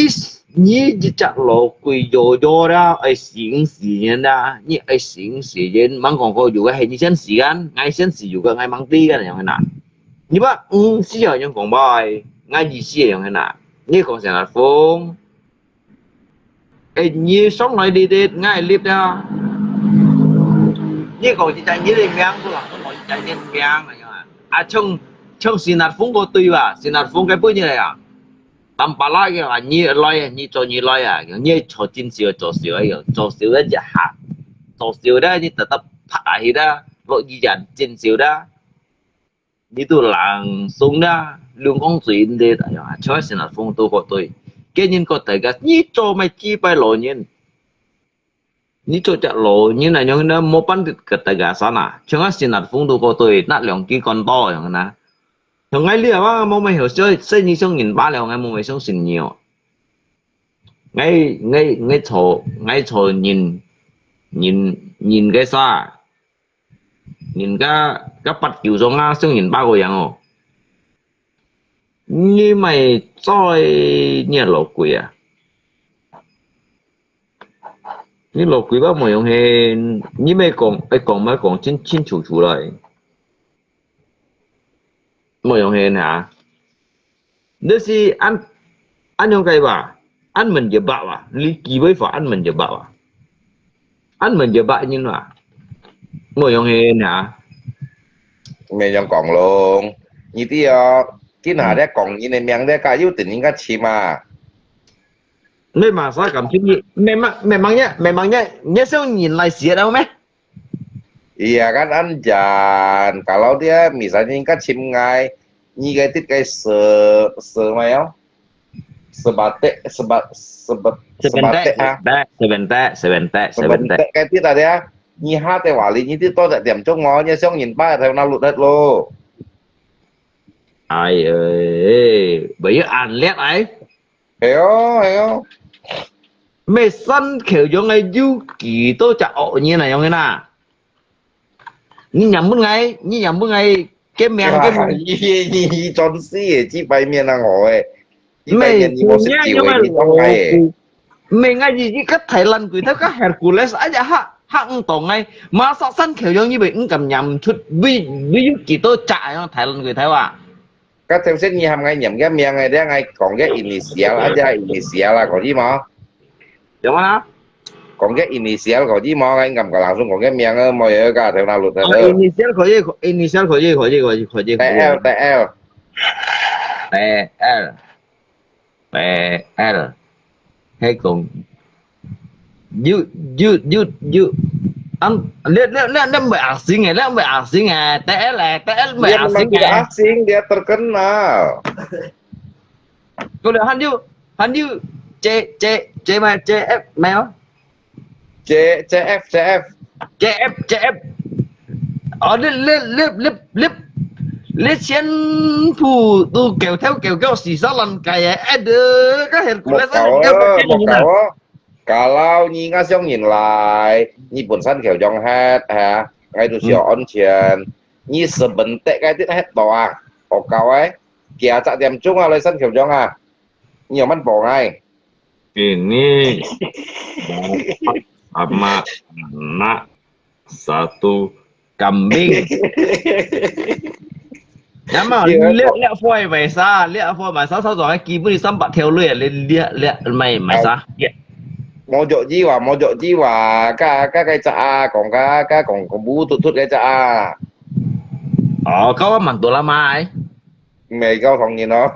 你一隻老鬼搖搖啦，愛死死人啦，你愛死死人，吂講過有个係你先死个，𠊎先死有个，𠊎吂知个，樣形啊。你話，嗯，死啊，樣講話，𠊎意思樣形啊。你講Sinar Fung， 誒，你上來你的，𠊎live了。你講一隻你的名，不啦，我講一隻你的名，啊，像，像Sinar Fung个對吧？Sinar Fung个本人來啊。Tampalak个啊，你來，你做你來啊，你做真少做少个，做少个一下，做少个你得得拍下去个，落雨人真少个。 你都冷送啦，冷風水的，哎呀，像Sinar Fung都个對。个人个大家，你做麼个幾擺老人？你做隻老人啊，樣呢，無辦法个大家山啊，像Sinar Fung都个對，那兩支管道樣呢。像𠊎這啊，無乜好，所以，所以你想人巴了，𠊎無乜相信你哦。𠊎，𠊎，𠊎坐，𠊎坐人，人，人个啥？ 人家个八九種啊，像人巴个樣哦。你莫再惹老鬼啊！你老鬼吧，無用係，你乜講，愛講乜講清清楚楚來。無用係哪？你係恁，恁樣个吧？恁問就白吧？你機會法恁問就白吧？恁問就白人吧？無用係哪？無用講咯，你知哦，今下咧講人个名咧，加有等人家尋啊。 Memang sa kam sini. Memang, memangnya, memangnya, nya song nyin lai siat au meh? Iya kan anjan. Kalau dia misalnya ka chim ngai, ni kai tit kai se, se mai au. Sebatek, seba, sebet, sebatek ha. Sebentek, sebentek, sebentek. Sebentek kai tit ada ya. Ni ha te wali ni tit to tak diam chung ngo, nya song nyin pa thau na lut het lo. Ai ơi, bây giờ ăn lét ai. Hay ơ, hay ơ. Mê săn khéo yong ai yu kì tô chak ok nyi nà yong na. Nyi nyam bun ngai, nyi nyam bun ngai, cái miệng, cái miệng. Nyi, nyi, nyi, chọn si, chỉ bài miệng năng hổ. Chỉ bài miệng, nyi mô sik kiu, nyi tông ngai. Mê ngai nyi, nyi cắt Thái Lan quỷ theo cắt Hercules, ai ya ha, ha, ung tông ngai. Mà sao săn khéo yong nyi bê, ung cảm nhắm chút, ví, ví yu kì tô chak yong Thái Lan quỷ theo à. Ka thêu sét nyi hàm ngai nyiam ke miang ngai, dia ngai kong ke initial aja initial lah, có gì mà? Yang mana? Kong ke initial có gì mà, ngai ngam ka langsung kong ke miang, eh, mo ye ka thêu na lut thêu. Initial có gì, initial có gì, có gì, có gì, có gì. T L, T L. T L. T L. Hay kong. Yu, yu, yu, yu. Ang, lihat, lihat, lihat, lihat, mbak asing eh, lihat, mbak asing eh, T L eh, T L mbak asing eh. Dia memang tidak asing, dia terkenal. Kau lihat, han yu, han yu, C, C, C mai, C F mai oh. C, C F, C F. C F, C F. Ờ, lip, lip, lip, lip, lip. Lip xiên phủ tu kéo theo kéo kéo xì sa lăn cái eh. Ê, đơ, cái hẹn của lip xiên kéo kéo kéo. Kalau nyi ngah siong nyin lai, nyi bun san khéo yong het, ha, ngai tu siok on chien, nyi seben tek ngai tit het to ah, ok kau ai, kia chak tiam chung ah, lai san khéo yong ah, nyi yong man bong ai. Ini ama anak satu kambing. Nama liak liak foi mai sa, liak foi mai sa, sa zong ai kibu ni sambat theo lui, liak liak liak mai mai sa. Mo jok jiwa, mo jok jiwa, ka ka kai cha a, kong ka ka kong kong bu tut tut kai cha a. Oh, kau man tu lama ai. Mai kau thong ni no.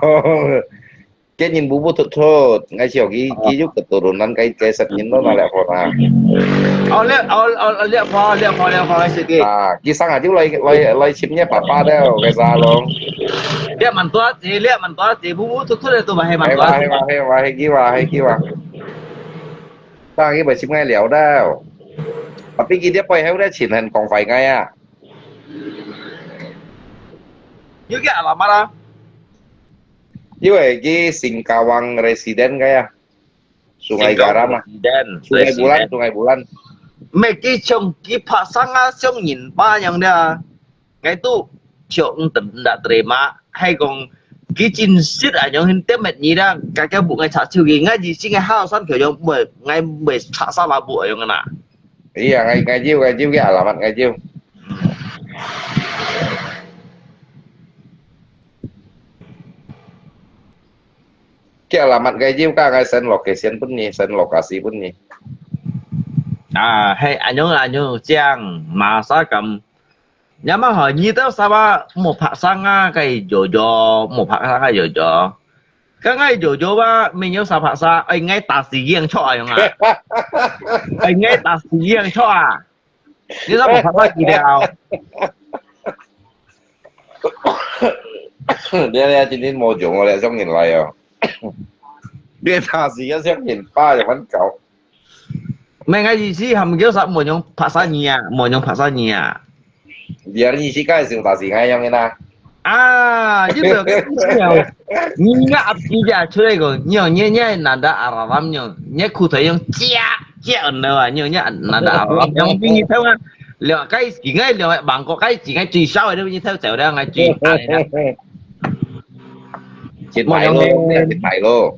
Cái nhìn bu bu thut thut, ngai siok ki ki yuk keturunan cái cái set nhìn nó là lẹ phone à. Ờ, lẹ, ờ, ờ, lẹ phone, lẹ phone, lẹ phone, cái sự kia. À, ki sang à, yuk lai lai lai chim nhé papa đeo cái xa luôn. Lẹ man tua, lẹ man tua, bu bu thut thut lẹ tu mà hay man tua. Hay wa, hay wa, hay ki wa, hay ki wa. Sang ki bai chim ngai liao đeo. Tapi ki dia pai hay đeo chin hen kong phải ngai à. Yuk cái alamat à. Yuk cái Singkawang resident kaya. Sungai Garam ah. Resident, Sungai Bulan, resident. Sungai Bulan. Mẹ cái chồng cái phá sang á, chồng nhìn ba yang dia. Ngai tu chồng tem đã terima, hay kong cái chính sách à yang hin tem mệt nhị đang, cái cái bu ngai chả chịu cái ngai gì xin ngai hao san kiểu yang bu ngai bu chả sao là bu yang na. Iya, ngai ngai jiu, ngai jiu cái alamat ngai jiu. Cái alamat ngai jiu ka ngai send location pun ni, send lokasi pun ni. À, hay, anh nhung, anh nhung, chiang, mà sao cầm. Nhà mà hỏi, nhi tao sao ba, một phạt sang à, cái dỗ dỗ, một phạt sang à, dỗ dỗ. Cái ngay dỗ dỗ ba, mình nhớ sao phạt sa, ai ngay ta xì giang cho ai không à? Ai ngay ta xì giang cho à? Nhi tao một phạt sang gì đâu. Dia dia chính chính mô jong lẹ siong nhìn lai à. Dia ta xì giang siong nhìn pa yang man kau. Mẹ ngai gì xí hàm kiểu sao mô jong phạt sa nhi à, mô jong phạt sa nhi à. Dia ni si kai sing ta si ngai yang ina. À, như vậy cái gì à? Nhi ngã áp ký giả出来个，你有你你难得啊，ram yang, 你裤腿用夹夹的啊，你有你难得啊，ram yang比你头啊。 Liang cái gì ngay liang Bangkok cái gì ngay chỉ sao đó như theo chèo đó ngay chỉ à này đó. Chiến bại luôn, chiến bại luôn.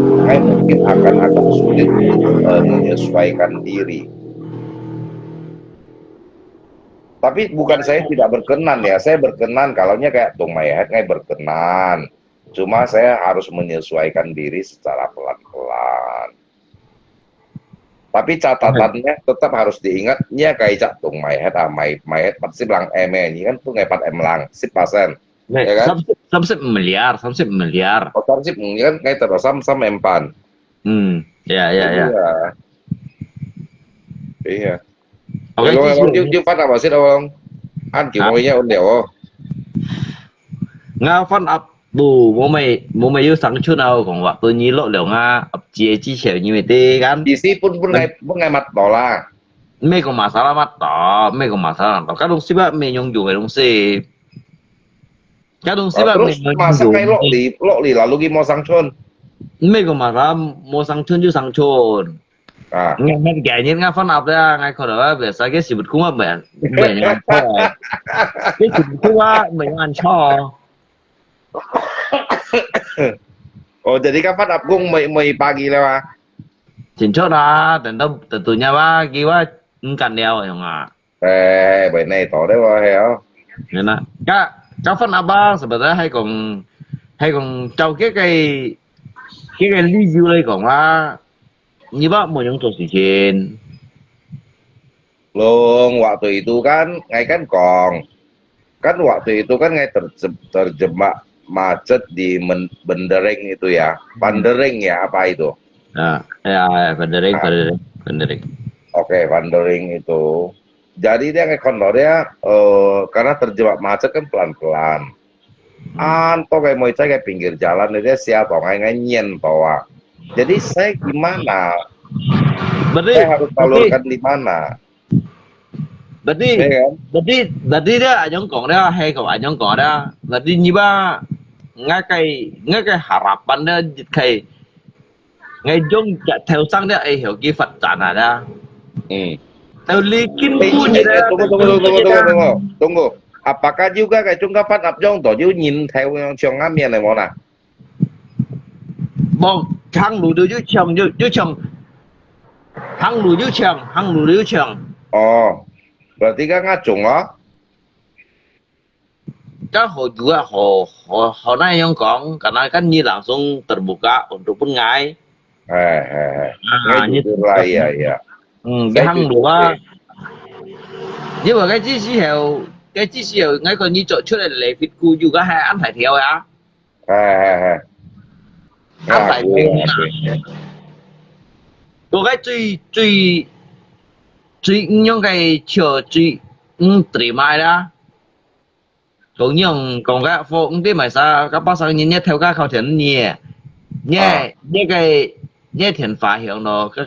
Ngai mungkin akan agak sulit, eh, menyesuaikan diri. Tapi bukan saya tidak berkenan ya, saya berkenan kalau nya kayak Tung Mai Het, ngai berkenan. Cuma saya harus menyesuaikan diri secara pelan-pelan. Tapi catatannya tetap harus diingat, nya kayak cak Tung Mai Het, ah, Mai, Mai Het 八十零 M eh, ini kan pun ngai 八 M lang, 十 persen. 咩？Ya kan? 三十，三十五 milliar，三十五 milliar。哦，三十五 kan ngai terus sam, sam M pan. 嗯，yeah yeah yeah。 Iya. Iya. OK，Hello，继续。Hello，你，你发达嘛，是咯？按九毛一样了哦。啊？ Nga fan up tu, mo may, mo may yu sang chun au kong wa tu nyi lo liao nga, ap jie chi xiao nyi me te kan. Di si pun, pun ngai, pun ngai mat to lah. May kong masalah mat to, may kong masalah to. Ka dong si ba may nyong yu, dong si. Ka dong si ba may nyong yu. Masa ngai lo li, lo li lalu ki mo sang chun. May kong masalah, mo sang chun yu sang chun. 啊。 Ngai, ngai, ngai, ngai fan up ya, ngai kau dah biasa ke sibut kuma ben, ben yang kau. Ke sibut kuma ben yang kau. Oh, jadi ka fan up kong may, may pagi lah, ah. Chin chot lah, tentu, tentunya ba, ki ba, engkan liao yang ah. 哎，袂耐到的哇，嘿哦。 Nên là, ka, ka fan up ba, sebenarnya hai kong, hai kong chau ke cái, cái, cái lý do lai kong ba, Nyi bak mo nyong to si chin. Long, waktu itu kan, ngai kan kong. Kan waktu itu kan ngai terjem-, terjebak macet di Men-, Bendering itu ya. Bendering ya, apa itu? Ah, ya, ya, Bendering, Bendering, Bendering. Oke, Bendering itu. Jadi dia ngai kondor dia, eh, karena terjebak macet kan pelan-pelan. An to kai moi chai kai pinggir jalan dia sia to ngai ngai nyen to ah. Jadi saya gimana? Berarti, saya harus salurkan di mana? Berarti, berarti, berarti dia anyong kong dia, hai kong anyong kong dia. Berarti nyi ba ngai kai, ngai kai harapan dia kai Ngai jong ja theo sang dia ai hiau ki phát展啊dia. Hmm. Theo li kin bu ni dia. Tunggu, tunggu, tunggu, tunggu, tunggu, tunggu. Apakah juga kai jong ka phát up jong to, yu nyin theo yang chiang ngam mian mo na? Mo hang lu yu chiang, yu, yu chiang. Hang lu yu chiang, hang lu yu chiang. Oh. Berarti ka ngah jong ah? Ka hau jua hau, hau, hau nai yang kong, karena kan nyi langsung terbuka untuk pun ngai. Hai, hai, hai. Ah, ngai jujur lah, iya, iya. Hmm, ke hang lua. Nyi ba ke chi si hau, ke chi si hau, ngai kon nyi chok chut le fit ku ju ka hai an thai thiau ya. Hai, hai, hai. An thai thiau na. Ko ke chui, chui, chui nyong ke chua chui, mm, terima ya. Kong nyong, kong ka fo, ng ti mai sa, ka pa sang nyi, nyi theo ka khao thian nyi. Nyi, nyi cái, nyi thian fa hiong lo, cái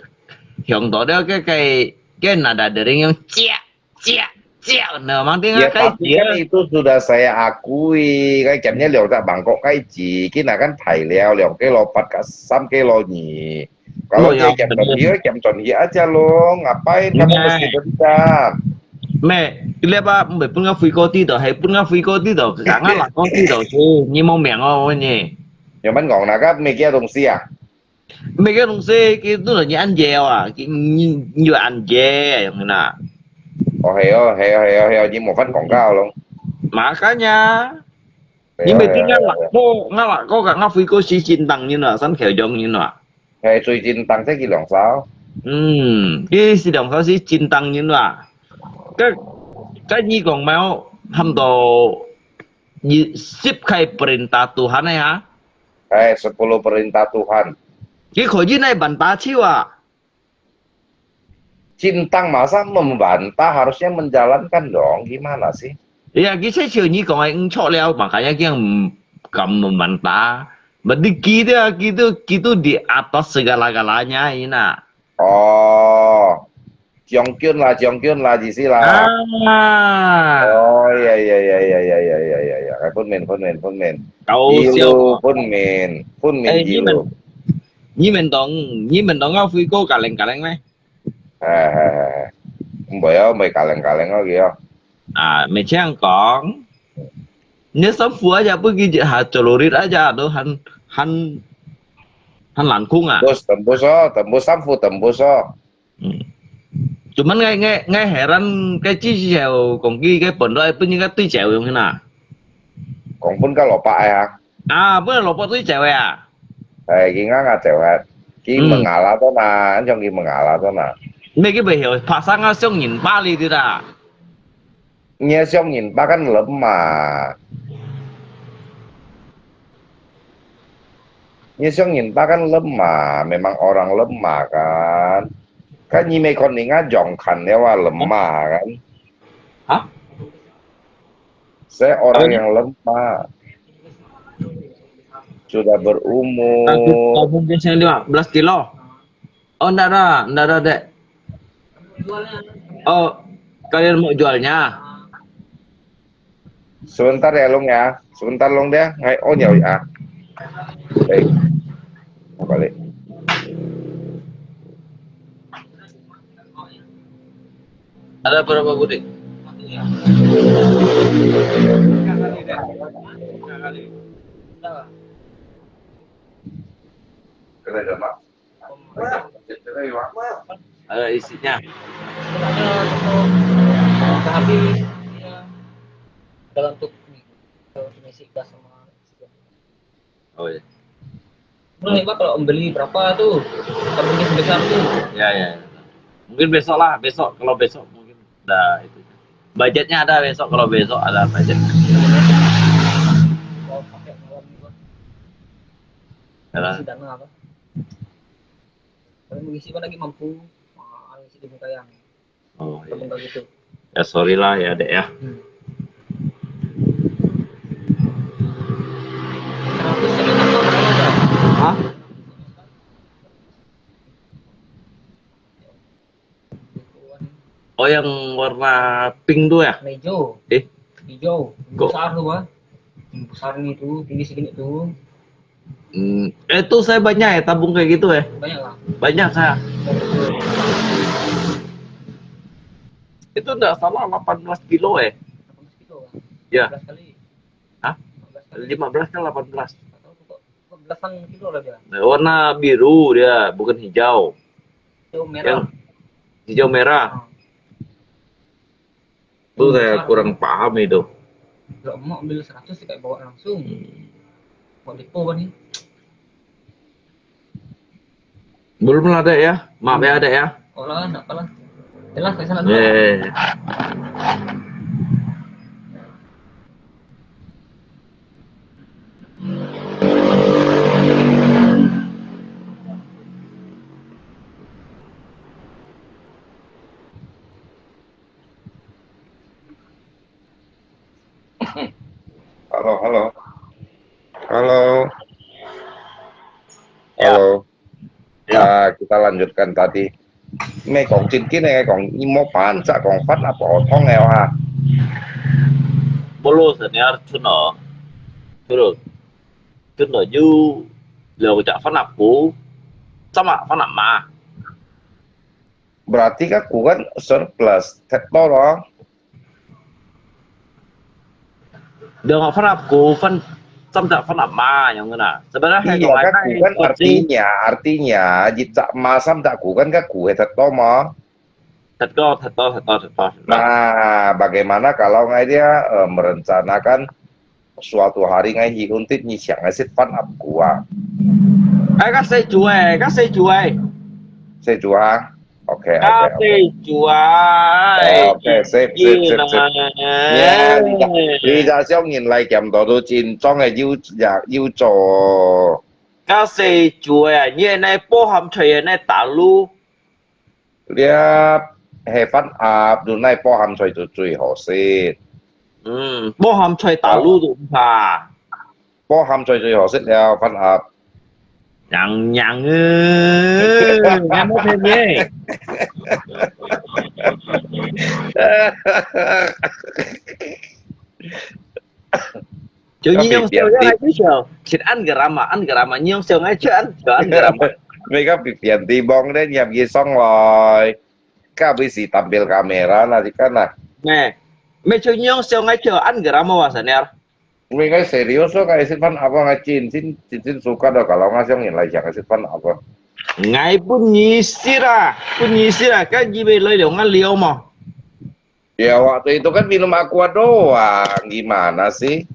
hiong to đó cái, cái, cái nada dering yang chia, chia, chia, nó mang tiếng Ya, cái tapi chia. Kan itu sudah saya akui, cái kiam nyi liao tak Bangkok cái chỉ, kina kan thai liao, liao cái lo pat ka sam cái lo nyi. Kalau dia kiam chon hia, kiam chon hia aja lo, ngapain kamu mesti dendam? Mẹ, cái lẽ ba, không phải phun ngã phui cô tí đó, hay phun ngã phui cô tí đó, cả ngã là cô tí đó chứ, nhi mong miệng ô, nhi. Yo man ngong na ka, mẹ kia đồng si à? Mẹ kia đồng si, cái tôi là nhi ăn dê à, cái nhi, nhi ăn dê, yung na. Ồ, hay ồ, hay ồ, hay ồ, hay ồ, nhi một phát quảng cáo luôn. Mà cả nhà, nhi mẹ tí ngã là cô, ngã là cô cả ngã phui cô xí chín tăng như na, sẵn khéo giống như na. He, 最近tăng息幾兩兆？嗯，佢是兩兆是真tăng人哇。該，該你講嘛，差不多二十個perintah Tuhan个哈？He, sepuluh perintah Tuhan。佢可以來辦打手啊？真tăng masa membantah, harusnya menjalankan dong, gimana sih? Ya,佢就像你講个，毋著了，makanya佢毋敢membantah。Berarti佢都，佢都，佢都 di atas segala-galanya，ina。哦，將軍啦，將軍啦，意思啦。啊。哦，呀呀呀呀呀呀呀呀呀，分明分明分明，搞笑。一路分明，分明一路。哎，你們，你們懂，你們懂要飛過Kallang Kallang咩？哎哎哎，毋會哦，毋會Kallang Kallang哦，佢哦。啊，毋係恁樣講。你衫褲aja pun佢下做落去aja都還，還，還冷空啊。 Tembus, tembus oh, tembus三伏, tembus oh. 嗯。做麼个𠊎，𠊎，𠊎heran，該之前講佢个本來本應該對照用个呐。講分个蘿蔔个啊。啊，本來蘿蔔對照个啊。哎，佢啱啱照个，佢嗯。Mengalah tu nah，像佢Mengalah tu nah。Mesti佢會曉，pasang啊，像人巴里的啦。 Ngiê siông nhìn ba kan lemah. Ngiê siông nhìn ba kan lemah, memang orang lemah kan. Kan nyi mê kon ninga jong kan ya wa lemah kan. Hah? Saya orang yang lemah. Sudah berumur. Tabung ginseng lima belas kilo. Oh, ndak ada, ndak ada, Dek. Oh, kalian mau jualnya? Sebentar ya, Long ya. Sebentar, Long dia. Ngai on ya, ya. Baik. Balik. Ada berapa butir? Kena jawab. Ada isinya. Ada untuk, ada untuk pengisi gas sama. Oh ya. Boleh Pak kalau beli berapa tu? Tabung gas besar tu. Ya, ya. Mungkin besok lah, besok, kalau besok mungkin ada itu. Budgetnya ada besok, kalau besok ada budget. Kalau pakai malam ni, Pak. Yalah. Isi dana apa? Kalau mengisi mana lagi mampu, ah, isi di Bengkayang. Oh, iya. Atau Bengkayang gitu. Ya, sorry lah ya, Dek ya. Hmm. Seratus sekitar tu berapa, Pak? Hah? Oh, yang warna pink tu ya? Hijau. Eh? Hijau. Kok? Besar tu, Pak. Yang besar ni tu, tinggi segini tu. Hmm, eh, itu saya banyak ya, tabung kayak gitu ya? Banyak lah. Banyak saya. Itu nggak salah delapan belas kilo ya? Delapan belas kilo, Pak. Ya. Lima belas kali. Hah? Lima belas kali. Lima belas kan delapan belas. Nggak tahu tuh, kok. Kok belasan kilo lah dia. Nah, warna biru dia, bukan hijau. Hijau merah. Yang hijau merah. Ah. Tu saya kurang paham itu. Kalau mau ambil seratus, saya bawa langsung. Hmm. Bawa depo kan ni. Belum lah, Dek ya. Maaf ya, Dek ya. Oh lah, nggak apa lah. Jelas, saya sana dulu. Eh. Hello, hello. Hello. Ya. Hello. Ya. Ah, kita lanjutkan tadi. Mê講正經个講，你莫扮隻講發啊普通个哈。Bolo senior Chun哦，Chun哦，Chun哦，有兩隻發啊股，三隻發啊馬。Berarti kan股份surplus，忒多咯。 Dong apa nak ku fan, sam tak fan apa yang kena. Sebenarnya iya, kan ku kan artinya, artinya, jika masam tak ku kan, kan ku hetat to mo. Hetat to, hetat to, hetat to, hetat to. Nah, bagaimana kalau ngai dia eh, merencanakan suatu hari ngai hi untit ni siang ngai sit fan up ku ah. Eh, kan saya jual, kan saya jual. Saya jual. OK，OK，OK。加四主啊！OK，sip，sip，sip，sip。呀，你个，你个小人來檢到都真裝个有，有做。加四主啊！你个那包含菜个那打攄。你啊，係番鴨，都那包含菜就最好食。嗯，包含菜打攄都毋怕。 包含菜最好食了，番鴨。娘娘啊，你莫騙人。就你用笑个來就笑，其實恁个啦嘛，恁个啦嘛，你用笑个就恁，就恁个啦嘛。你个別別地方咧，入去上來，該位是tampil kamera啦，你看啦。咩？咩就你用笑个就恁个啦嘛，話實了。因為𠊎serious，𠊎食飯盒啊，𠊎真真真真suka到，kalau𠊎想人來想𠊎食飯盒啊。𠊎分你食啊，分你食啊，該預備來了，𠊎了嘛。 Ya, waktu itu kan minum aqua doang, gimana sih?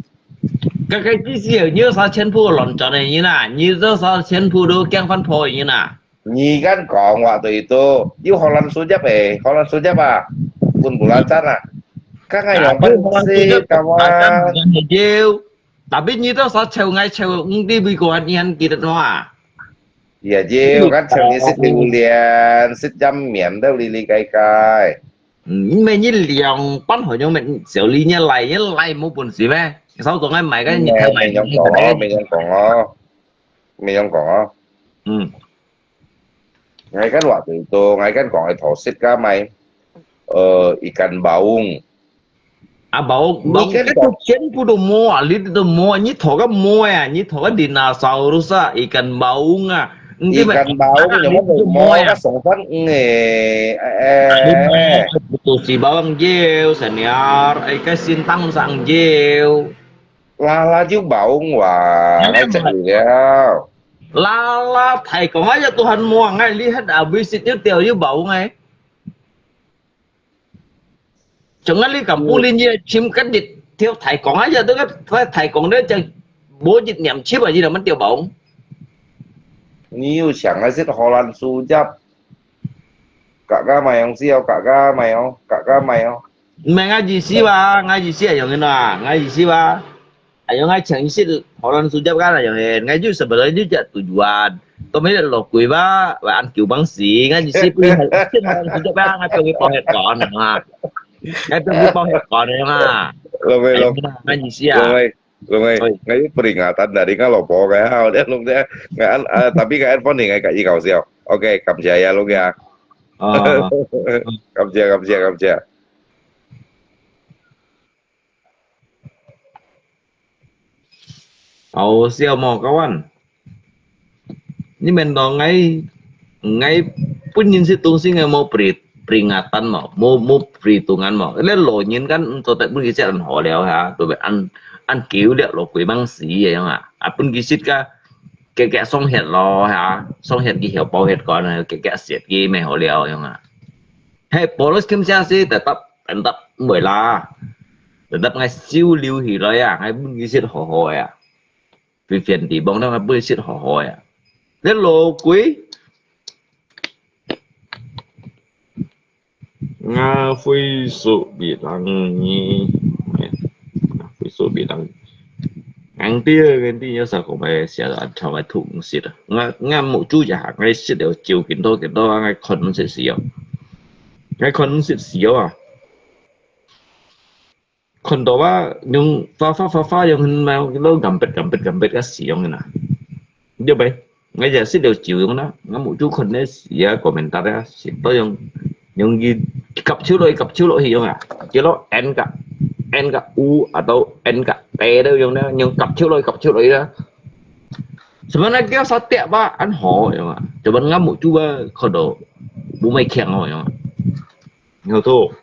該該意思係你有啥全部亂轉个人啊？你有啥全部都驚翻破个人啊？你kan講waktu itu，有荷蘭樹葉誒，荷蘭樹葉啊，分belacan啊。Kan ngayong pansit，kawan。有，tapi你都啥臭，𠊎臭，你比過人記得嘛？Ya，有，kan臭你食榴蓮，食ramyeon，都哩哩該該。 嗯，因為你兩班好像咩，小李你來，你來無本事咩？少講愛買个，你看買。沒用講哦，沒用講哦，沒用講哦。嗯。𠊎kan waktu itu，𠊎kan講愛討食个買，呃，ikan baung。啊，baung，baung，你看該都全部都無啊，你都無啊，你討个無啊，你討个dinosaurus啊，ikan baung啊，你 Ikan baung，你都無啊，該上番誒，誒。都係baung要，senior，誒，該先當上要。Lala就baung哇，該食了。Lala，大講啊，這都還無啊，你還啊，會食就掉就baung誒。 Jangan你敢bulin ye，chim kan你條大講啊，這都个大講咧，就無一念chim啊，你就乜掉baung。你又想个係荷蘭樹葉，嘎嘎買哦，笑，嘎嘎買哦，嘎嘎買哦。毋係，𠊎意思話，𠊎意思係樣个啦，𠊎意思話。 Ayong ngai cheng sit holan sujap kan ayong hen. Ngai ju sebenarnya ju jak tujuan. Kau mai lo kui ba, ba an kiu bang si, ngai ji si pui sit holan sujap kan ngai pui pau het kon ha. Ngai pui pau het kon ha. Lo mai lo. Ngai ji si ah. Lo mai. Lo mai. Ngai peringatan dari ngai lo po ngai ha. Dia lo dia. Ngai an, ah, tapi ngai an phone ni ngai ka i kau siau. Oke, 感謝 ya lo ya. Ah. 感謝，感謝，感謝。 好笑無，kawan？你明當ngai，ngai本人食東西ngai無peri-，peringatan無，無，無perhitungan無。Ini lo nyin kan，做得分佢食恁好了哈，對不對？恁，恁久了，lo kui bang si樣啊，啊分佢食个，个个送忒咯哈，送忒佢曉包忒乾，个个食佢乜好了樣啊。係，bolos kim sia si，tetap，tetap毋會啦。 Tetap ngai siu liu hí loi ah, ngai pun kisit hohoi ah. Vivian Tibong nang ngai pun kisit hohoi ah. Lian lo kui. Nga hui su bi lang ni. Nga hui su bi lang. Ngang ti, ngang ti, yo sa ko mai sia an chao mai thung sit ah. Nga, nga mu chu ya, ngai sit liu chiu kin to, kin to, ngai kon sit siu. Ngai kon sit siu ah. 看到啊，用花花花花用，用gambar gambar gambar个使用个啦。對不對？我也是了就用啦，我冇就看那些啊，komentar啊，是都用，用佢夾手落去，夾手落去用啊，叫做N个，N个U atau N个T都用啦，用夾手落去，夾手落去啦。Sebenarnya叫sa tiap ba，安好用啊，cuman我冇就啊，看到冇咩強哦用啊。 Nga thu.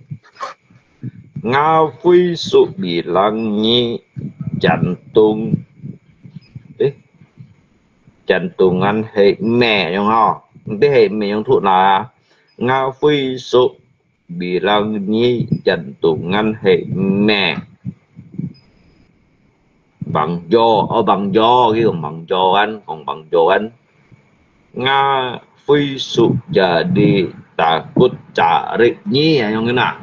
Nga hui su bi lang ni jantung. Eh, jantungan he me yong ho. Nti he me yong thu na. Nga hui su bi lang ni jantungan he me. Bang jo, oh bang jo, kêu bằng jo kan, còn bằng jo kan. Nga hui su jadi takut cari nyi, ayong na.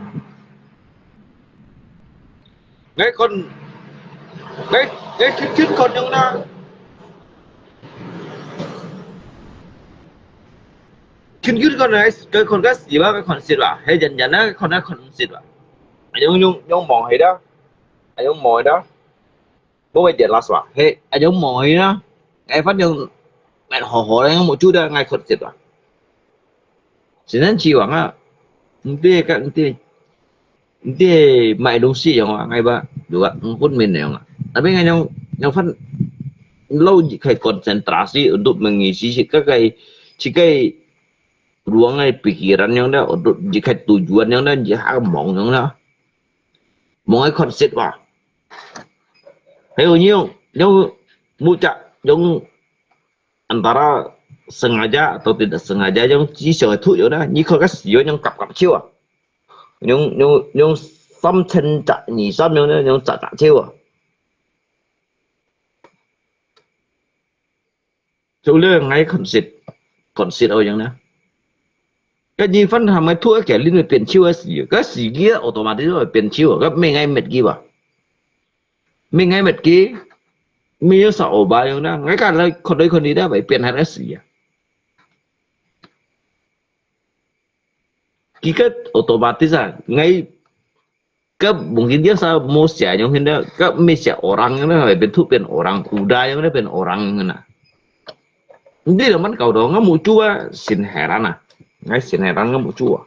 Ngai kon, ngai, ngai khit khit kon yong na. Khit khit kon ngai, ngai kon ka si ba, ngai kon sit ba. He jan jan na, kon na kon sit ba. Ayong yong, yong mong he da. Ayong mong he da. Bố mày điện lắm à? He, anh giống mồi á. Ngay phát hiện mẹ hò hò đang một chút đã ngay khuất chết à. Chỉ nên chỉ hoảng á. Không biết các anh tiên. Không biết mày đúng sĩ không à? Ngay ba. Đúng ạ. Không phút mình này không ạ? Tapi ngay nhau, nhau phát lâu gì khai konsentrasi untuk mengisi si các cái, si cái ruang cái pikiran yang dah, untuk si cái tujuan yang dah, si hak mong yang dah. Mong cái khuất chết à. 還有你用，用木架，用antara sengaja atau tidak sengaja，用紙上个土用呢，你看个時用用夾夾手啊，用用用三千隻、二三用呢，用夾夾手啊。 做了𠊎看實，看實好樣呢。該你分他們吐一个，你會變手个時，該時機啊，otomatis會變手啊，該毋係𠊎搣佢吧？毋係𠊎搣佢，毋係有啥oba樣呢？𠊎看來看來看去，佢會變下个時啊。佢个otomatis啊，𠊎 該mungkin dia sa無寫樣，現在該毋係寫orang樣呢，變吐變orang，kuda樣呢變orang樣呢。你兩班搞到𠊎目珠啊，真heran啊，𠊎真heran𠊎目珠啊。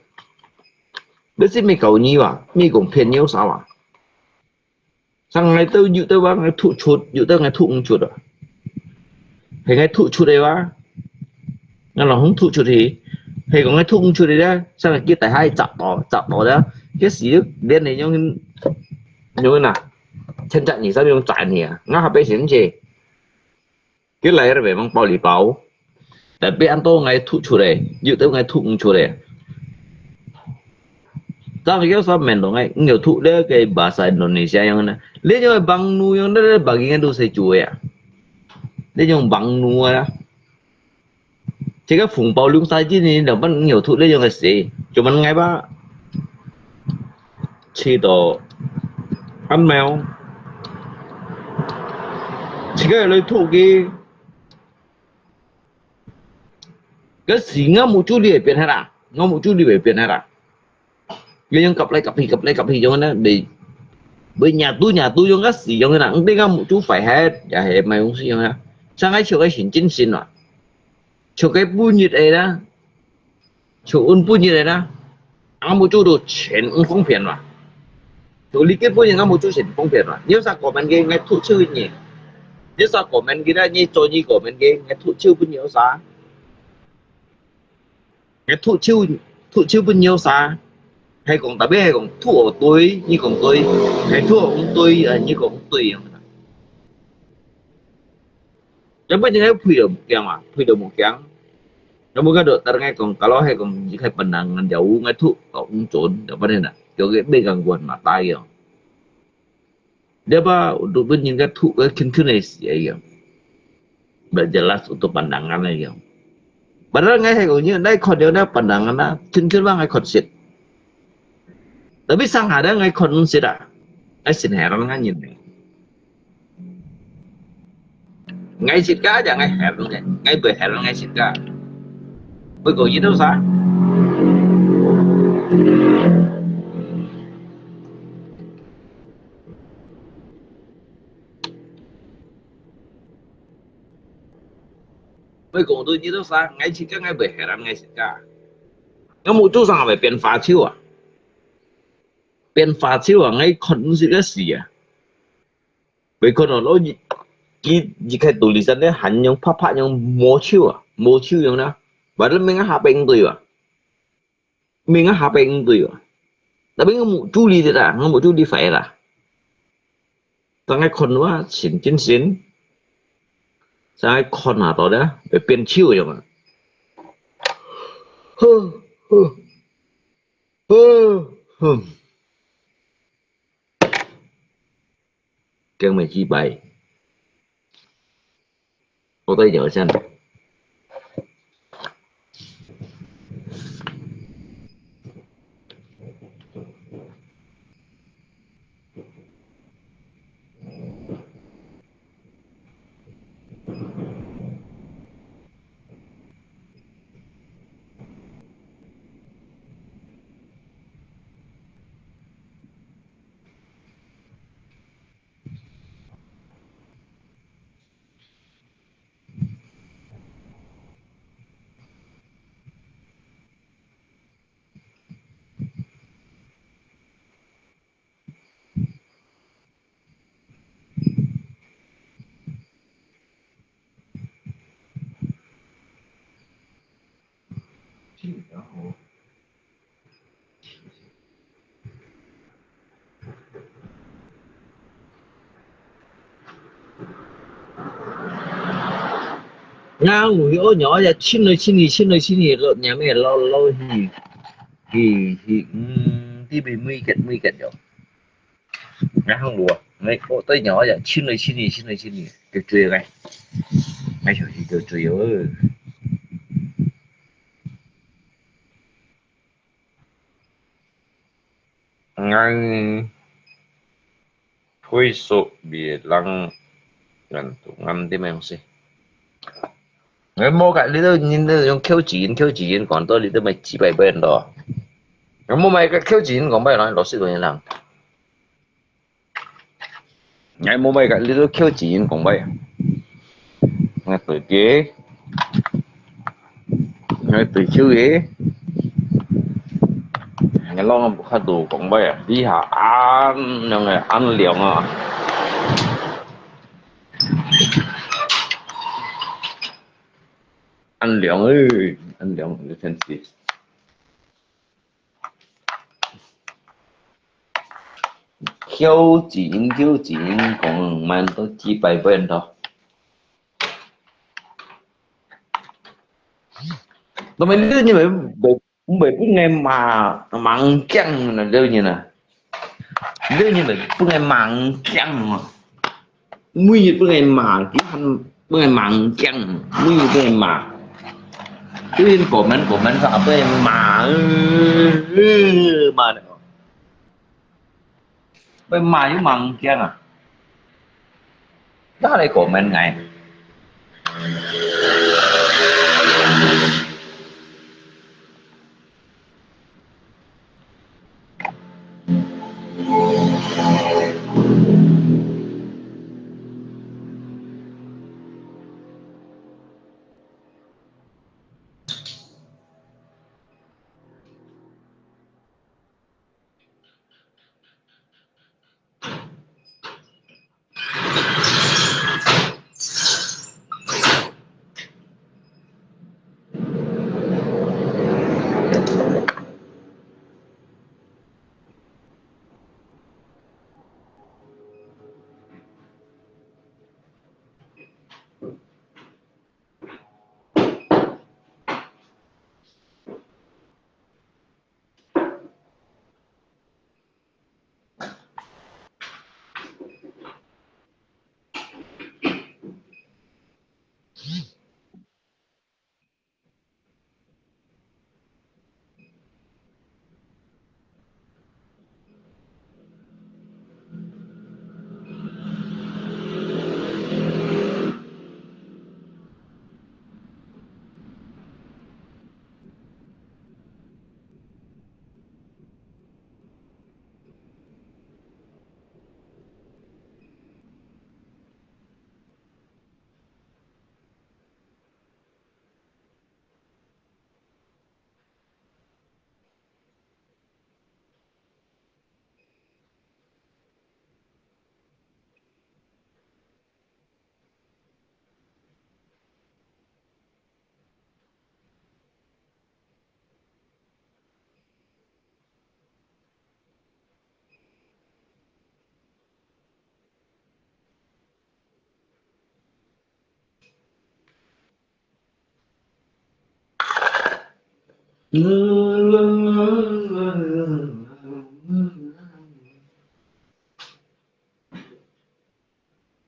你係毋係搞你啊？毋係講騙你啥啊？像𠊎都有得話，𠊎吐出，有得𠊎吐毋出啊。 係𠊎吐出个哇，𠊎老公吐出去，係講𠊎吐毋出个咧，像佢大下閘到，閘到咧，該時連你用，用哪，千隻二三用斬你啊，𠊎下背先去，佢來了別忙包裡包，tapi安到𠊎吐出个，有得𠊎吐毋出个。 Tang有啥面容个，你有吐了个bahasa Indonesia樣呢？你用个bang nu樣呢，bagi kan tu saya cuy啊。你用bang nu啊？這个紅包六三一呢，兩班你有吐，你用个誰？就問𠊎吧。去到安苗，這个來吐个。該時𠊎目珠裡會變下啦，𠊎目珠裡會變下啦。 你用夾來夾去，夾來夾去，用呢，你，你nyatu nyatu用个時用个啦，你个目珠壞忒，也係買東西用啦。像𠊎笑个神經神啊，笑个半日个啦，笑運半日个啦，啊目珠都全毋方便啦。所以你根本人啊目珠全毋方便啦。你有啥comment个，𠊎吐手你。你有啥comment个啦，你做你comment个，𠊎吐手分你有啥？ 𠊎吐手，吐手分你有啥？係講，tapi係講吐我對，你講對，係吐我毋對，啊，你講毋對樣啦。Tapi你愛賠都無驚啊，賠都無驚。Tapi kan dokter ngai講，kalau係講，你係pandangan jauh，ngai吐，哦，毋準，apa ni nak？有个咩gangguan mata樣。 Dia ba untuk pun jingkat thuk ke khin khin ai si ai yang. Ba jelas untuk pandangan ai yang. Padahal ngai hai kong nyi, nai khon dia na pandangan na, khin khin ba ngai khon sit. Tapi sang ada ngai khon sit ah. Ngai sin heran ngai nyin ni. Ngai sit ka aja ngai heran ngai, ngai bai heran ngai sit ka. Bai kong nyi tu sa. Bai kong tu nyi tu sa, ngai sit ka, ngai bai heran ngai sit ka. Ngai mu tu sa ngai bai pian fa chiu ah. Pian fa chiu ah, ngai khon sit ka si ah. Bai khon lo, ki, ki kai tulisan ne han yang pha pha yang mo chiu ah, mo chiu yang na. Bai le meng ha peng tu ah. Meng ha peng tu ah. Tapi ngai mu tu li de la, ngai mu tu li fai la. Tang ngai khon wa, sin kin sin. Sang ngai khon ha to de, bai pian chiu yang ah. Huh, huh. Huh, huh. Keng mei chi bai. Ô tô dạo chân. Ngang ngui ô nyo ya chin lo chin ni chin lo chin ni lo nyam e lo lo hi hi hi, mm, di bi mui ket mui ket yo. Ngang hang lua ngai ko toi nyo ya chin lo chin ni chin lo chin ni ke chui ngai. Ngai xiu hi ke chui yo. Ngai 退縮別人，人都啱啲咩東西。我無个，你都，你都用口舌音，口舌音講到你都買幾百倍咯。我無買个口舌音講白了，老師講人。我無買个，你都口舌音講白。我對个。 你對手个，你摎較多講話啊，這下恁樣个恁涼啊，恁涼誒，恁涼，你真是。口舌音，口舌音講慢到幾百分咯。 那麼你，你們袂，袂分𠊎罵，罵驚呢，你呢？你呢，袂分𠊎罵驚啊？每日分𠊎罵，幾番分𠊎罵驚，每日分𠊎罵。最近過敏，過敏，分𠊎罵，呃，呃，罵了。 會罵又罵驚啊！哪來過敏个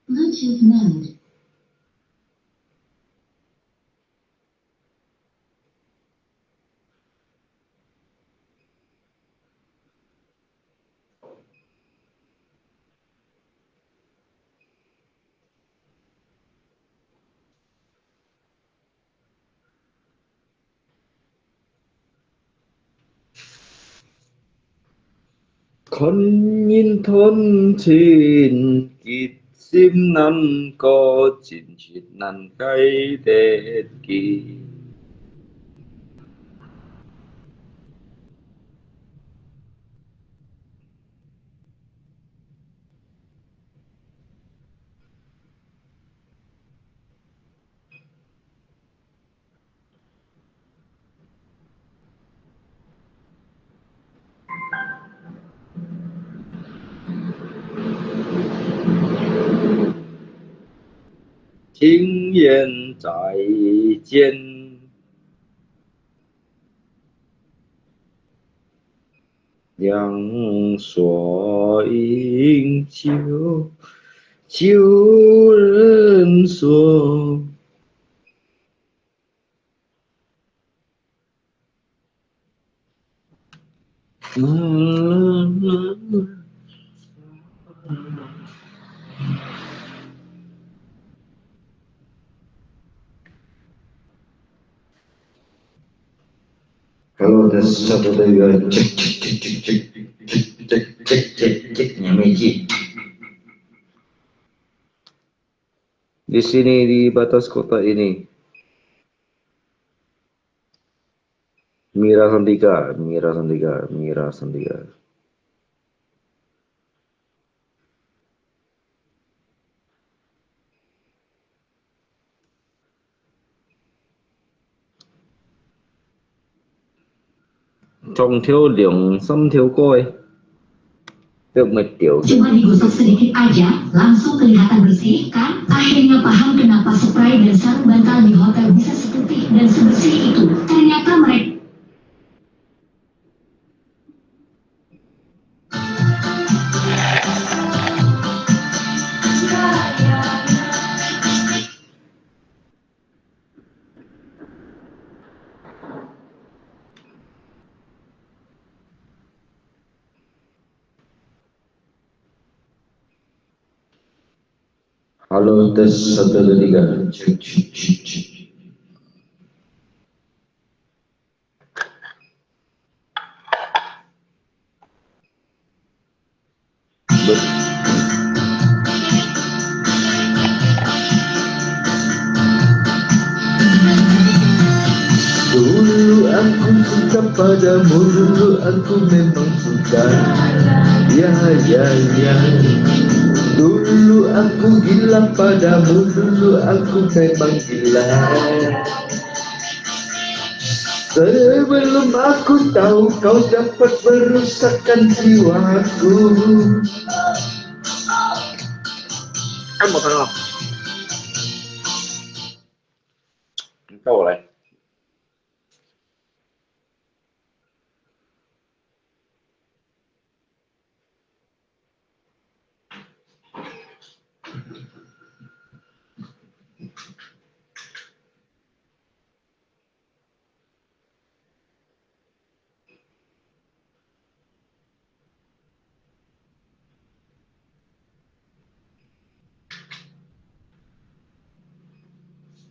？Bluetooth mode. 看人斷情，結心難過，真實難解得結。情缘再见。两所饮酒，酒人说。 Hello，test satu dua tiga, cek cek cek cek cek cek cek cek cek cek cek, nyamai ji. Di sini, di batas kota ini. Mira Santika, Mira Santika, Mira Santika. 唱條兩三條歌个，都毋會調。Cuma digosok sedikit aja, langsung kelihatan bersih, kan? Akhirnya paham kenapa spray dan sarung bantal di hotel bisa seputih dan sebersih itu. Ternyata mereka Halo, tes, satu, dua, tiga. Cek, cek, cek, cek. Dulu aku suka padamu, dulu aku memang suka. Ya, ya, ya. Dulu aku gila padamu, dulu aku memang gila. Sebelum aku tahu kau dapat merusakkan jiwaku. Kan 無聽到。你叫我來。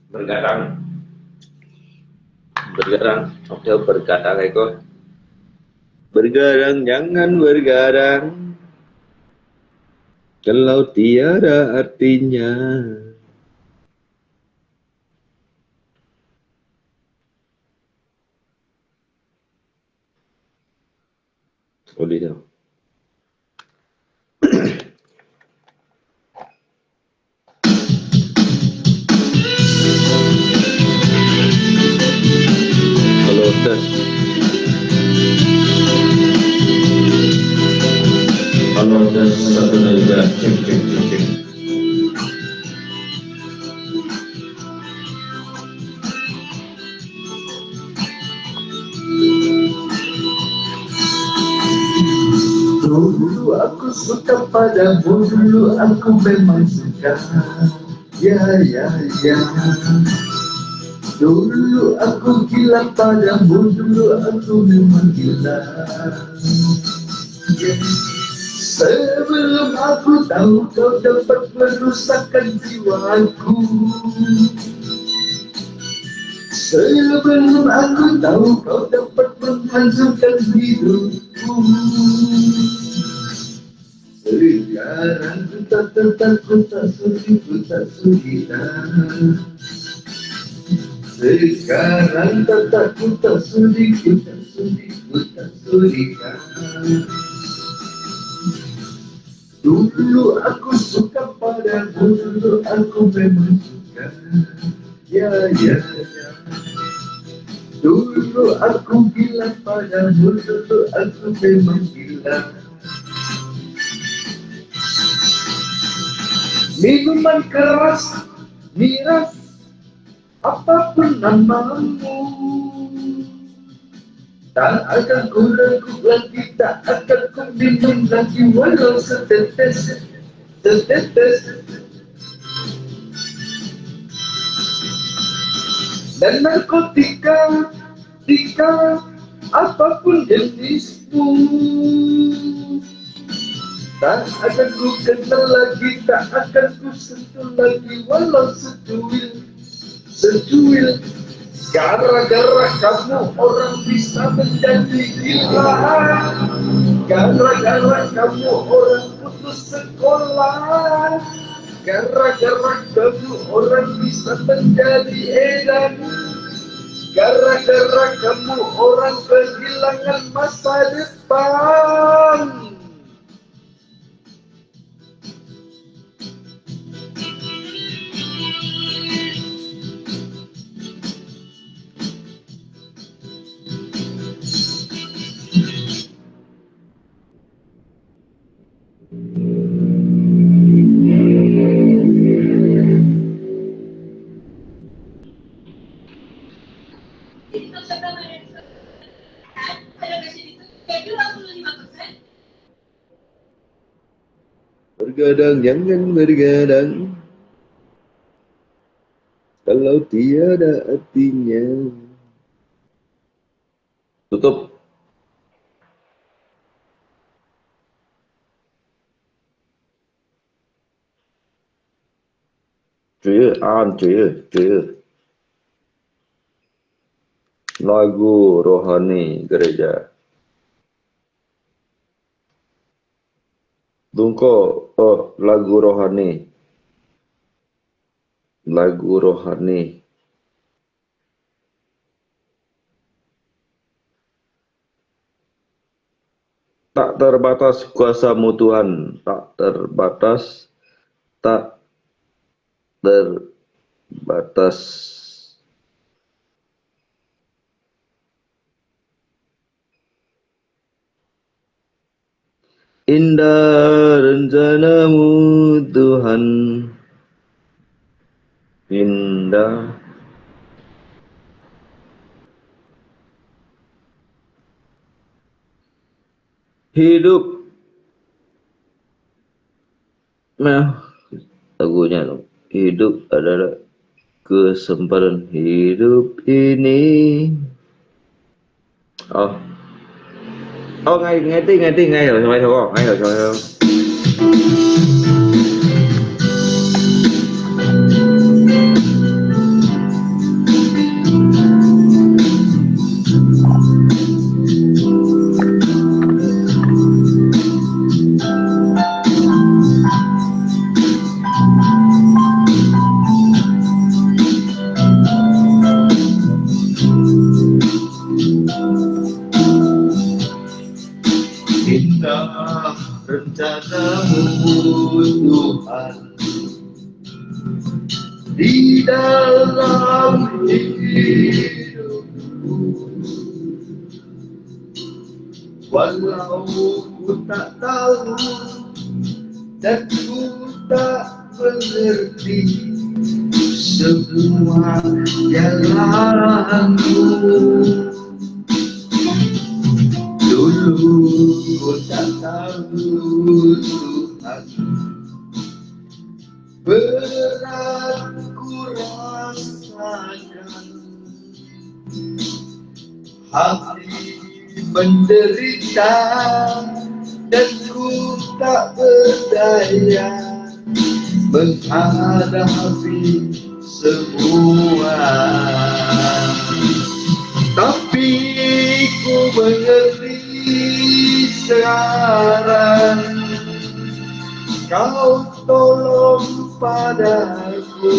Bergadang. Bergadang. Oke, bergadang, Eko. Bergadang, jangan bergadang. Kalau tiada artinya. Audio. Halo, tes. Halo, tes. Satu, dua, tiga. Cek, cek, cek, cek. Dulu aku suka padamu, dulu aku memang suka. Ya, ya, ya. Dulu aku gila padamu, dulu aku memang gila. Sebelum aku tahu kau dapat merusakkan jiwaku. Sebelum aku tahu kau dapat menghancurkan hidupku. Sekarang ku tak, tak, tak, ku tak sudi, ku tak sudi dah. Sekarang tak, tak, ku tak sudi, ku tak sudi, ku tak sudi dah. Dulu aku suka padamu, dulu aku memang suka. Ya, ya, ya. Dulu aku gila padamu, dulu aku memang gila. Minuman keras, miras, apapun namamu. Tak akan ku ragu lagi, tak akan ku bingung lagi, walau setetes, setetes. Dan narkotika, tika, apapun jenismu. Tak akan ku kenal lagi, tak akan ku sentuh lagi, walau secuil, secuil. Gara-gara kamu orang bisa menjadi gila. Gara-gara kamu orang putus sekolah. Gara-gara kamu orang bisa menjadi edan. Gara-gara kamu orang kehilangan masa depan. Bergadang, jangan bergadang. Kalau tiada artinya. Tutup. Cuy, an, cuy, cuy. Lagu rohani gereja. Tungko, oh, lagu rohani. Lagu rohani. Tak terbatas kuasa-Mu, Tuhan, tak terbatas, tak terbatas. Indah rencana-Mu, Tuhan. Indah. Hidup. Nah, lagunya tu. Hidup adalah kesempatan hidup ini. Oh. Oh, ngai, ngai ti, ngai ti, ngai lo, ngai lo, ngai lo, ngai lo. 'Indah rencana-Mu, Tuhan, di dalam hidupku. Walau ku tak tahu dan ku tak mengerti semua jalanmu. Dulu ku tak tahu, Tuhan, berat ku rasakan. Hati menderita dan ku tak berdaya menghadapi semua. Tapi ku mengerti sekarang, Kau tolong padaku.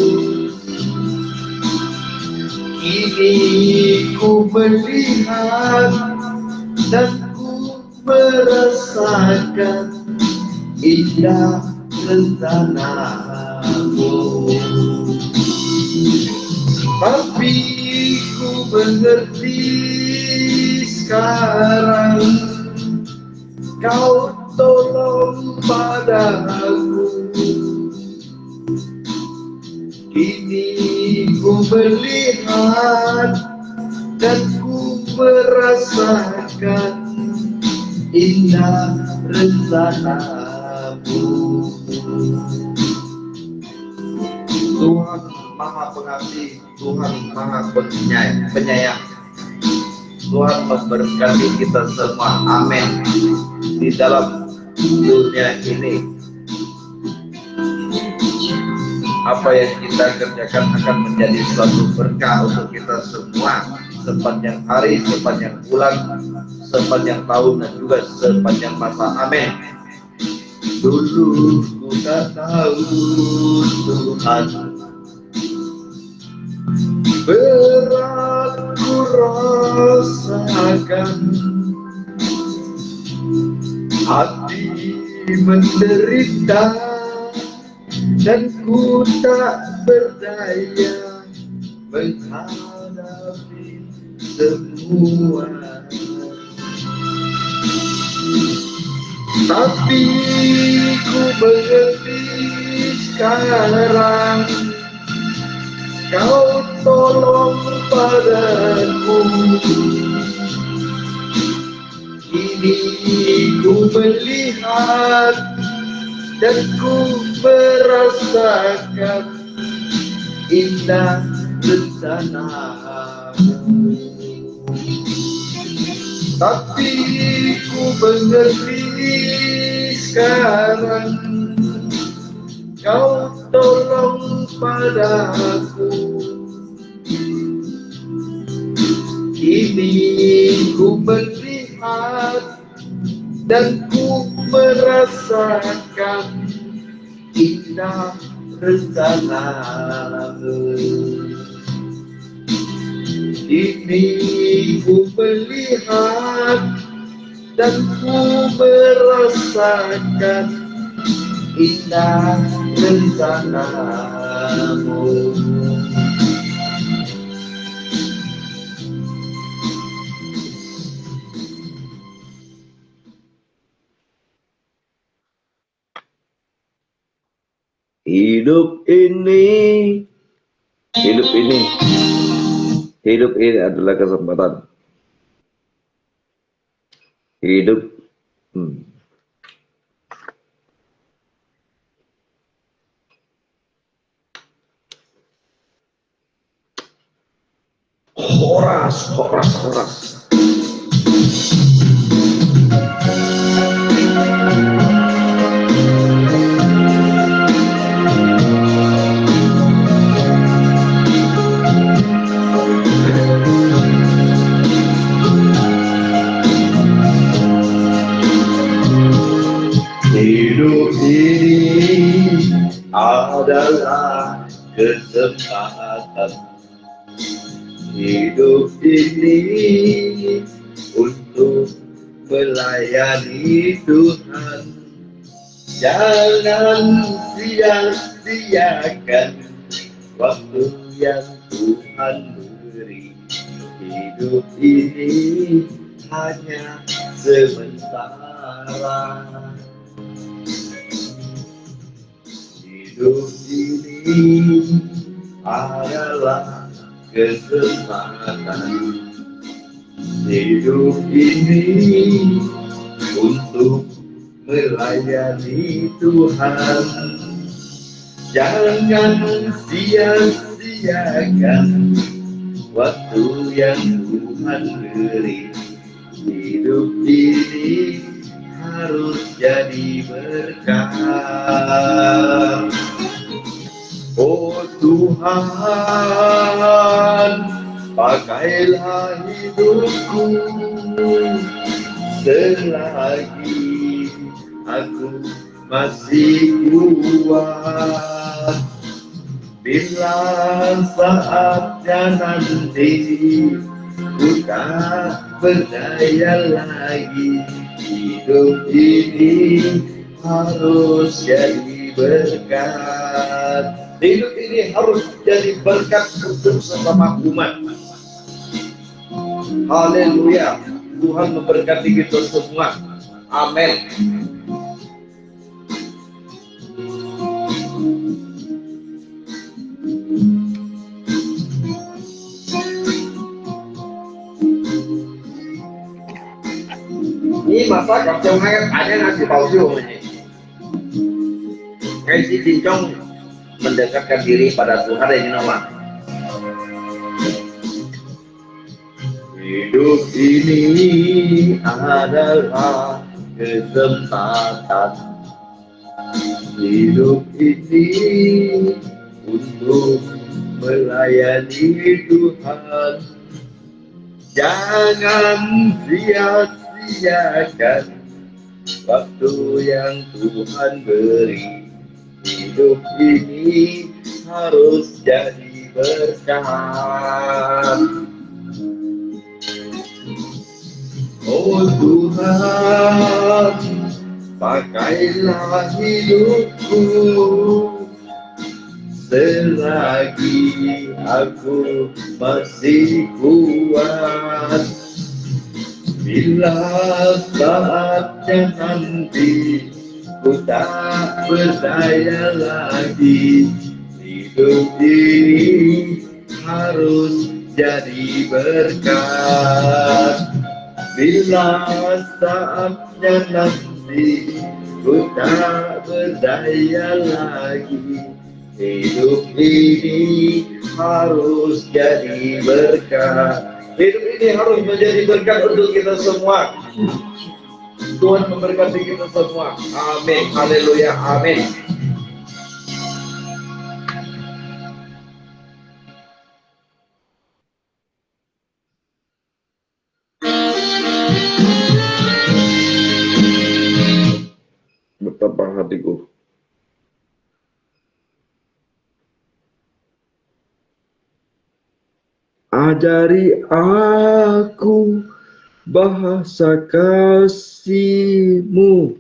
Kini ku melihat dan ku merasakan indah rencana-Mu. Tapi ku mengerti sekarang, Kau tolong padaku. Kini ku melihat dan ku merasakan indah rencana-Mu. Tuhan Maha Pengasih, Tuhan Maha Penyayang, Penyayang. Tuhan memberkati kita semua. Amin. Di dalam dunia ini, apa yang kita kerjakan akan menjadi suatu berkah untuk kita semua sepanjang hari, sepanjang bulan, sepanjang tahun, dan juga sepanjang masa. Amin. Dulu ku tak tahu Tuhan, berat ku rasakan, hati menderita dan ku tak berdaya menghadapi semua. Tapi ku mengerti sekarang, Kau tolong padaku. Kini ku melihat dan ku merasakan indah rencana-Mu. Tapi ku mengerti sekarang, Kau tolong padaku. Kini ku melihat dan ku merasakan indah rencana-Mu. Kini ku melihat dan ku merasakan indah rencana-Mu. Hidup ini, hidup ini, hidup ini adalah kesempatan. Hidup, hmm. Horas, horas, horas. Hidup ini adalah kesempatan. Hidup ini untuk melayani Tuhan. Jangan sia-siakan waktu yang Tuhan beri. Hidup ini hanya sementara. Hidup ini adalah kesempatan. Hidup ini untuk melayani Tuhan. Jangan sia-siakan waktu yang Tuhan beri. Hidup ini harus jadi berkat. Oh Tuhan, pakailah hidupku selagi aku masih kuat. Bila saatnya nanti ku tak berdaya lagi, hidup ini harus jadi berkat. Hidup ini harus jadi berkat untuk sesama umat. Haleluya. Tuhan memberkati kita semua. Amin. 你masa kacau sangat, ada nasi palsu ini. Kaisi cincong mendekatkan diri pada Tuhan ini nama. Hidup ini adalah kesempatan. Hidup ini untuk melayani Tuhan. Jangan sia-siakan waktu yang Tuhan beri. Hidup ini harus jadi berkat. Oh Tuhan, pakailah hidupku selagi aku masih kuat. Bila saatnya nanti ku tak berdaya lagi, hidup ini harus jadi berkat. Bila saatnya nanti ku tak berdaya lagi, hidup ini harus jadi berkat. Hidup ini harus menjadi berkat untuk kita semua. Tuhan memberkati kita semua. Amin. Haleluya. Amin. Betapa hatiku. Ajari aku bahasa kasih-Mu.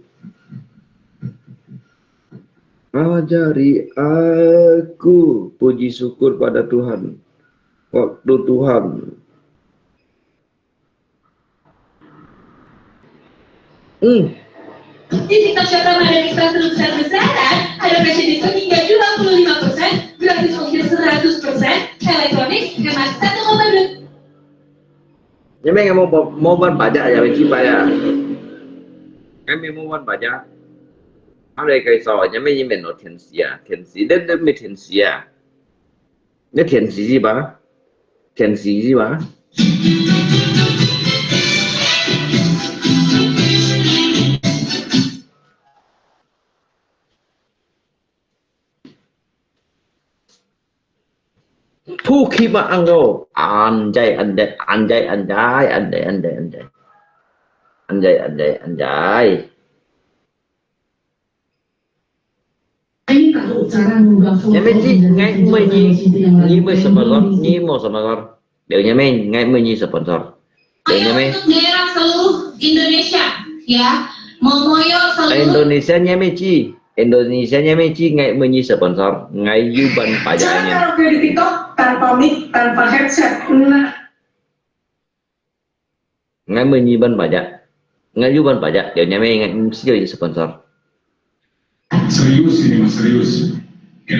Ajari aku, puji syukur pada Tuhan. Waktu Tuhan. Hmm. Di sektor swasta ada diskon sebesar-besaran, ada fashion diskon hingga dua puluh lima persen, gratis ongkir seratus persen, elektronik hemat satu koma dua. Nyameng mo mo ban pajak ya, mesti bayar. Nyameng mo ban pajak. Apa kaya so, nyameng ni men no 天使啊，天使，人都没天使啊。那天使是吧？天使是吧？ Puki ma anggo, anjay, anjay, anjay, anjay, anjay, anjay, anjay. Anjay, anjay, anjay. Ini tahu cara mengubah foto. Nyameng ci, ngai mei ni, ni mei sponsor, ni mo sponsor. Liu nyameng, ngai mei ni sponsor. Liu nyameng. Untuk daerah seluruh Indonesia, ya. Momoyo seluruh Indonesia nyameng ci, Indonesia nyameng ci, ngai mei ni sponsor, ngai yuban pajak. Jangan karaoke di TikTok tanpa mic, tanpa headset. Nah. Ngai mei ni ban pajak. Ngai yuban pajak, liu nyameng ngai mesti sponsor. Serius ini, Mas, serius. Ya.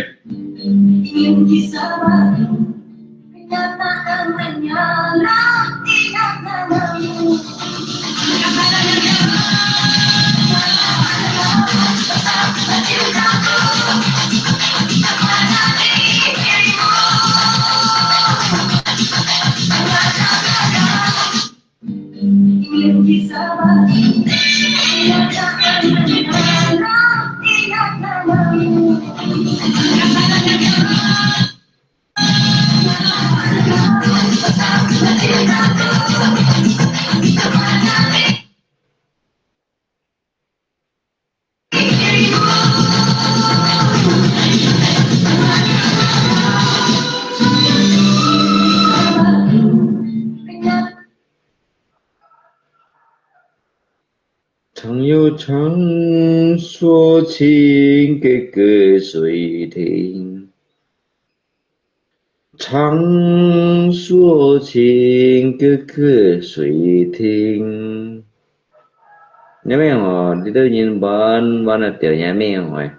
Nyameng吼，這兜人玩，玩啊，掉nyameng吼，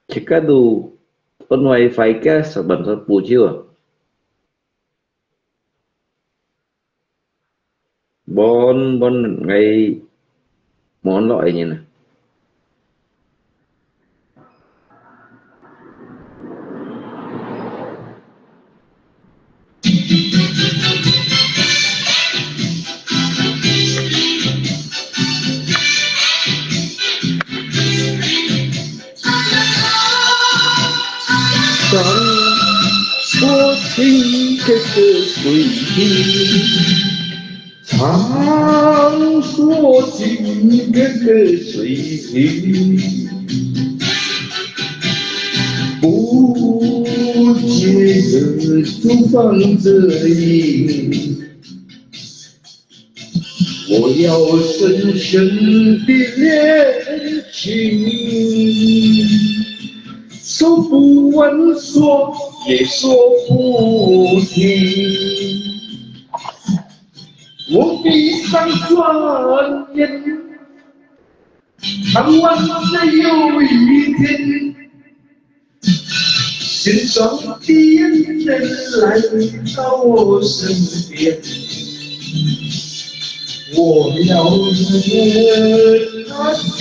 自家都on wifi个，十分鐘補救啊。 Bon, bon, ngai 無安樂个人啊。 我要深深地练琴，说不完，说也说不停。我闭上双眼，盼望着有一天， 心中的人能来到我身边，我要和他相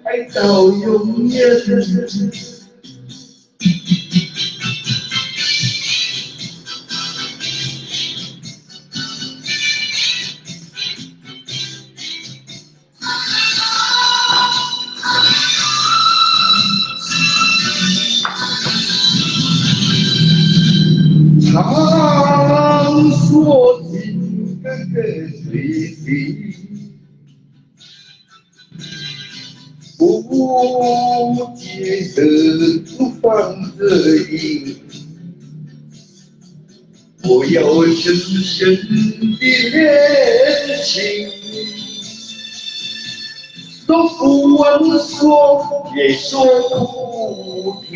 爱到永远。 我要深深地练琴，说不完，说也说不停。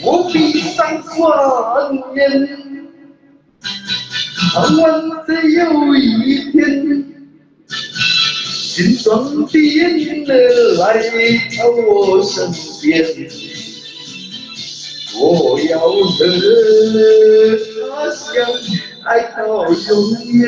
我闭上双眼，盼望着有一天， 心中的人儿来到我身边，我要和他相爱到永远。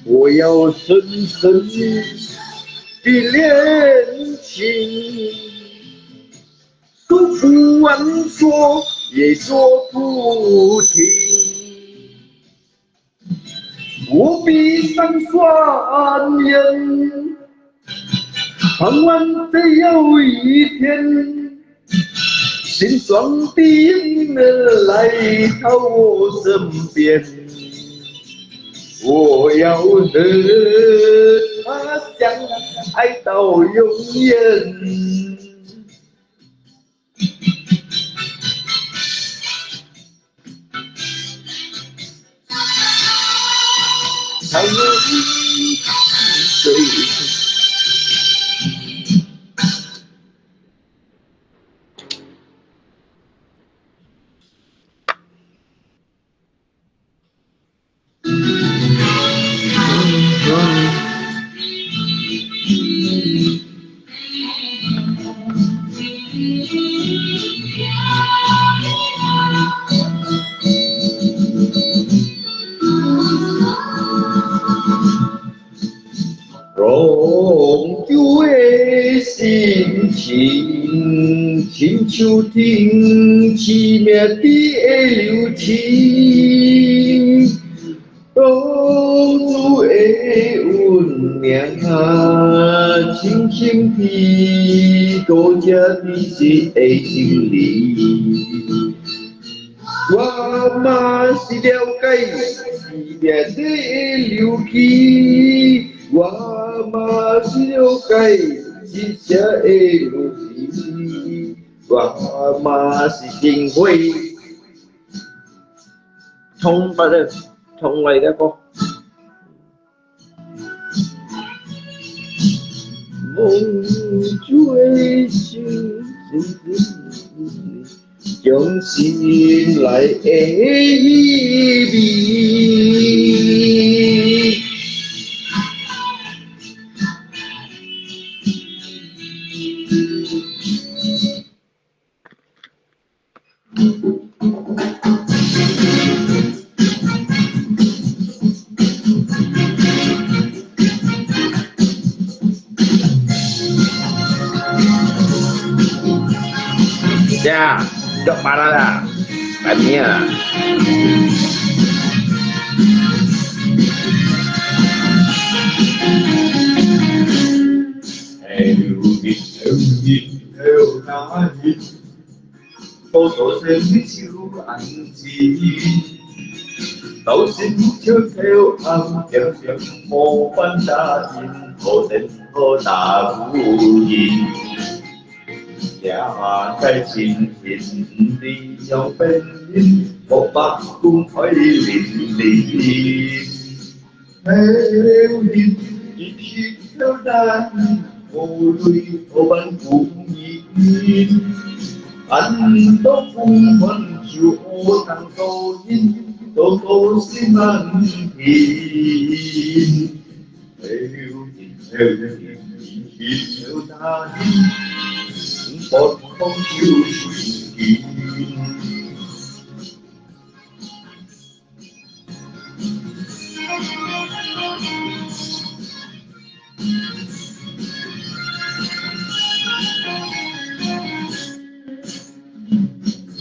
我要深深地练琴，说不完，说也说不停。 我闭上双眼，盼望着有一天，心中的人儿来到我身边，我要和他相爱到永远。 浪潮个心情，亲像停止灭个流星。浪潮个温暖啊，深深地touch在个心里。 我嘛是了解，是别个流去，我嘛是了解，是这个路去，我嘛是心灰。重来个，重来个歌。 梦最醒。用心來回味。Ya, dok parah lah. Tania. 多多聲就恁靜，到心就跳暗，點點無法答應，好等好答應。也在清醒的小本領，我把公開領領。 Heo hin, ikhit heo na hin, mo lui o ban kung yin. An to kung mon chiu o tang to yin, to to si man hin. Heo hin, heo hin, ikhit heo na hin, pot kong chiu sui yin.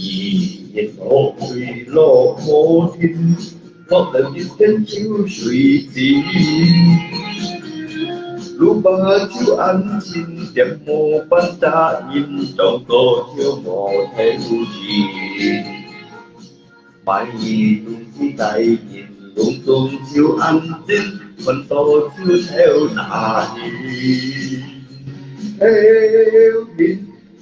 一言落水落無停，落了一天就水盡。路把就安靜，點無半打印，當多就無天無地。 買東西个人，攏總就安靜，看到就頭大意。頭暈，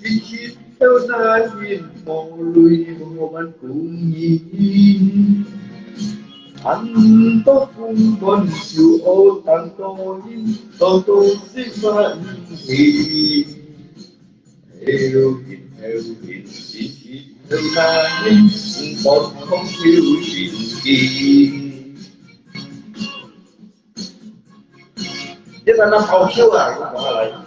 一起頭大意，無淚無萬苦人。安到公館就學當多人，多多是萬人。 Heo hin, heo hin, ikhit heo na hin, pot kong chiu sui yin. 這个那好笑啊，你看來。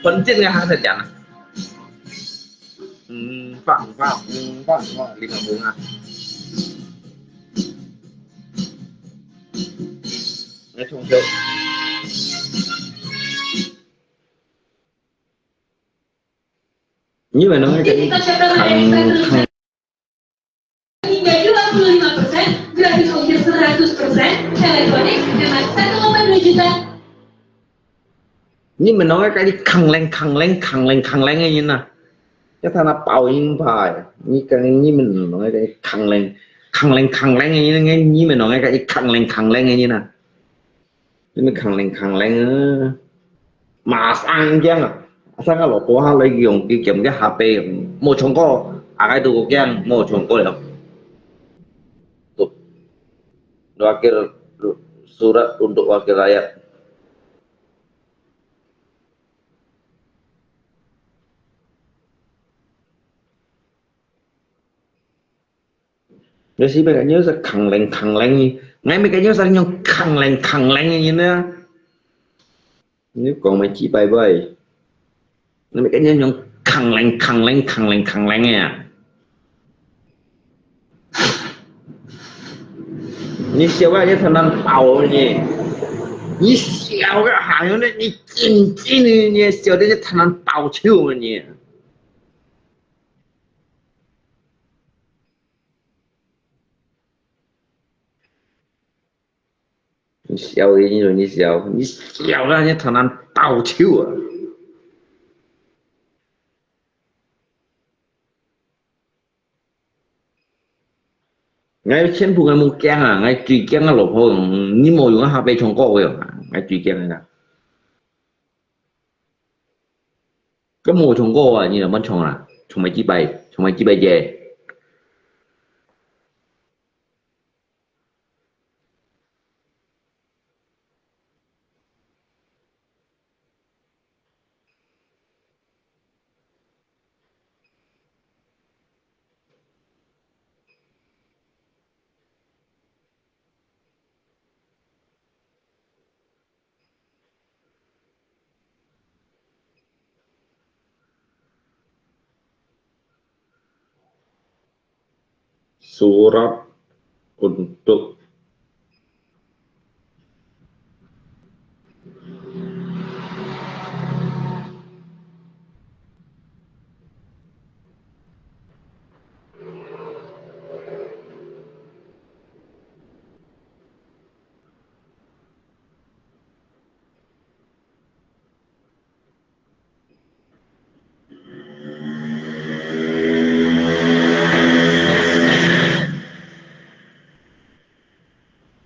反正个还在讲啊。嗯，放放，嗯，放放，你们不啊？来，冲球。你们能给你看。 Hingga dua puluh lima persen, gratis ongkir seratus persen, elektronik, hemat satu koma dua juta. 你們兩個該吭鈴吭鈴吭鈴吭鈴个人啊，要他那爆音吧？你跟你們兩個該吭鈴吭鈴吭鈴个人，你們兩個該吭鈴吭鈴个人啊。 你們吭鈴吭鈴啊，馬上驚啊！上個老婆下來用佢撳个下背，無唱歌，阿該都驚，無唱歌了。Tuh, wakil surat untuk wakil rakyat. 你係毋係感覺係吭鈴吭鈴个？𠊎乜感覺係用吭鈴吭鈴个人啊！你講乜幾擺擺？你乜感覺用吭鈴吭鈴吭鈴吭鈴个啊？你笑啊，你突然爆呢！你笑个還有呢，你真正的，你笑得你頭殼爆笑个你。你笑的，你說你笑，你笑到你頭殼爆笑啊！ 𠊎全部个無驚啊，𠊎最驚个老婆，你無用啊，下背唱歌个，𠊎最驚个啦。該無唱歌啊，你就莫唱啦，唱埋幾擺，唱埋幾擺啫。 Surat untuk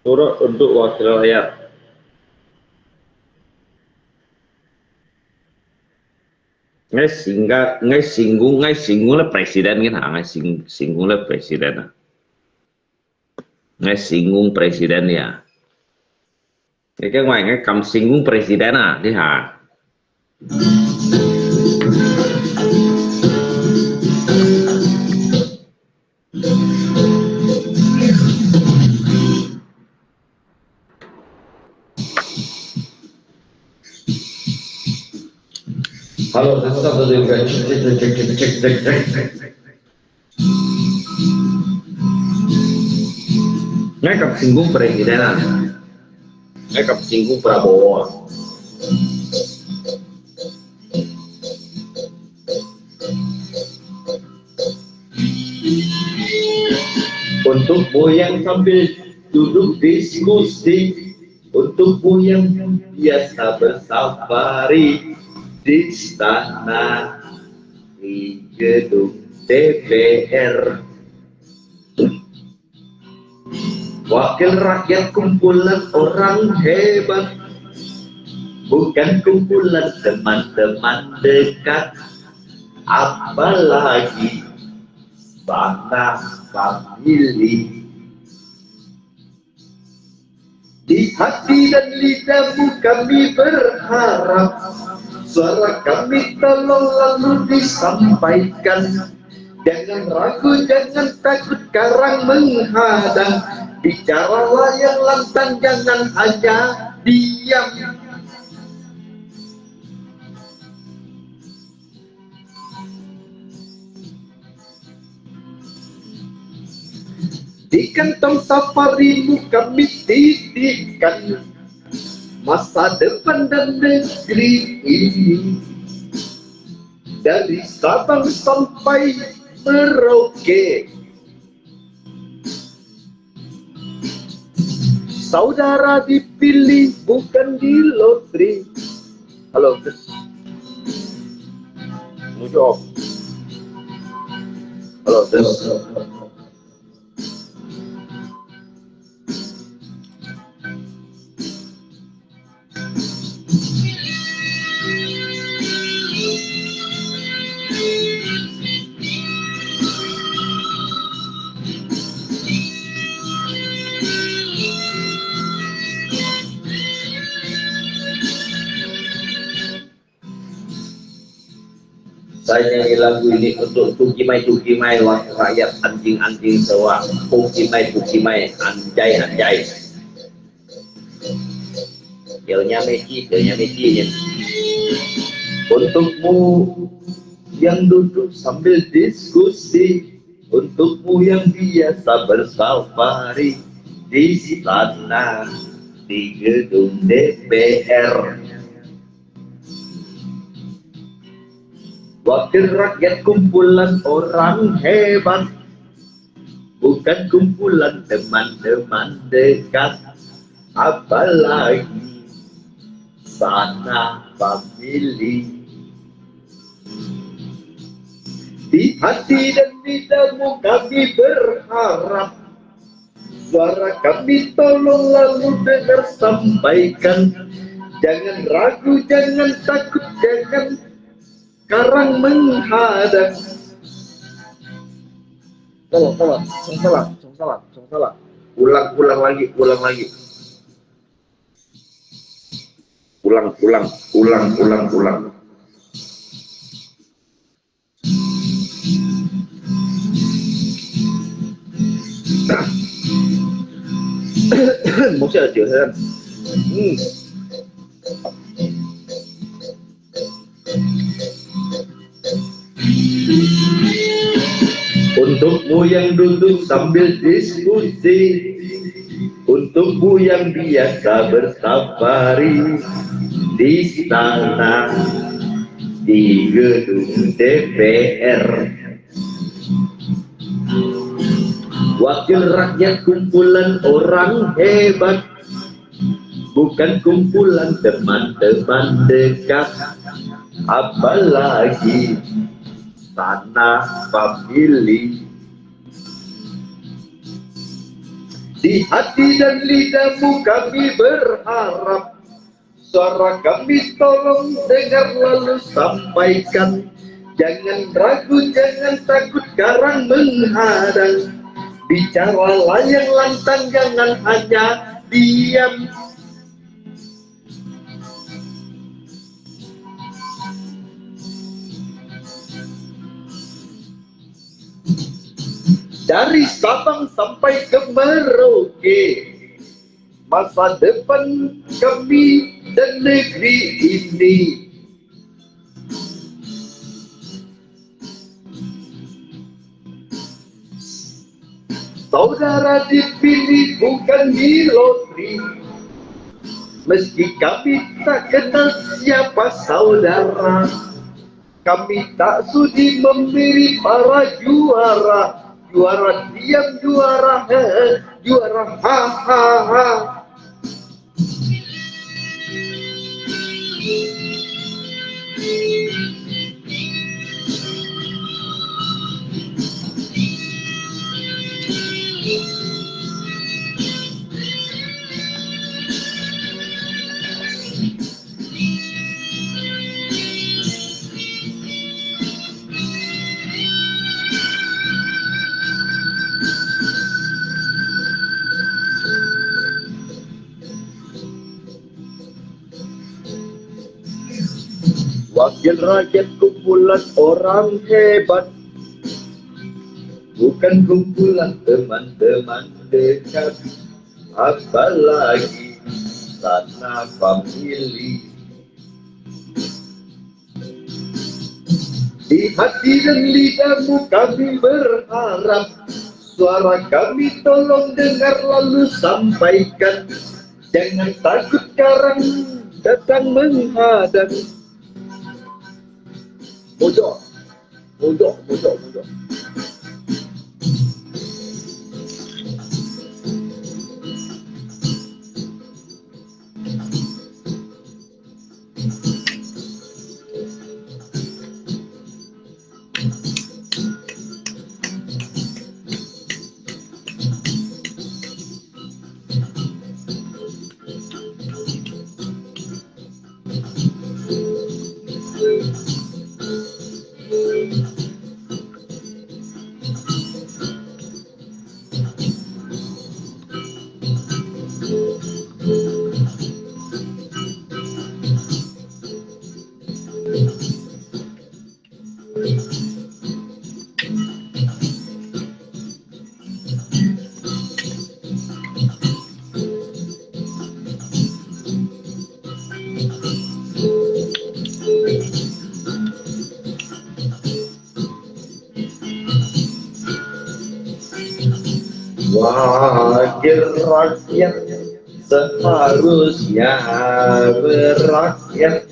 Surat untuk wakil rakyat. Ngai singga, ngai singgung, ngai singgung le presiden kan ha, ngai sing, singgung le presiden ah. Ngai singgung presiden ya. Ngai kan ngai, ngai kam singgung presiden ah, di ha. Hello, this is Abdul Ibrahim. Check, check, check. Ngai kam singgung presiden ah. Ngai kam singgung Prabowo ah. Untukmu yang sambil duduk diskusi, untukmu yang biasa bersafari di istana, di gedung D P R. Wakil rakyat kumpulan orang hebat, bukan kumpulan teman-teman dekat, apalagi sanak famili. Di hati dan lidahmu kami berharap, suara kami tolong lalu disampaikan. Jangan ragu, jangan takut karang menghadang. Bicara layang lantang, jangan hanya diam. Di kantong safarimu kami titipkan masa depan dan negeri ini. Dari Sabang sampai Merauke. Saudara dipilih bukan di lotri. Halo, tes. Muncul. Halo, tes. Saya nyanyi lagu ini untuk Tuki Mai, Tuki Mai, rakyat anjing-anjing sawah. Tuki Mai, Tuki Mai, anjay, anjay. Untukmu yang duduk sambil diskusi, untukmu yang biasa bersafari di sana. di gedung D P R. Wakil rakyat kumpulan orang hebat, bukan kumpulan teman-teman dekat, apalagi sanak famili. Di hati dan lidamu kami berharap, suara kami tolong lalu dengar sampaikan. Jangan ragu, jangan takut, jangan karang menghadang. Salah, salah, salah, salah, salah. Ulang, ulang lagi, ulang lagi. Ulang, ulang, ulang, ulang, ulang. Mesti ada dia, kan? Hmm. Untukmu yang duduk sambil diskusi, untukmu yang biasa bersafari di sana, di gedung D P R. Wakil rakyat kumpulan orang hebat, bukan kumpulan teman-teman dekat, apalagi sanak famili. Di hati dan lidahmu kami berharap, suara kami tolong dengar lalu sampaikan. Jangan ragu, jangan takut, karang menghadang. Bicara layang lantang, jangan hanya diam. Dari Sabang sampai ke Merauke, masa depan kami dan negeri ini. Saudara dipilih bukan di lotri, meski kami tak kenal siapa saudara. Kami tak sudi memilih para juara. Juara diam, juara he, juara ha ha ha. Wakil rakyat kumpulan orang hebat, bukan kumpulan teman-teman dekat, apalagi sanak famili. Di hati dan lidahmu kami berharap, suara kami tolong dengar lalu sampaikan. Jangan takut karang datang menghadang. Mojok, mojok, mojok, mojok. Wakil rakyat Seharusnya berakyat,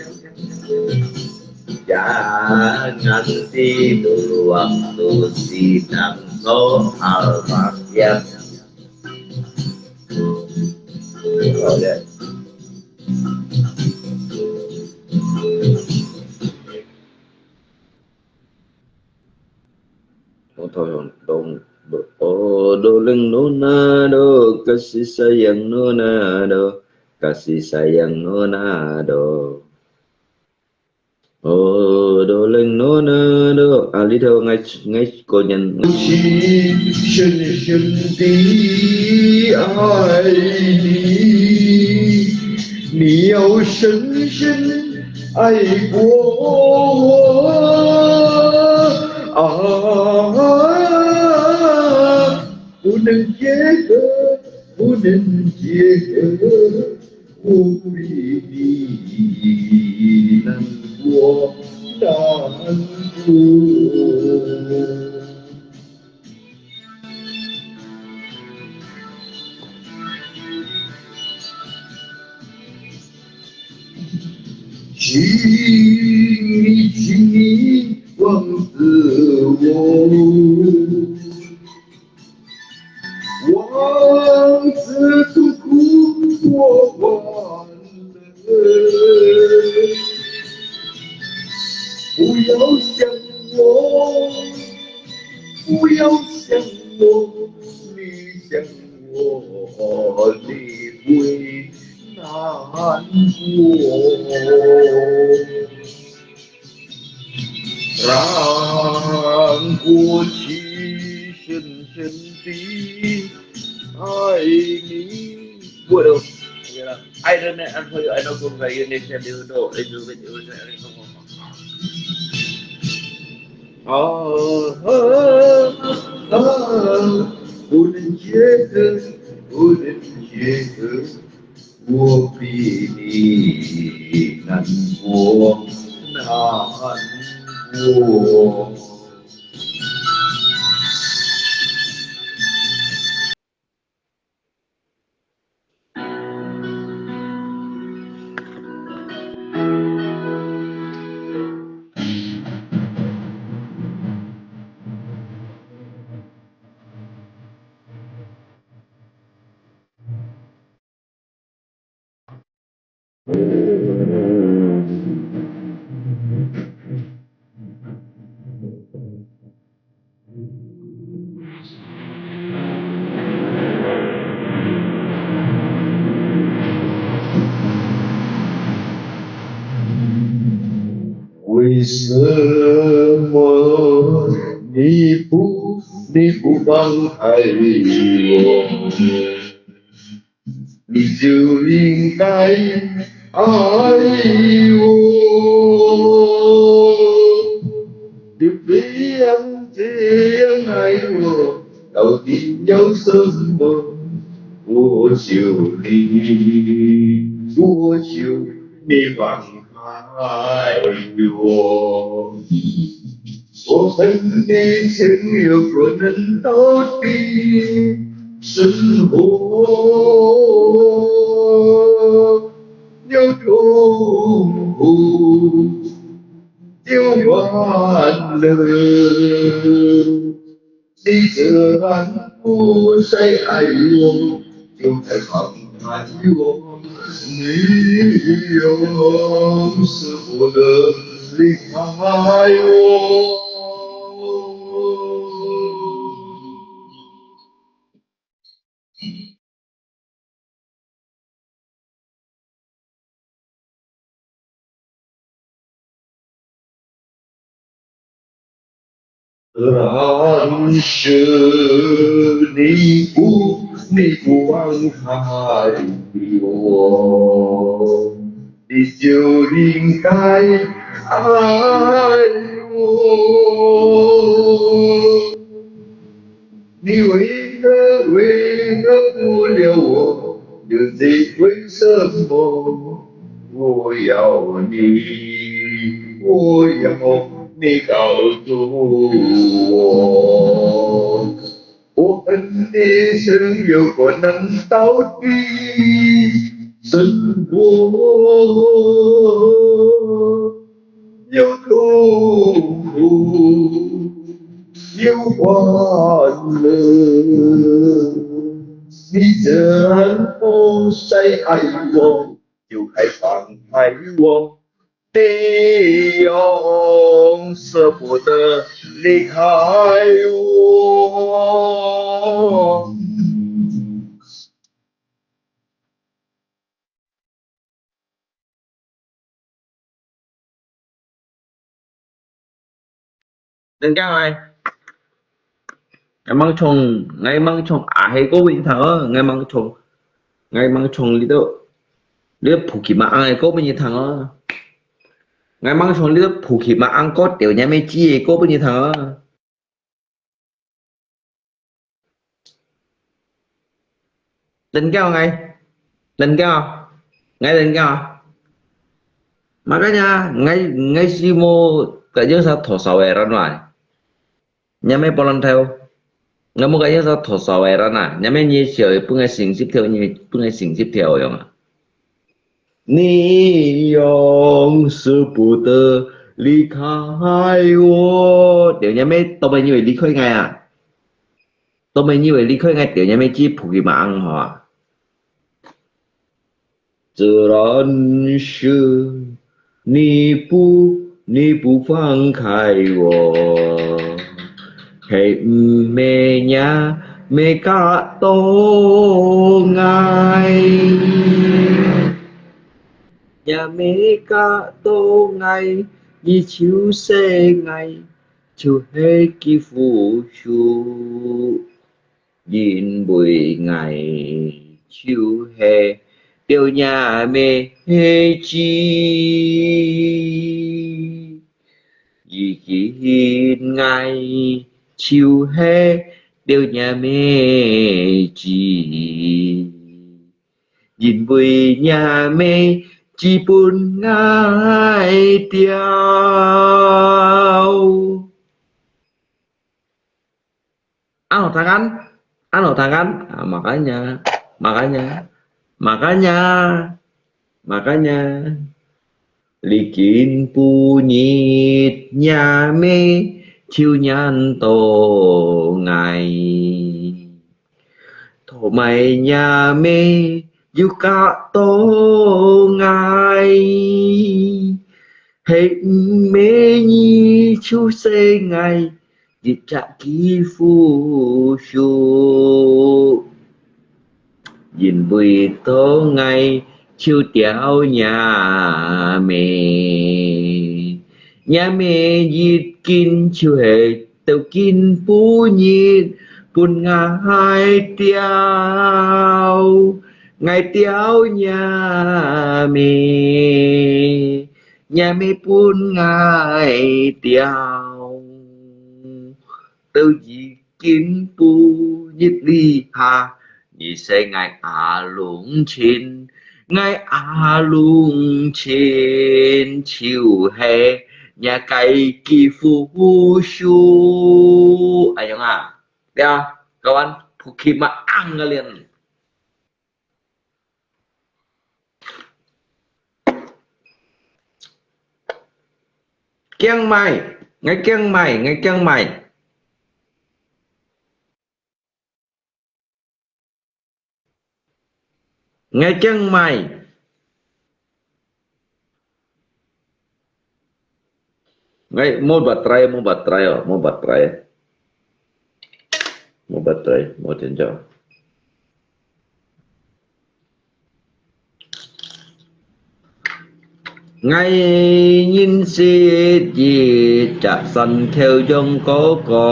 jangan tidur waktu sidang soal rakyat. 好的。 Odoleng nona do, kasih sayang nona do, kasih sayang nona do. Odoleng nona do. 啊，這條𠊎，𠊎個人。深深地愛你，你要深深 爱过我啊，不能解渴，不能解渴，我为你难过，难过。 请你，请你忘记我，忘记痛苦我欢乐。不要想我，不要想我，你想我，你会难过。 让我去深深地爱你。Bueno, mira, I don't know, I'm for you, I don't go by your nation, you know, I do it, you know, I don't know. 啊，啊，啊，不能解释，不能解释。 我比你难过，难过。 为什么你不，你不放开我？ 你就应该爱我。你这样这样爱我，到底要什么？我求你，我求你放开我。 我恨你情有不能到底，生活有痛苦，有欢乐。你自然不再爱我，就在旁 你永远舍不得离开我。 但是你不，你不忘记我，你就应该爱我。你为何，为何不了我？又是为什么？ 我要你，我要你告诉我，我恨你情有不能到底，生活有痛苦，有欢乐，你怎么谁爱我，就该放开我，别用舍不得离开我。 恁樣啊，𠊎吂唱，𠊎吂唱阿黑歌分你聽哦，𠊎吂唱，𠊎吂唱這兜，這兜Bukit Maang个歌分你聽哦，𠊎吂唱這兜Bukit Maang歌，吊若姆姊个歌分你聽哦。 Đừng kéo ngay. Đừng kéo. Ngay đừng kéo. Makanya, ngay, ngay si mo kayo sa thosawe ranwai. Nya me polon theo. Ngay mo kayo sa thosawe ranwai. Nya me nyi siyo pun ngay sing sip theo, nyi pun ngay sing sip theo yong. 你用舍不得離開我。Điều nhắm mấy tao mày như vậy đi khơi ngay à? Tao mày như vậy đi khơi ngay, điều nhắm mấy chi Bukit Maang hả? 自然是你不，你不放开我。 Hay me nya me ka to ngai. Nya me ka to ngai, nyi chiu se ngai, chiu he ki fu shu. Yin bui ngai, chiu he teo nya me he chi. Yi kin ngai, chiu he teo nya me chi. Yin bui nya me chi pun ngai tiao. Ano tangan, ano tangan, ah, makanya, makanya, makanya, makanya. Li kin pu nyit nya me chiu nyan to ngai. Tho mai nya me yu ka to ngai. He me nyi chiu se ngai. Yit chak ki fu shu. Yin bui to ngai chiu tiao nya me. Nya me yit kin chiu he teo kin pu nyit pun ngai tiao. Ngai tiao nya me. Nya me pun ngai tiao. Teo yi kin pu nyit li ha, nyi se ngai a lung chin, ngai a lung chin, chiu he nya kai ki fu shu. Ayong a, ya, kawan, Bukit Maang kalian. Kiang mai, ngai kiang mai, ngai kiang mai. Ngai kiang mai. Ngai, mo baterai, mo baterai, oh, mo baterai. Mo baterai, mo tenjo. Ngai nyin sit yit chak san kheu yong ko ko.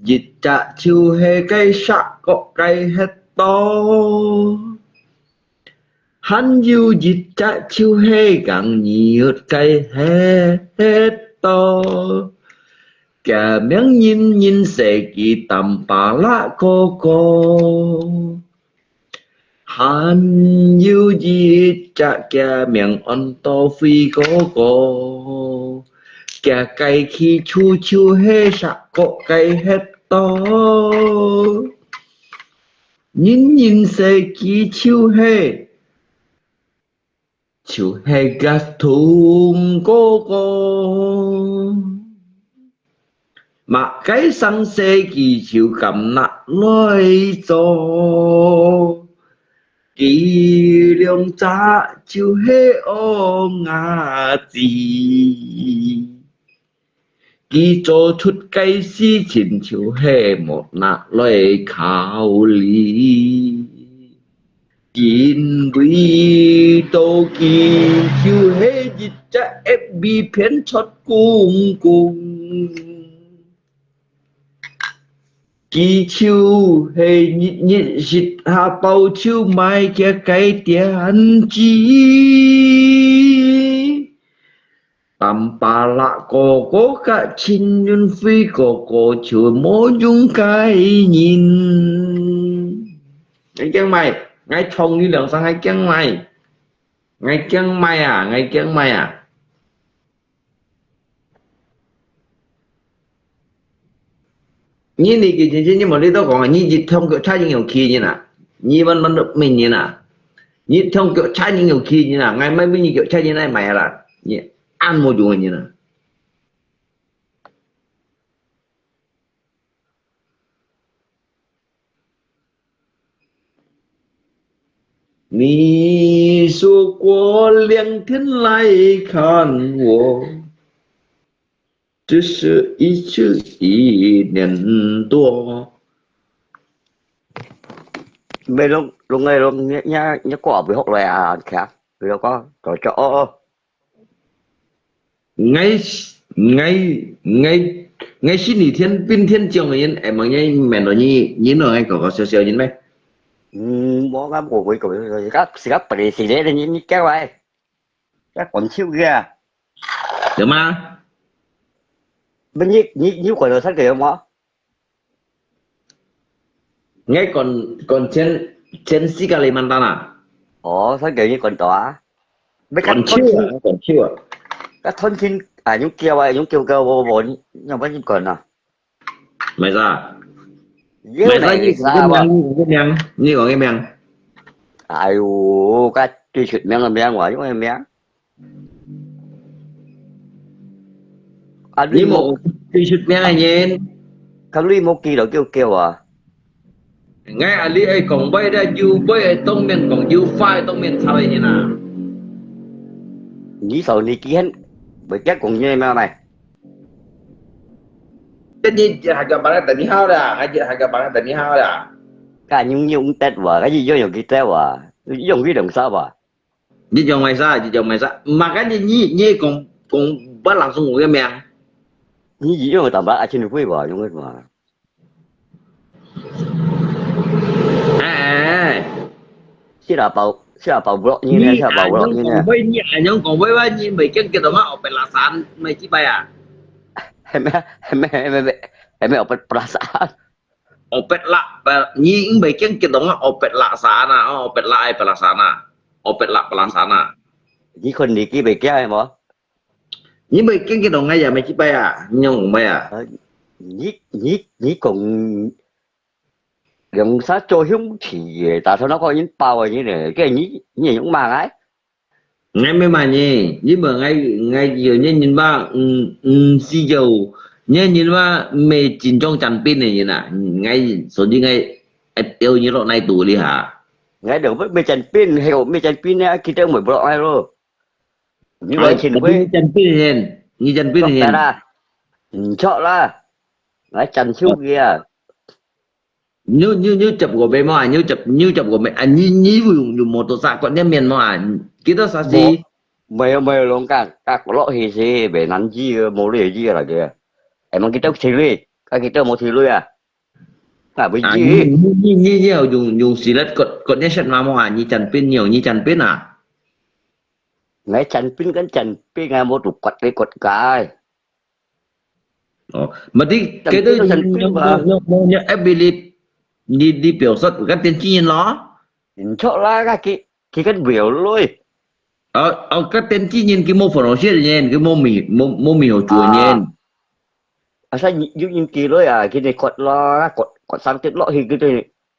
Yit chak chiu he kai sak kok kai het to. Hàn yu yit chak chiu he gang nyi yut kai het to. Kia miang nyin nyin se ki tam pa la ko ko. Hàn yu yit chak kia miang on to fi ko ko. Kia kai ki chu chu he sak kok kai het to. 人人識佢就係，就係甲蟲哥哥。麼个生死佢就敢拿來做，佢兩隻就係烏鴉子。 佢做出个事情就係無拿來考慮，因為到佢就係一隻F B片出公公。佢就係日日食下飽就賣佢个電子。 Tampalak哥哥甲陳雲輝哥哥就無用个人。𠊎驚咩？𠊎唱你兩聲，𠊎驚咩？𠊎驚咩啊？𠊎驚咩啊？ 你，你，你，你，你無你都講啊，你一通腳踏人有氣人啊，你問，問到咩人啊？你一通腳踏人有氣人啊，𠊎毋係你腳踏人來買啦，你恁無用个人啊！ 你說過兩天來看我，只是一次一年多。 Mày lông, lông này lông nhá, nhá, nhá, có bị hốc rồi à, kìa. Rồi có, có cho, ô, ô. 𠊎，𠊎，𠊎，𠊎係你天兵天將个人，哎，問你，面對你，你摎𠊎講講笑笑人咩？嗯，無，𠊎無會講，自家，自家本來是咧，你，你叫我，該講笑个啊。對嗎？毋，你，你，你有講到三個月無？ 𠊎講，講前，前四個禮拜單啊。哦，三個月講到啊。講笑啊，講笑啊。該斷親啊，用叫啊，用叫个，我，我，你，你，你講啊。毋係啊。有哪個啥啊？毋係啊，你講个名，你講个名，你講个名。哎喲，該最出名个名，我用个名。 啊，你無，你無最出名个人。佢你無記得叫叫啊？𠊎啊，你愛講話个，有話个當面講，有話个當面插个人啊。你少你幾恨，袂記講你个名來。跟你一下个把它等你好了，還一下个把它等你好了。該用用得哇，該用用佢得哇，用佢兩三哇。 你講麼个？你講麼个？Makanya你，你講，講bớt langsung我个名。你用个tambah asin會吧？用个嘛。哎，哎，哎。Sila bau, sila bau block你呢，你sila bau block你呢。你恁樣講話，你恁樣講話，你袂驚佢同我學白拉散，毋係幾擺啊？係咩？係咩？係咩？係咩？學白拉散。 Opet lak, pe-, nyi ing bai kiang kidong a, opet lak sana, oh, opet lak ai pelaksana. Opet lak pelaksana. Nyi kon niki bai kiang ai mo? Nyi bai kiang kidong ai ya, mai kipai ya, nyong mai ya. Nyi, nyi, nyi kong, yang sa cho hiong chi ye, ta thon ko yin pao ye ne, ke nyi, nyi yong ma ai. Ngai mai ma nyi, nyi ma ngai, ngai yo nyi nyin ba, mm, mm, si yo, nyi nyin ba mai jin jong jan pin ne nyi na, ngai, so nyi ngai, et yo nyi lo nai tu li ha. Ngai dong mai jan pin, heo mai jan pin ne, kita mai bro ai lo. Nyi ba chin hui. Nyi jan pin nyi, nyi jan pin nyi. Chok ta la. Chok la. Ngai jan siu kia. Nyu, nyu, nyu chụp gò bê mò à, nyu chụp, nyu chụp gò bê à, nyi, nyi vù yung mô tô sa kot nè miên mò à, kí tô sa si. Mày, mày lòng cả, cả lọ hì si, bê nắn gì, mô lì gì là kìa. Em mong kí tô thì lùi, cả kí tô mô thì lùi à. Cả bê gì. Nyi, nyi, nyi, nyi, yung, yung si lết kot, kot nè set mà mò à, nyi chân pin, nyi, nyi chân pin à. Ngai chân pin, kan chân pin, ngai mô tụ kot lì kot kai. Ồ, mà đi, cái đó nó, nó, nó, nó, nó ép bị đi, đi, đi biểu xuất của các tiên tri nhìn nó. Chok la ka ki, ki kan biểu lui. Ờ, ờ, các tiên tri nhìn cái mô phỏng lòng siết nhìn, cái mô mì, mô, mô mì hậu chùa nhìn. Asa yu nhìn ki lui à, ki ne kot la, kot, kot sang tết lo hi ki tu.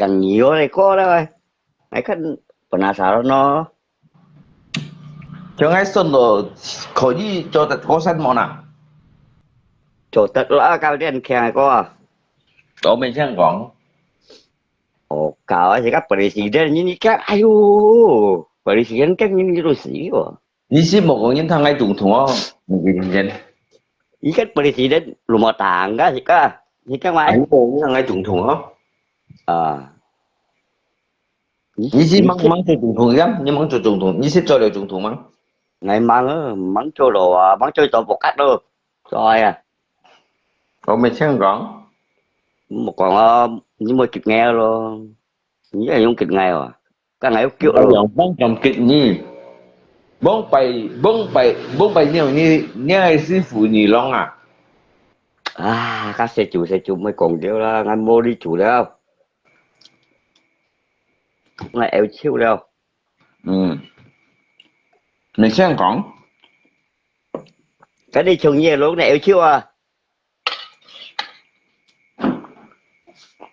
yang nhiều này có đó. Ai kan penasaran no. 像𠊎算到可以做得過身無啦？做得啦，教練聽个歌啊。我沒聽講。哦，搞啊，這個 presiden ini kan, ayo, presiden kan ini terus iyo. 你是無講人聽𠊎總統哦，presiden。Ini kan presiden rumah tangga sih kah. Ini kan 哎，mah. 你講人聽𠊎總統哦。啊，你，你是吂，你，吂做總統个？你吂做總統，你識做了總統吂？𠊎吂啊，吂做了啊，吂做到國家咯，做啊。我無聽講。莫講啊，你莫激𠊎咯，你也用激𠊎啊，該𠊎有激咯。兩方咁激你，往擺，往擺，往擺你，你，你還是婦女郎啊？啊，該食酒食酒，莫講了啦，𠊎無理由了。 𠊎拗手了。嗯。你先講。該你像你个路，你拗手啊？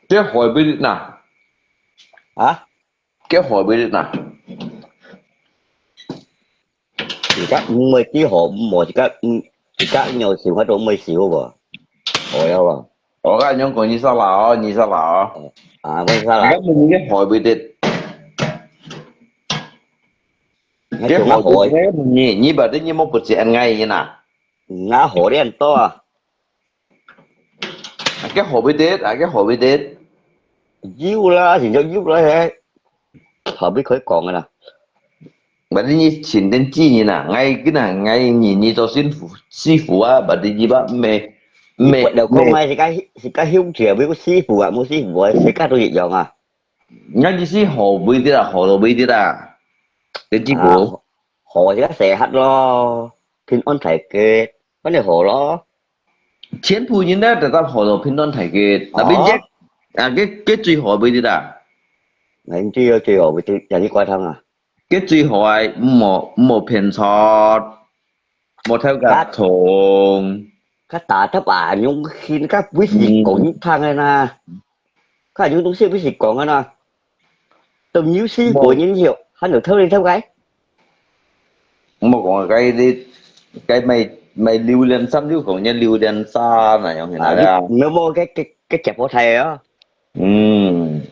這海邊呐。啊？這海邊呐。 自家毋會幾好，毋好自家，嗯，自家有想法都毋會少無？好呀無？我跟你講，你說了哦，你說了哦。啊，我說了。你看你海邊的，你做麼好？你，你把這你莫不知恩愛人啊。 那好恁多啊。啊，該好不得，啊，該好不得。有啦，現在有啦，嘿。後尾可以講个啦。反正你前天之前啊，𠊎跟啊，𠊎你，你做師傅，師傅啊，反正你吧，沒，沒，不了，講沒。啊，自家，自家兄弟啊，有師傅啊，無師傅啊，自家都一樣啊。那你是好不得啊，好了不得啊，跟師傅。啊，好，好自家細客咯，平安大吉。 恁樣好咯。全部人呢，都得好到平安大吉。哦。Tapi這，啊，這，這最好个位置啦。恁最好最好个位置，就係怪湯啊。這最好个，莫，莫騙財，莫偷甲蟲。佢打得啊，用心，佢不是講你聽个啦。嗯。 佢有東西毋係講个啦，都有時個人有，還有偷來偷去。莫講該你，該賣，賣榴槤衫就講人榴槤衫那樣个啦。啊，你，你無該，該，該食泡菜啊？嗯。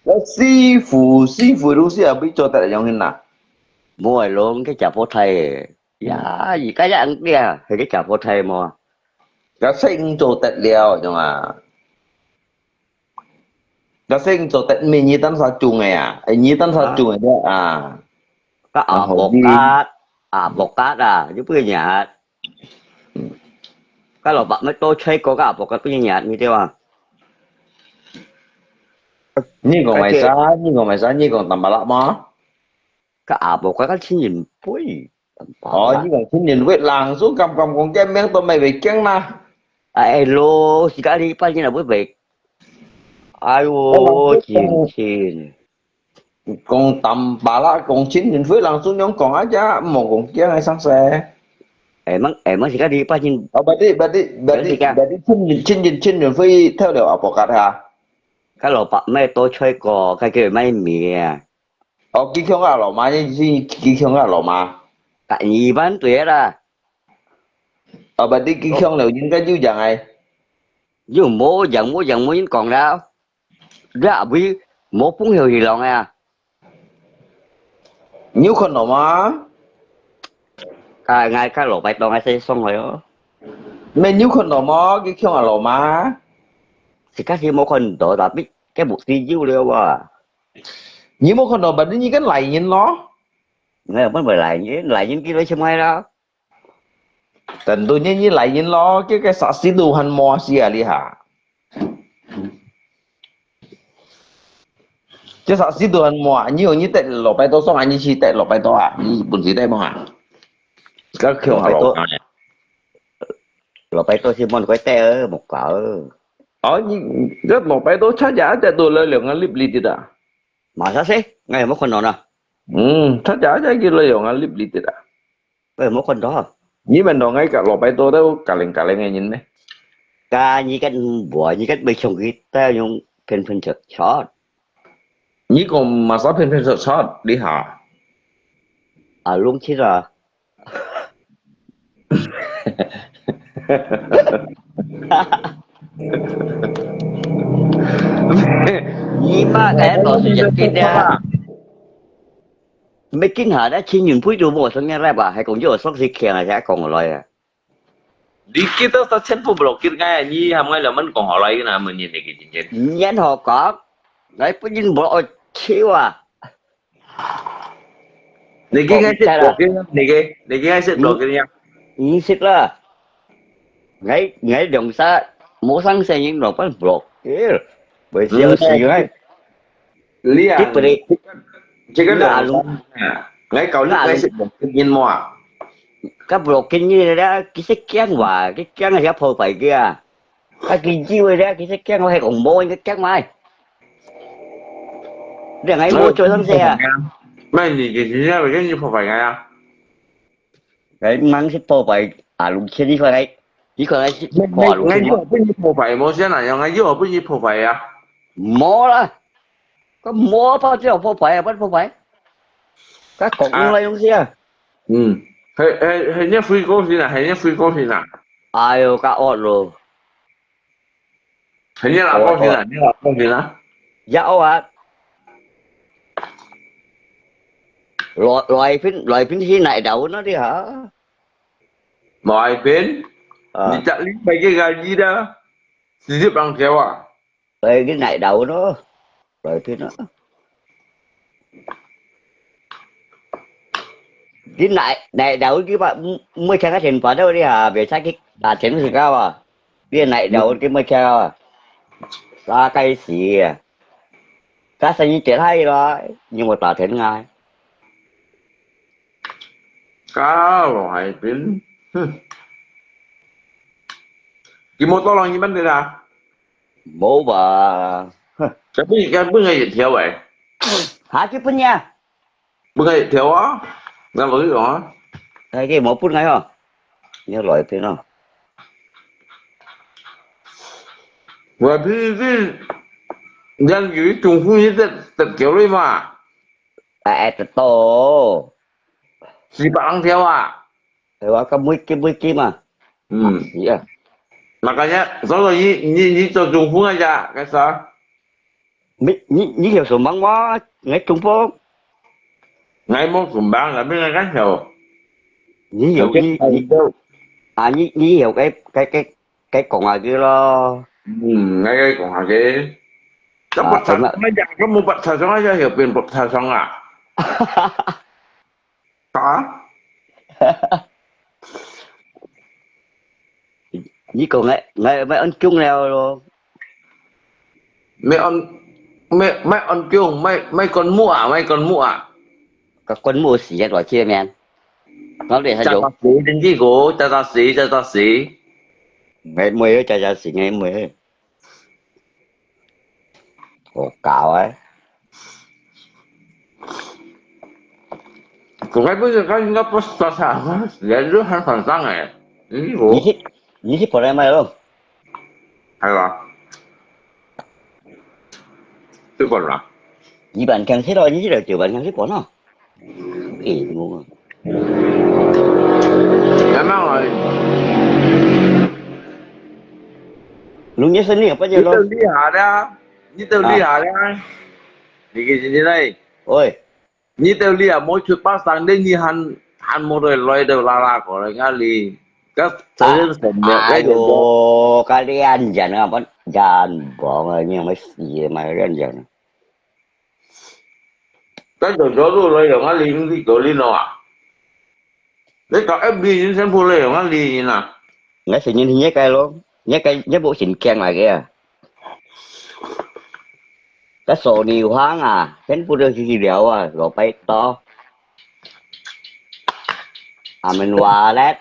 該師傅，師傅東西也毋做得樣个啦。無愛咯，該食泡菜个。 呀，而家也毋知啊，係个食泡菜無？該食毋做得了，懂啊？該食毋做得，每日當下種个啊，哎，日當下種个啊。該阿伯甲，阿伯甲啊，你不要nhặt。嗯。該老伯乜多吹過，該阿伯甲不要nhặt，你知嘛？你講買啥？你講買啥？你講tambah lama？該阿伯甲，甲千人杯。 哦，你講千人會，人數敢敢講，該名都毋會驚啦。哎咯，自家你拜年也會，哎喲，真真。講tambah lama，講千人會，人數樣講啊，這莫講驚个上勢。哎，吂，哎，吂自家你拜年。哦，berarti，berarti，berarti，berarti千人，千人，千人會偷了阿伯甲哈。該老伯買多吹過，該叫買米啊。 哦，佢強啊老媽，你是佢強啊老媽。甲二萬對啦。哦，berarti佢強了，應該有樣哎。又無樣無樣無人講了，這位無朋友去浪啊。你有看到嗎？啊，𠊎，𠊎老伯當𠊎係上海哦。咩，你有看到嗎？佢強啊老媽。自家係無看到，tapi該目的有了哇。 你無看到，berarti你跟來人咯。哎，乜會來人，來人幾多千塊啦？Tentunya你來人咯，該个saksi都還無死啊，你哈。該saksi都還無啊，你有你得六百多送啊，你去得六百多啊，你本事得無啊？該強啊老闆。六百多先問佢得啊，莫搞啊。哦，你，該六百多差價，得到了兩個粒粒的啊。 Masa sih? Ngai mo kono na. Hmm, saja aja gila yo ngalip litit ah. Ngai mo kono. Ni mendo ngai ka lopai to tau kaleng-kaleng ngai nyin ne. Ka ni kan bua, ni kan bai chong kita yung pen pen chot chot. Ni kong masa pen pen chot chot, di ha. Alung chira. Ni ba kaya to si Justin ya. Mekin ha, đã chín nghìn phút rồi mua sang nhà lại bà, hay còn chưa sắp xếp kia là sẽ còn lại à. 你記得佢全部block佢，你喊𠊎兩蚊講好來，那麼你那個今天。你好講，來不人block我去啊！你應該識block佢，你个，你應該識block佢呀。你識啦，𠊎，𠊎兩儕無上聲音，老闆block佢，會笑死𠊎。 你啊，這不是，這個，這個兩三啊，𠊎教你，𠊎識block人無啊？該block人呢，佢識驚話，佢驚係破壞佢啊。該佢以為咧，佢識驚話係講無，佢驚咩？你𠊎無做東西啊？咩你，你，你，你破壞𠊎啊？ 𠊎毋識破壞啊，六千，你看𠊎，你看𠊎識破啊，六千。𠊎，𠊎又分你破壞，無先哪樣，𠊎又分你破壞啊。無啦，佢無包就破壞啊，不破壞。佢講來用去啊。嗯，係，係，係你飛過去啦，係你飛過去啦。哎喲，較惡咯。 係你老公先啊，你老公先啊。有啊。來，來賓，來賓去哪到那裡哈？來賓？啊。你這禮拜个个日啊，直接放掉啊。來賓哪到咯？來賓啊。 你哪，哪，哪有你話，毋，毋會聽个電話到你啊，袂使去打電話啊。你哪，哪有你毋會聽啊？大概是啊。佢生意跌下去咯，你莫打電話。搞海邊，哼。佢無多人一般的啦。 無吧。該分，該分𠊎一條誒。下去分呀。分𠊎一條啊，𠊎落去講啊。哎，佢無分𠊎哦。你要來一遍哦。我平時人有一種風險在，在條裡嘛。哎，哎，得到。四百零條啊。 係哇，該每級每級嘛。嗯。啊，係啊。Makanya，所以你，你，你做中風啊，該啥？你，你，你有什麼嗎？你中風？𠊎無中風，tapi𠊎kan有。你有，你，你，啊，你，你有該，該，該，該講下佢咯。嗯，𠊎該講下佢。該發燒，啊，怎麼？𠊎講，該無發燒，𠊎講有變發燒啊。 啊？你講个，𠊎，𠊎愛安中了咯。愛安，愛，愛安中，愛，愛灌木啊，愛灌木啊。个灌木時間來見面。我哋還有。Cakap si, janji ko, cakap si, cakap si. 𠊎妹，cakap si，𠊎妹。 好搞啊！我還不是剛應該不是抓他，人就很反常哎。嗯，我你去，你去跑来买咯。係吧？去跑啦。二萬強去咯，你去了九萬強去跑咯。 Eh, mo. Memang lah. Lu nya seni apa je lo? Ni tau lihat dah. Ni tau lihat dah. Ni ke sini lai. Oi. Ni tau lihat mo cut pasang deh ni han, han mo doi loi dau lala ko lai ngali. Ka sering sendok. Ayo, kalian jangan apa, jangan bohong ni mesti kalian jangan. 該早早都來用啊，你，你做你喏啊？你搞F B你全部來用啊，你啊？𠊎承認係一個咯，一個，一部神經來个啊。該索尼行啊，全部都係了啊，羅拜多。阿門瓦勒，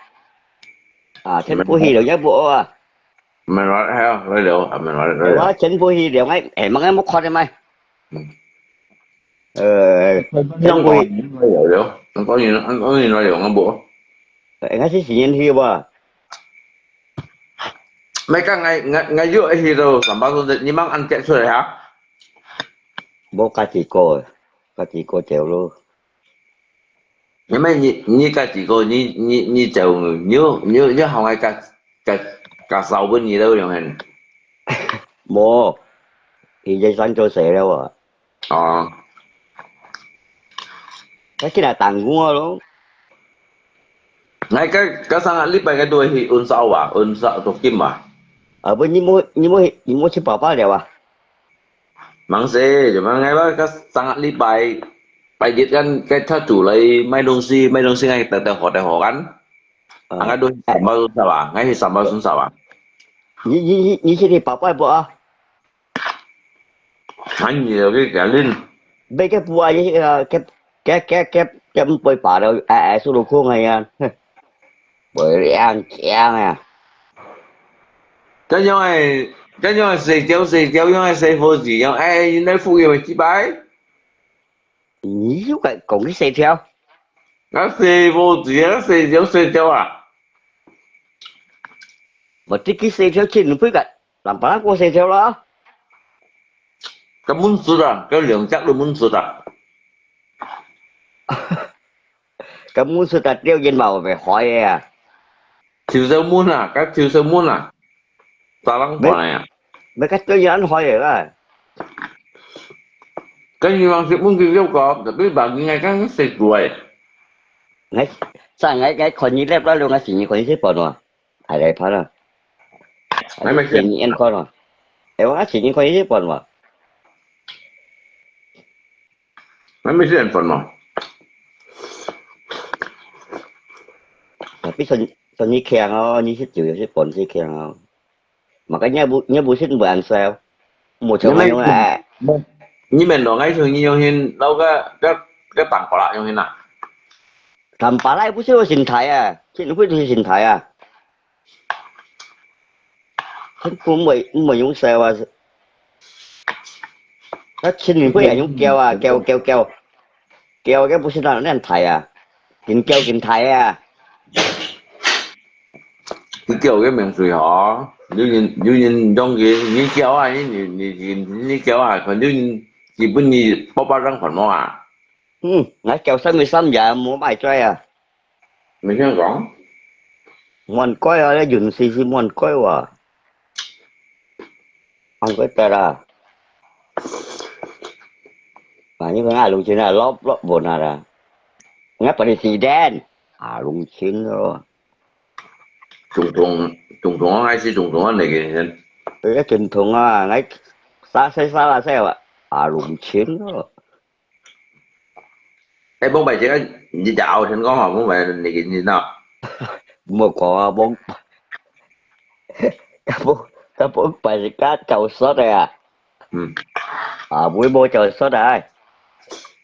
啊，全部係了，一部啊。 Amin Wallet，係啊，來聊，Amin Wallet，來聊。我全部去了，哎，哎，乜个冇看到咩？嗯。呃，全部去。聊聊，當然，當然來聊，我無。哎，𠊎係先去吧。咪講，𠊎，𠊎，𠊎約去到三八線，你吂恁get出來哈？無，家己過，家己過走咯。 因為你，你家己个，你，你，你就，你，你，你行來介，介，介紹分你兜樣形。無，現在生做事了啊。哦。佢今日等我咯。𠊎个个上个禮拜个都去溫莎啊，溫莎讀經嘛。啊，不，你無你無你無去爸爸了啊？忙死，就忙𠊎个个上个禮拜拜日間个他都來買東西，買東西，𠊎等等好等好間。啊，𠊎都去上班時啊，𠊎去上班時啊。你你你你去你爸爸不啊？ Hanya ke galin. Bai ke bua ye ke ke ke ke ke ke mpoi pa lo ai ai su lo khong ai ya. Bai yang kiang ya. Kan yong ai kan yong ai se jiao se jiao yong ai se fo ji yong ai in ai fu ye chi bai. Ni yu kai kong ki se jiao. Kan se fo ji kan se jiao se jiao a. Mati ki se jiao chin pui ka. Lam pa ko se jiao lo. Kan mun su da, kan liang jak lo mun su da. Kan mun su da diao yin ma bai hoi ya. Chiu se mun a, kan chiu se mun a. Sa lang pa ya. Bai kan diao yin hoi ya. Kan yin mang se mun ki diao ko, tapi bagi ngai kan se kuai. Ngai, sa ngai ngai kon ni lep lo lo ngai si ni kon ni se pon wa. Ai lai pa lo. Ngai mai se. Ai ni en kon lo. Ai wa si ni kon ni se pon wa. Ngai mai se en pon lo. Tapi son son ni kiang o, ni se jiu yo se pon se kiang o. Maka nyabu nyabu sin bu answer. Mo chong ayong eh. Ni men lo ngai chong ni yong hin lo ka ka ka tang pala yong hin na. Tang pala bu sin lo sin thai ah. Sin bu sin thai ah. Sin bu mo mo yong sa wa. Ka sin bu ya yong kiao ah, kiao kiao kiao. Kiao ke bu sin na nen thai ah. Kin kiao kin thai ah. Ki kiao ke meng sui ho. Liu yin liu yin dong ke ni kiao a ni ni ni ni kiao a kon liu yin ki bun ni pa pa rang kon mo a. Hmm, ngai kiao san mi san ya mo mai choi a. Mai kiao kong. Mon koi a le yun si si mon koi wa. Ang koi ta ra. Ba ni ko nga lung chin a lop lop bon a ra. Nga pa ni si den. A lung chin lo. Trung Trung Trung Trung ai si Trung Trung an ne ke hen. Ê Trung Trung a ngai sa sai sa la sai wa. A lung chin lo. Ê bông bai chin ni ja ao chin kong ha bông bai ni ke ni na. Mo ko a bông. Ka bông ka bông bai ka chau sot a. Hmm. A bui mo chau sot a.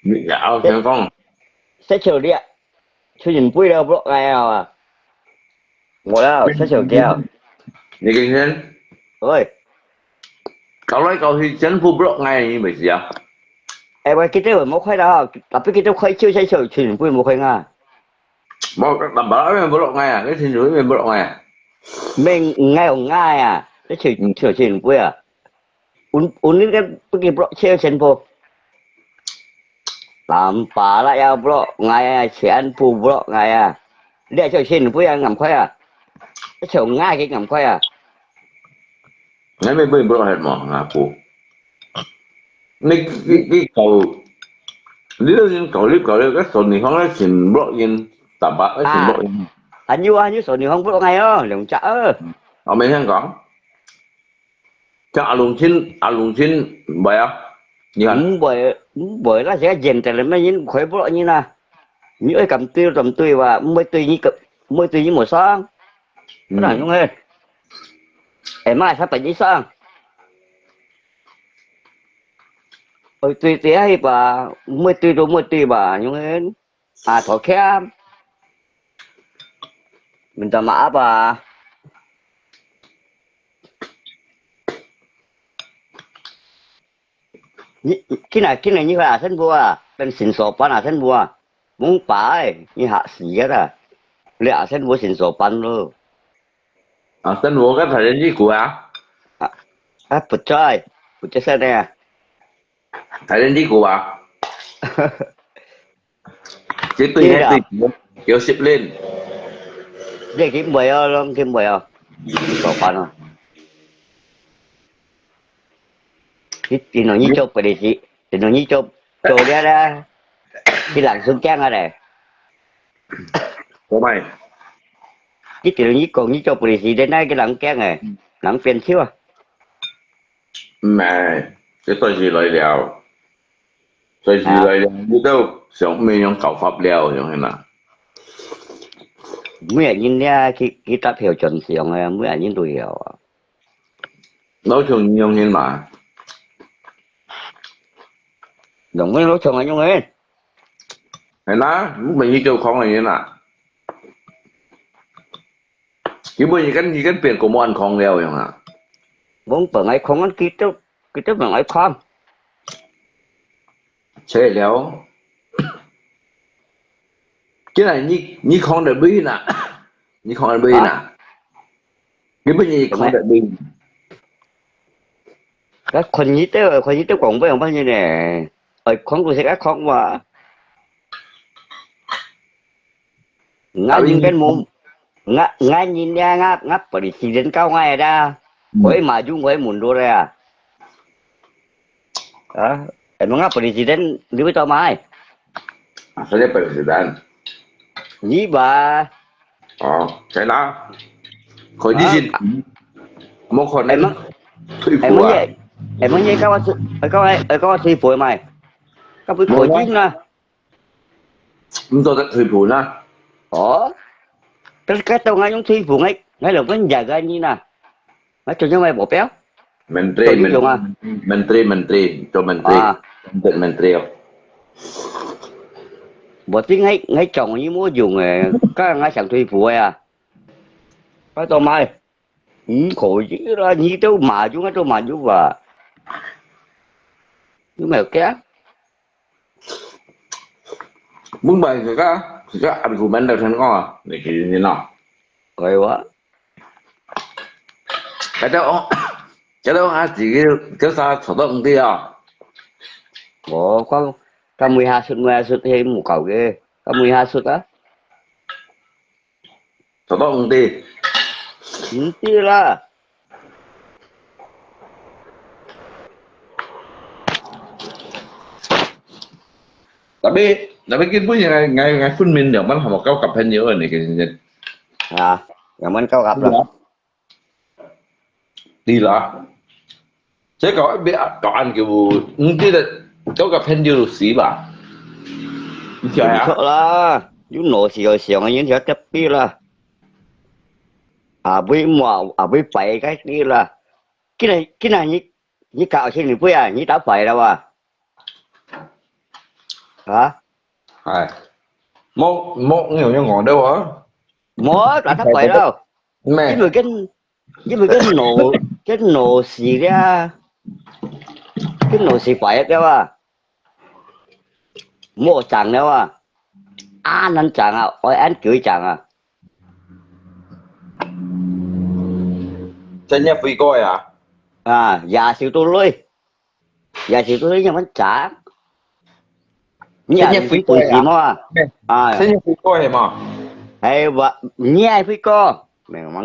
Ni ja ao chin kong. Sai chau lia. Chu yin bui lo bro ngai a. Mo lo sai chau kia. Ni ke hen. Oi. Kau lai kau hi chin bu bro ngai ni bai si a. Ê bai kita mo khai da. Tapi kita khai chau sai chau chu yin bui mo khai nga. Mo ta ba ai bro ngai a. Ke chin chu bro ngai a. Meng ngai ngai a. Sai chau chu chu yin bui a. Un un ni ke pu ki bro chau chin bu. Lam pa la ya bro ngai a, chin bu bro ngai a. Lia chau chin bu ya ngam khai a. Chau ngai ke ngam khai a. Ngai mai bui bro het mo nga pu. Ni ki ki kau. Ni lo yin kau li kau li ka son ni hong la chin bro yin. Ta ba ka chin bro yin. Anh yêu anh yêu son ni hong bro ngai o, liang cha ơ. Ao mai hen kong. Chang a lung chin a lung chin bai a. Ni han. Bai bai la sia yin ta le mai yin khoi bro ni na. Ni oi kam tui kam tui wa, mai tui ni ka mai tui ni mo sang. Na yong he. Ê mai sa pa ni sang. Oi tui tui ai ba, mai tui do mai tui ba, yong he. A thor kiam. Min ta ma ap a. Ni kina kina ni ha sen bua, pen sin so pan a sen bua. Mung pai ni ha si ya ta. Le a sen bua sin so pan lo. A sen bua ka thai ni ku a. A put choi, put choi sen ya. Thai ni ku a. Chỉ tùy hay tùy kiểu sip lên. Dek kim bai a, long kim bai a. Tao pan a. Ti ti no ni cho pe de si. Ti no ni cho cho dia da. Ti lang sung kiang a de. Có mày. 佢對你講，你做president，該个人驚誒，人變笑啊。毋係，這段時來了，段時來了，你都想毋係用搞法了，樣形啊。每個人咧，佢佢搭票轉向啊，每個人都有啊。老窮樣形嘛。用咩老窮啊樣形？係啦，毋係你叫窮个人啊。 佢本已經已經變過無恁狂了樣啊。無本來狂，佢都佢都本來狂。切了。今日你你狂得尾啦，你狂得尾啦。佢本已狂得尾。該看你兜，看你兜講不用辦法呢。哎，狂都係該狂嘛。 𠊎人間無，𠊎𠊎人咧，𠊎𠊎president教𠊎个啦，可以罵中可以問到个啊。啊，哎，𠊎president你會做麼个？啊，佢个president。你吧。哦，在哪？可以先，無可能退步啊。哎，問你，哎，問你，教我退，教我，教我退步嘛？教佢可以啦。 毋做得退步啦。哦，但是該到𠊎用退步，𠊎𠊎老公也个人啦，𠊎做樣个目標。Menteri，做英雄啊。Menteri，Menteri，做menteri，啊。Menteri哦。無定𠊎𠊎講你無用誒，該𠊎想退步个啊。𠊎做麼个？嗯，可以啦，你都罵中，𠊎都罵中啊。你沒有驚？ Mun bai kaka kaka argumen dah kan ko ni kini no. Koi wa. Kada ong kada ong aji ke ke sa chodok nti ya. Oh, kau kamu hasut mu hasut he mu kau ke. Kamu hasut ah. Totó nti. Nti lah. Tapi tapi 根本 ngai ngai ngai 分明了，mana 好搞搞朋友呢，跟人家。啊，yang mana kau kau 對啦。這个一邊搞恁久，毋記得搞个朋友就死吧。你曉得啊？毋錯啦，有腦是有想个人就特別啦。啊，會摸，啊，會擺該啲啦。今日今日你你搞清你不要，你打牌了吧？啊？哎，莫莫，你有用讲的哇？莫，打打牌了。咩？因为跟 因为个腦个腦死了，个腦死坏了啊，莫长了啊，啊难长啊，爱按久长啊。真正飞过呀？啊，也是都累。 也是都一样样。你也是飞过啊？啊，真正飞过系嘛？哎，我你也飞过，没有嘛？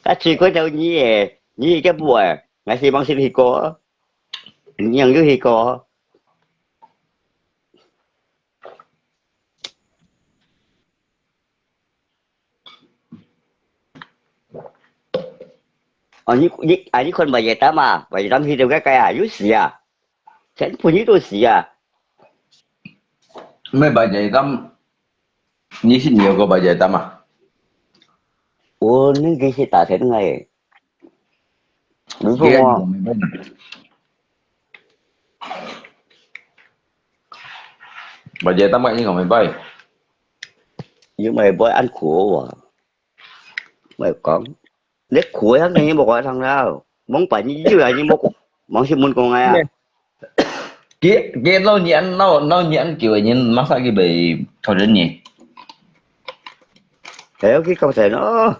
啊，最过头你也你也不会，还是往前去过，你样又去过。 哦，你你啊，你看Raja Hitam啊，Raja Hitam hidup kakak啊，有死啊，全部你都死啊。咩Raja Hitam？你是你有个Raja Hitam啊？我那个是打天来，你说我。 Raja Hitam kat ni kau mai bai. Iyo mai bai ăn khổ à. Mai kong. Nét khổ yang ni mo kau thang lao. Mong pai ni iyo ni mo mong si mun kong ai à. Ki ki nau ni ăn nau nau ni ăn kiu ni masa ki bai thau den ni. Ayo ki kau sai no.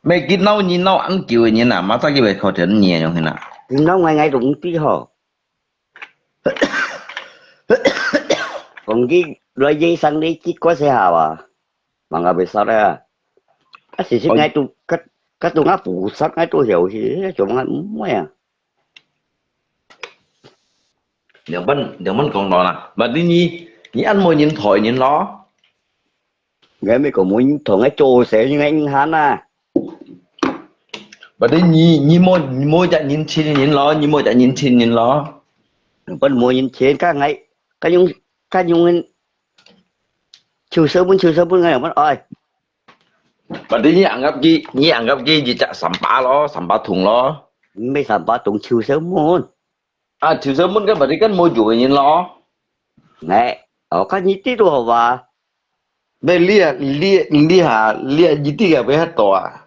Mai ki nau ni nau ăn kiu ni na masa ki bai thau den ni yong hina. Ki nau ngai ngai dong ti ho. Kong ki loi ye sang ni ki kua se ha wa. Manga besar ya. A si si ngai tu kat kat tu nga pusat ngai tu hiu si cuma ngai mo ya. Yang ban yang ban kong lo na. Ba ni ni ni ăn mo nyin thoi nyin lo. ，𠊎美國無人同𠊎做事，𠊎毋閒啊。Berarti你，你無，你無隻人親人咯，你無隻人親人咯。分無人親，該𠊎，該用，該用手手分，手手分，𠊎又分，哎。Berarti你anggap佢，你anggap佢一隻三八咯，三八桶咯。毋係三八桶，手手分。 啊，就係問个問題，跟無用个人咯。哎，哦，跟你知道好吧？那你啊，你，你啊，你啊，你知个不要多啊。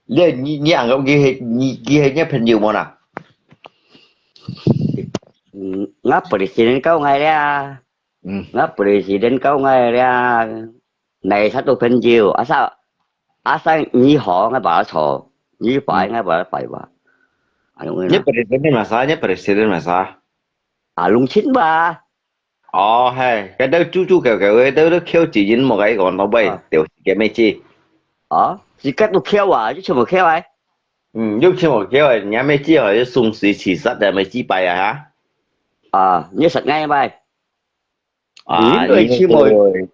你，你，你啊，佢係，你，佢係你朋友無啦？嗯，我president教𠊎啦。嗯。我president教𠊎啦。哪一隻都朋友，asal，asal你好，𠊎把他坐；你壞，嗯。𠊎把他壞吧。啊，因為呢，你president masa，你president masa？啊，弄清吧。哦，係，佢兜豬豬狗狗个，兜都噭自然，無該講到尾，啊。就是个咩事。啊，自家都噭啊，又全部噭啊。嗯，又全部噭啊，人家咩事哦，又送水洗煞个咩事擺啊，哈？啊，你食𠊎擺。 啊，你來去無？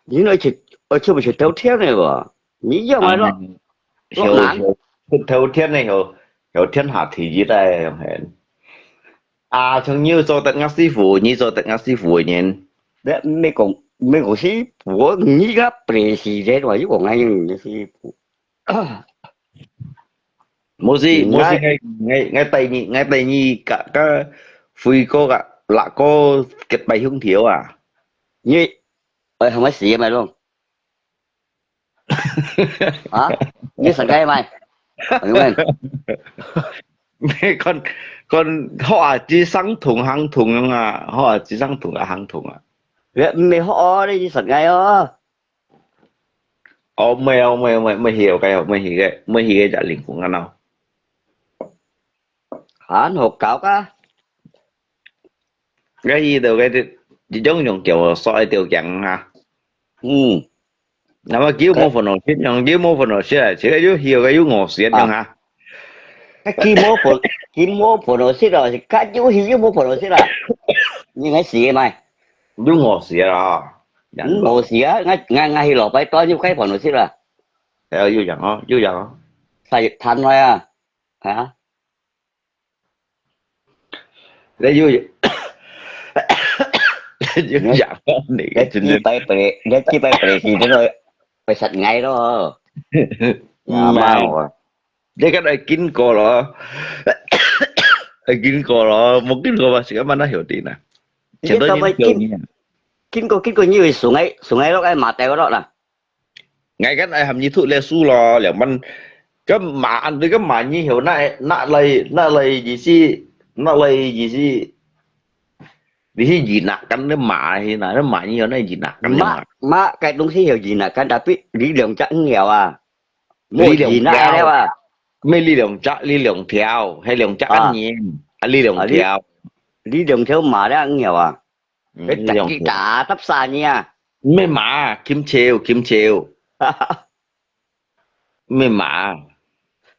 你來去，呃，去無去偷聽个無？你要麼落，嗯，落難。有，有，去偷聽个有，有天下第一个，係。啊，像你做得𠊎師傅，你做得𠊎師傅个人。你，你講，你講師傅，你个president，我又講𠊎个師傅。 無事，嗯，無事，𠊎，𠊎，𠊎，𠊎帶你，𠊎帶你甲，甲輝哥甲辣哥結拜兄弟啊。你，哎，係咪死个咪咯？啊？你食雞咪？你問。你看，看，好啊，只相同行同樣啊，好啊，只相同啊，行同啊。你毋係好啊，你食雞哦。 哦，毋係哦，毋係，毋係，毋係，係个，毋係，係个，毋係，係个，隻靈魂啊，喏。還好搞啊。該伊就該隻，一種用叫做說一條頸哈。嗯。那麼叫無分到切，用叫無分到切啊，這個又係个又餓死樣哈。 該佢無分，佢無分到食咯，係該有去又無分到食啦。你愛死个咩？你餓死啦！嗯，餓死啊！𠊎，𠊎，𠊎去老闆端又該分到食啦。哎呀，又講哦，又講哦。晒攤來啊，啊！你又，又講哦，你个真个。你幾擺不，你幾擺不是這個，會殺𠊎咯。呀，媽哦。 你个愛經過咯，愛經過咯，無經過嘛，時間慢慢曉得啦。你到尾經，經過，經過，你會送𠊎，送𠊎落該馬袋落啦。𠊎跟愛喊你出來書咯，兩萬，該馬，你个馬你曉，那，那來，那來意思，那來意思，你去引啊，跟那馬去哪，那馬你曉，那引啊，跟那馬。馬，馬，該東西曉引啊，跟tapi你兩隻唔曉啊。 無二那了啊。咩二兩隻，二兩條，係兩隻啊，啊，人，啊，二兩條。二兩條馬了，你曉啊？嗯，佢自己打，二兩條。打，搭山呢啊。咩馬，金超，金超。咩馬？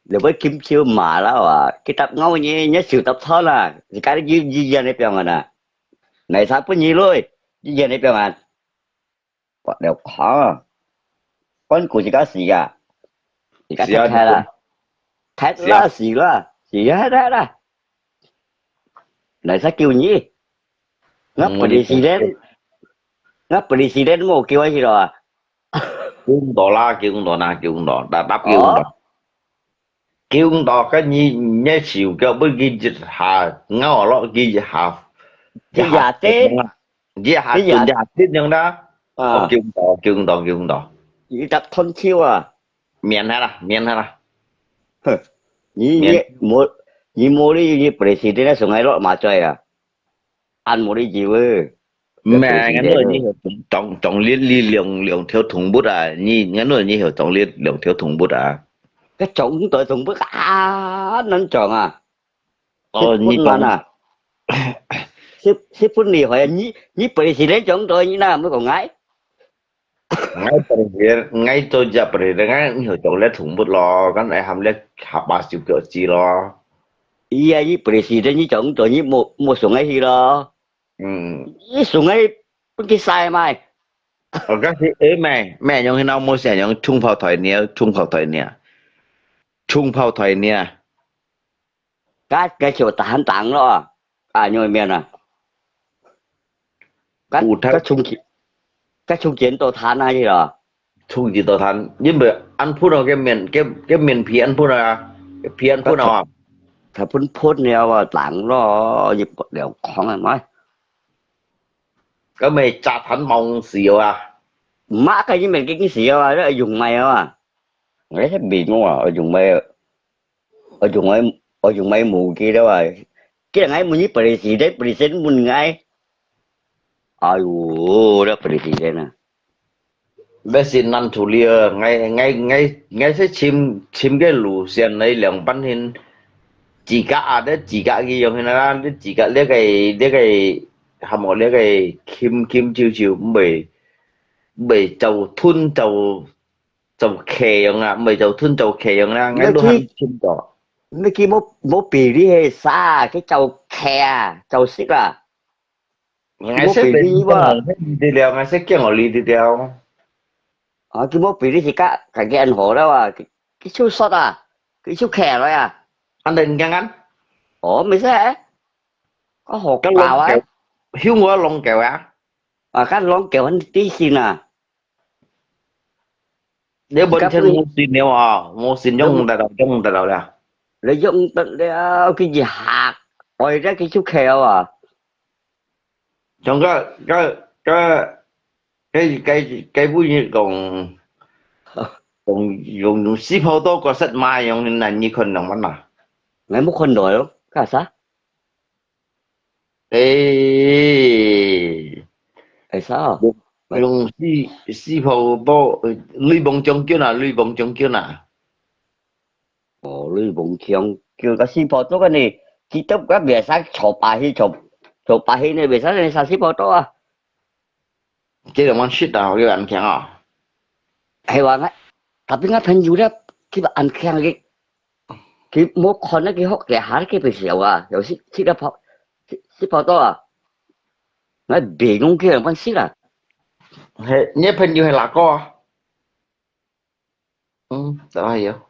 你會金超馬啦哇？佢搭牛呢，你手搭錯啦，你家己醫院那邊啊啦。哪儕分你來？醫院那邊啊？ What the hell？關顧自家事啊，自家太太啦，太啦，死啦，死啊，太啦。哪儕救你？𠊎president，𠊎president無救佢去咯啊。救毋到啦，救毋到啦，救毋到，答答救毋到。哦。 救毋到，該你，你手腳分佢一下咬落去一下，一下跌，一下跌，一下跌樣啦。啊。哦，救毋到，救毋到，救毋到。一隻斷手啊。免下啦，免下啦。哼，你，免。你無，你無你，你president送𠊎落麻醉啊。 恁無理由誒。毋係，𠊎講你有壯，壯烈力量，兩條動物啊，你，𠊎講你有壯烈兩條動物啊。該壯大動物啊，恁壯啊！哦，你講。十分萬啊！十，十分厲害啊！你，你本事恁壯大，你哪毋講𠊎？ 𠊎president，𠊎做隻president，𠊎你有壯烈動物咯，該𠊎喊你下把手腳子咯。伊啊，你president，你做毋做，你無，無送𠊎去咯。嗯。你送𠊎分佢晒埋。我讲是，诶，咩，咩，用那毛线，用冲泡台呢，冲泡台呢，冲泡台呢。该，该就打很长咯，啊，因为咩呢？该，有睇，该冲钱，该冲钱都谈下去咯。冲钱都谈，因为安普咯，个面，个，个面皮安普咯啊，个皮安普咯啊。佢本喷了啊，冷咯，一不了狂啊，买。 咁咪炸彈望時啊？毋係，佢已經經時啊，都用買啊。我係明啊，我用買，我用買，我用買無記了啊。既然𠊎問你president，president問𠊎，哎喲，這president啊！ Best in none to lieu，𠊎，𠊎，𠊎，𠊎係尋，尋个路線來兩半天，自家啊，你自家去用去啦，你自家這个，這个，喊我這个輕輕手手，毋會，毋會做吞做，做客用啊，毋會做吞做客用啦，𠊎都還尋過。你去無，無比你係啥，去做客啊，做食啊。 𠊎識無比你哇？你得了，𠊎識驚我你得了。啊，佢無比你自家，自家安好了啊，佢，佢手縮啊，佢手徛來啊。安得你看看？哦，毋使欸。啊，好搞啊。該弄狗，凶我弄狗啊。啊，該弄狗很低心啊。 你完全無信了啊，無信用得到，用得到了。你用得了，佢一下，我而家佢就徛啊。像个，个，个，个，个，个不是講，講用，用四泡刀割實嘛，用難以看兩萬嘛。𠊎無看到喲，幹啥？ 誒，係啥？用四，四泡刀，呃，雷bomb將軍啊，雷bomb將軍啊。哦，雷bomb將軍，該四泡刀个呢，佢都个袂使坐把戲，坐，坐把戲呢，袂使呢，三四泡刀啊。 這兩萬七啊，有恁強啊？係話𠊎，tapi𠊎朋友咧，佢話恁強个，佢無看那個學校下个學校啊，有時去到跑，去，去跑道啊，𠊎袂用佢兩萬七啦。係，你个朋友係哪個啊？嗯，怎麼有？